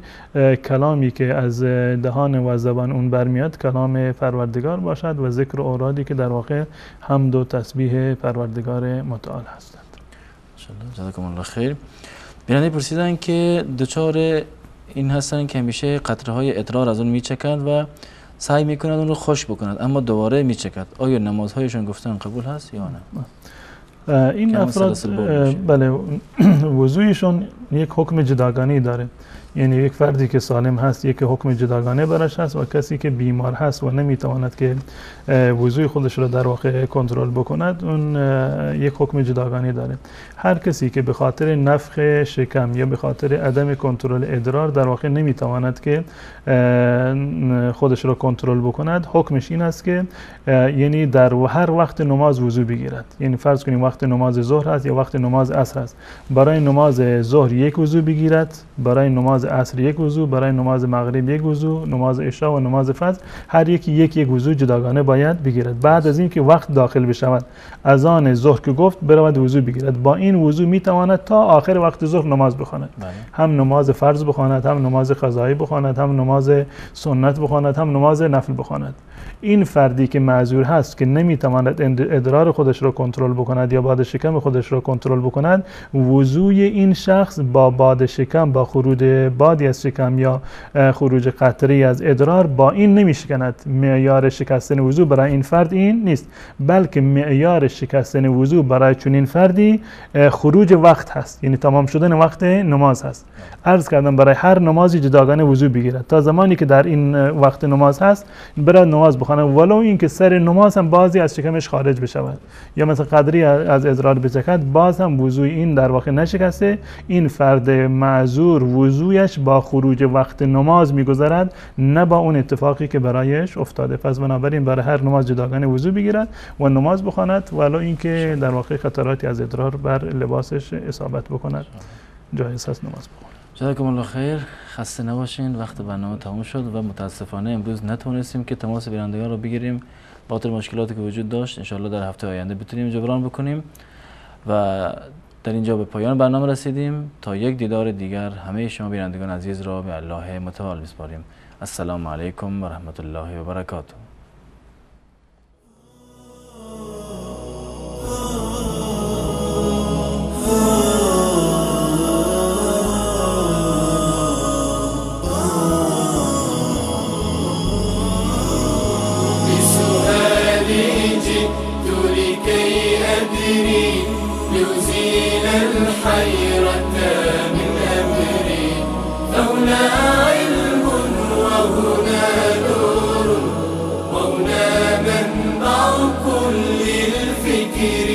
D: کلامی که از دهان و زبان اون برمیاد کلام پروردگار باشد و ذکر و اورادی که در واقع حمد و تسبیح پروردگار متعال هستند.
C: جزاکم الله خیر. بیننده پرسیدن که دچار این هستن که همیشه قطره های ادرار از اون میچکند و سعی میکنند اون رو خشک بکنند، اما دوباره میچکند. آیا نمازهایشون گفتن قبول هست یا نه؟
D: این افراد بله، وضویشون یک حکم جداگانه داره. یعنی یک فردی که سالم هست یک حکم جداگانه براش هست و کسی که بیمار هست و نمیتواند که وضوی خودش را در واقع کنترل بکند اون یک حکم جداگانه داره. هر کسی که به خاطر نفخ شکم یا به خاطر عدم کنترل ادرار در واقع نمیتواند که خودش را کنترل بکند، حکمش این است که یعنی در هر وقت نماز وضو بگیرد. یعنی فرض کنیم وقت نماز ظهر هست یا وقت نماز عصر هست، برای نماز ظهر یک وضو بگیرد، برای نماز عصر یک وضو، برای نماز مغرب یک وضو، نماز عشاء و نماز فجر، هر یکی یک یک وضو جداگانه باید بگیرد. بعد از اینکه وقت داخل بشود، اذان ظهر که گفت برود وضو بگیرد. با این وضو میتواند تا آخر وقت ظهر نماز بخواند. هم نماز فرض بخواند، هم نماز قضایی بخواند، هم نماز سنت بخواند، هم نماز نفل بخواند. این فردی که معذور هست که نمیتواند ادرار خودش را کنترل بکند یا باد شکم خودش را کنترل بکند، وضوی این شخص با باد شکم، با خروج بادی از شکم یا خروج قطری از ادرار، با این نمیشکند. معیار شکستن وضو برای این فرد این نیست، بلکه معیار شکستن وضو برای چنین فردی خروج وقت هست، یعنی تمام شدن وقت نماز هست. عرض کردم برای هر نمازی جداگانه وضو بگیرد تا زمانی که در این وقت نماز هست برای نماز بخواند، ولو اینکه سر نماز هم بعضی از شکمش خارج بشود یا مثلا قدری از ادرار بچکد، باز هم وضوی این در واقع نشکسته. این فرد معذور وضویش با خروج وقت نماز میگذرد، نه با اون اتفاقی که برایش افتاده. پس بنابراین برای هر نماز جداگانه وضو بگیرد و نماز بخواند، ولو اینکه در واقع خطراتی از ادرار بر لباسش اصابت بکند، جایز است نماز بخواند.
C: جزاکم الله خیر. خسته نباشین. وقت برنامه تمام شد و متاسفانه امروز نتونستیم که تماس بینندگان رو بگیریم با خاطر مشکلاتی که وجود داشت. انشاءالله در هفته آینده بتونیم جبران بکنیم و در اینجا به پایان برنامه رسیدیم. تا یک دیدار دیگر همه شما بینندگان عزیز را به الله متعال میسپاریم. السلام علیکم و رحمت الله و برکاته.
B: الحيرة من أمري، فهنا علم وهنا نور وهنا منبع كل الفكر.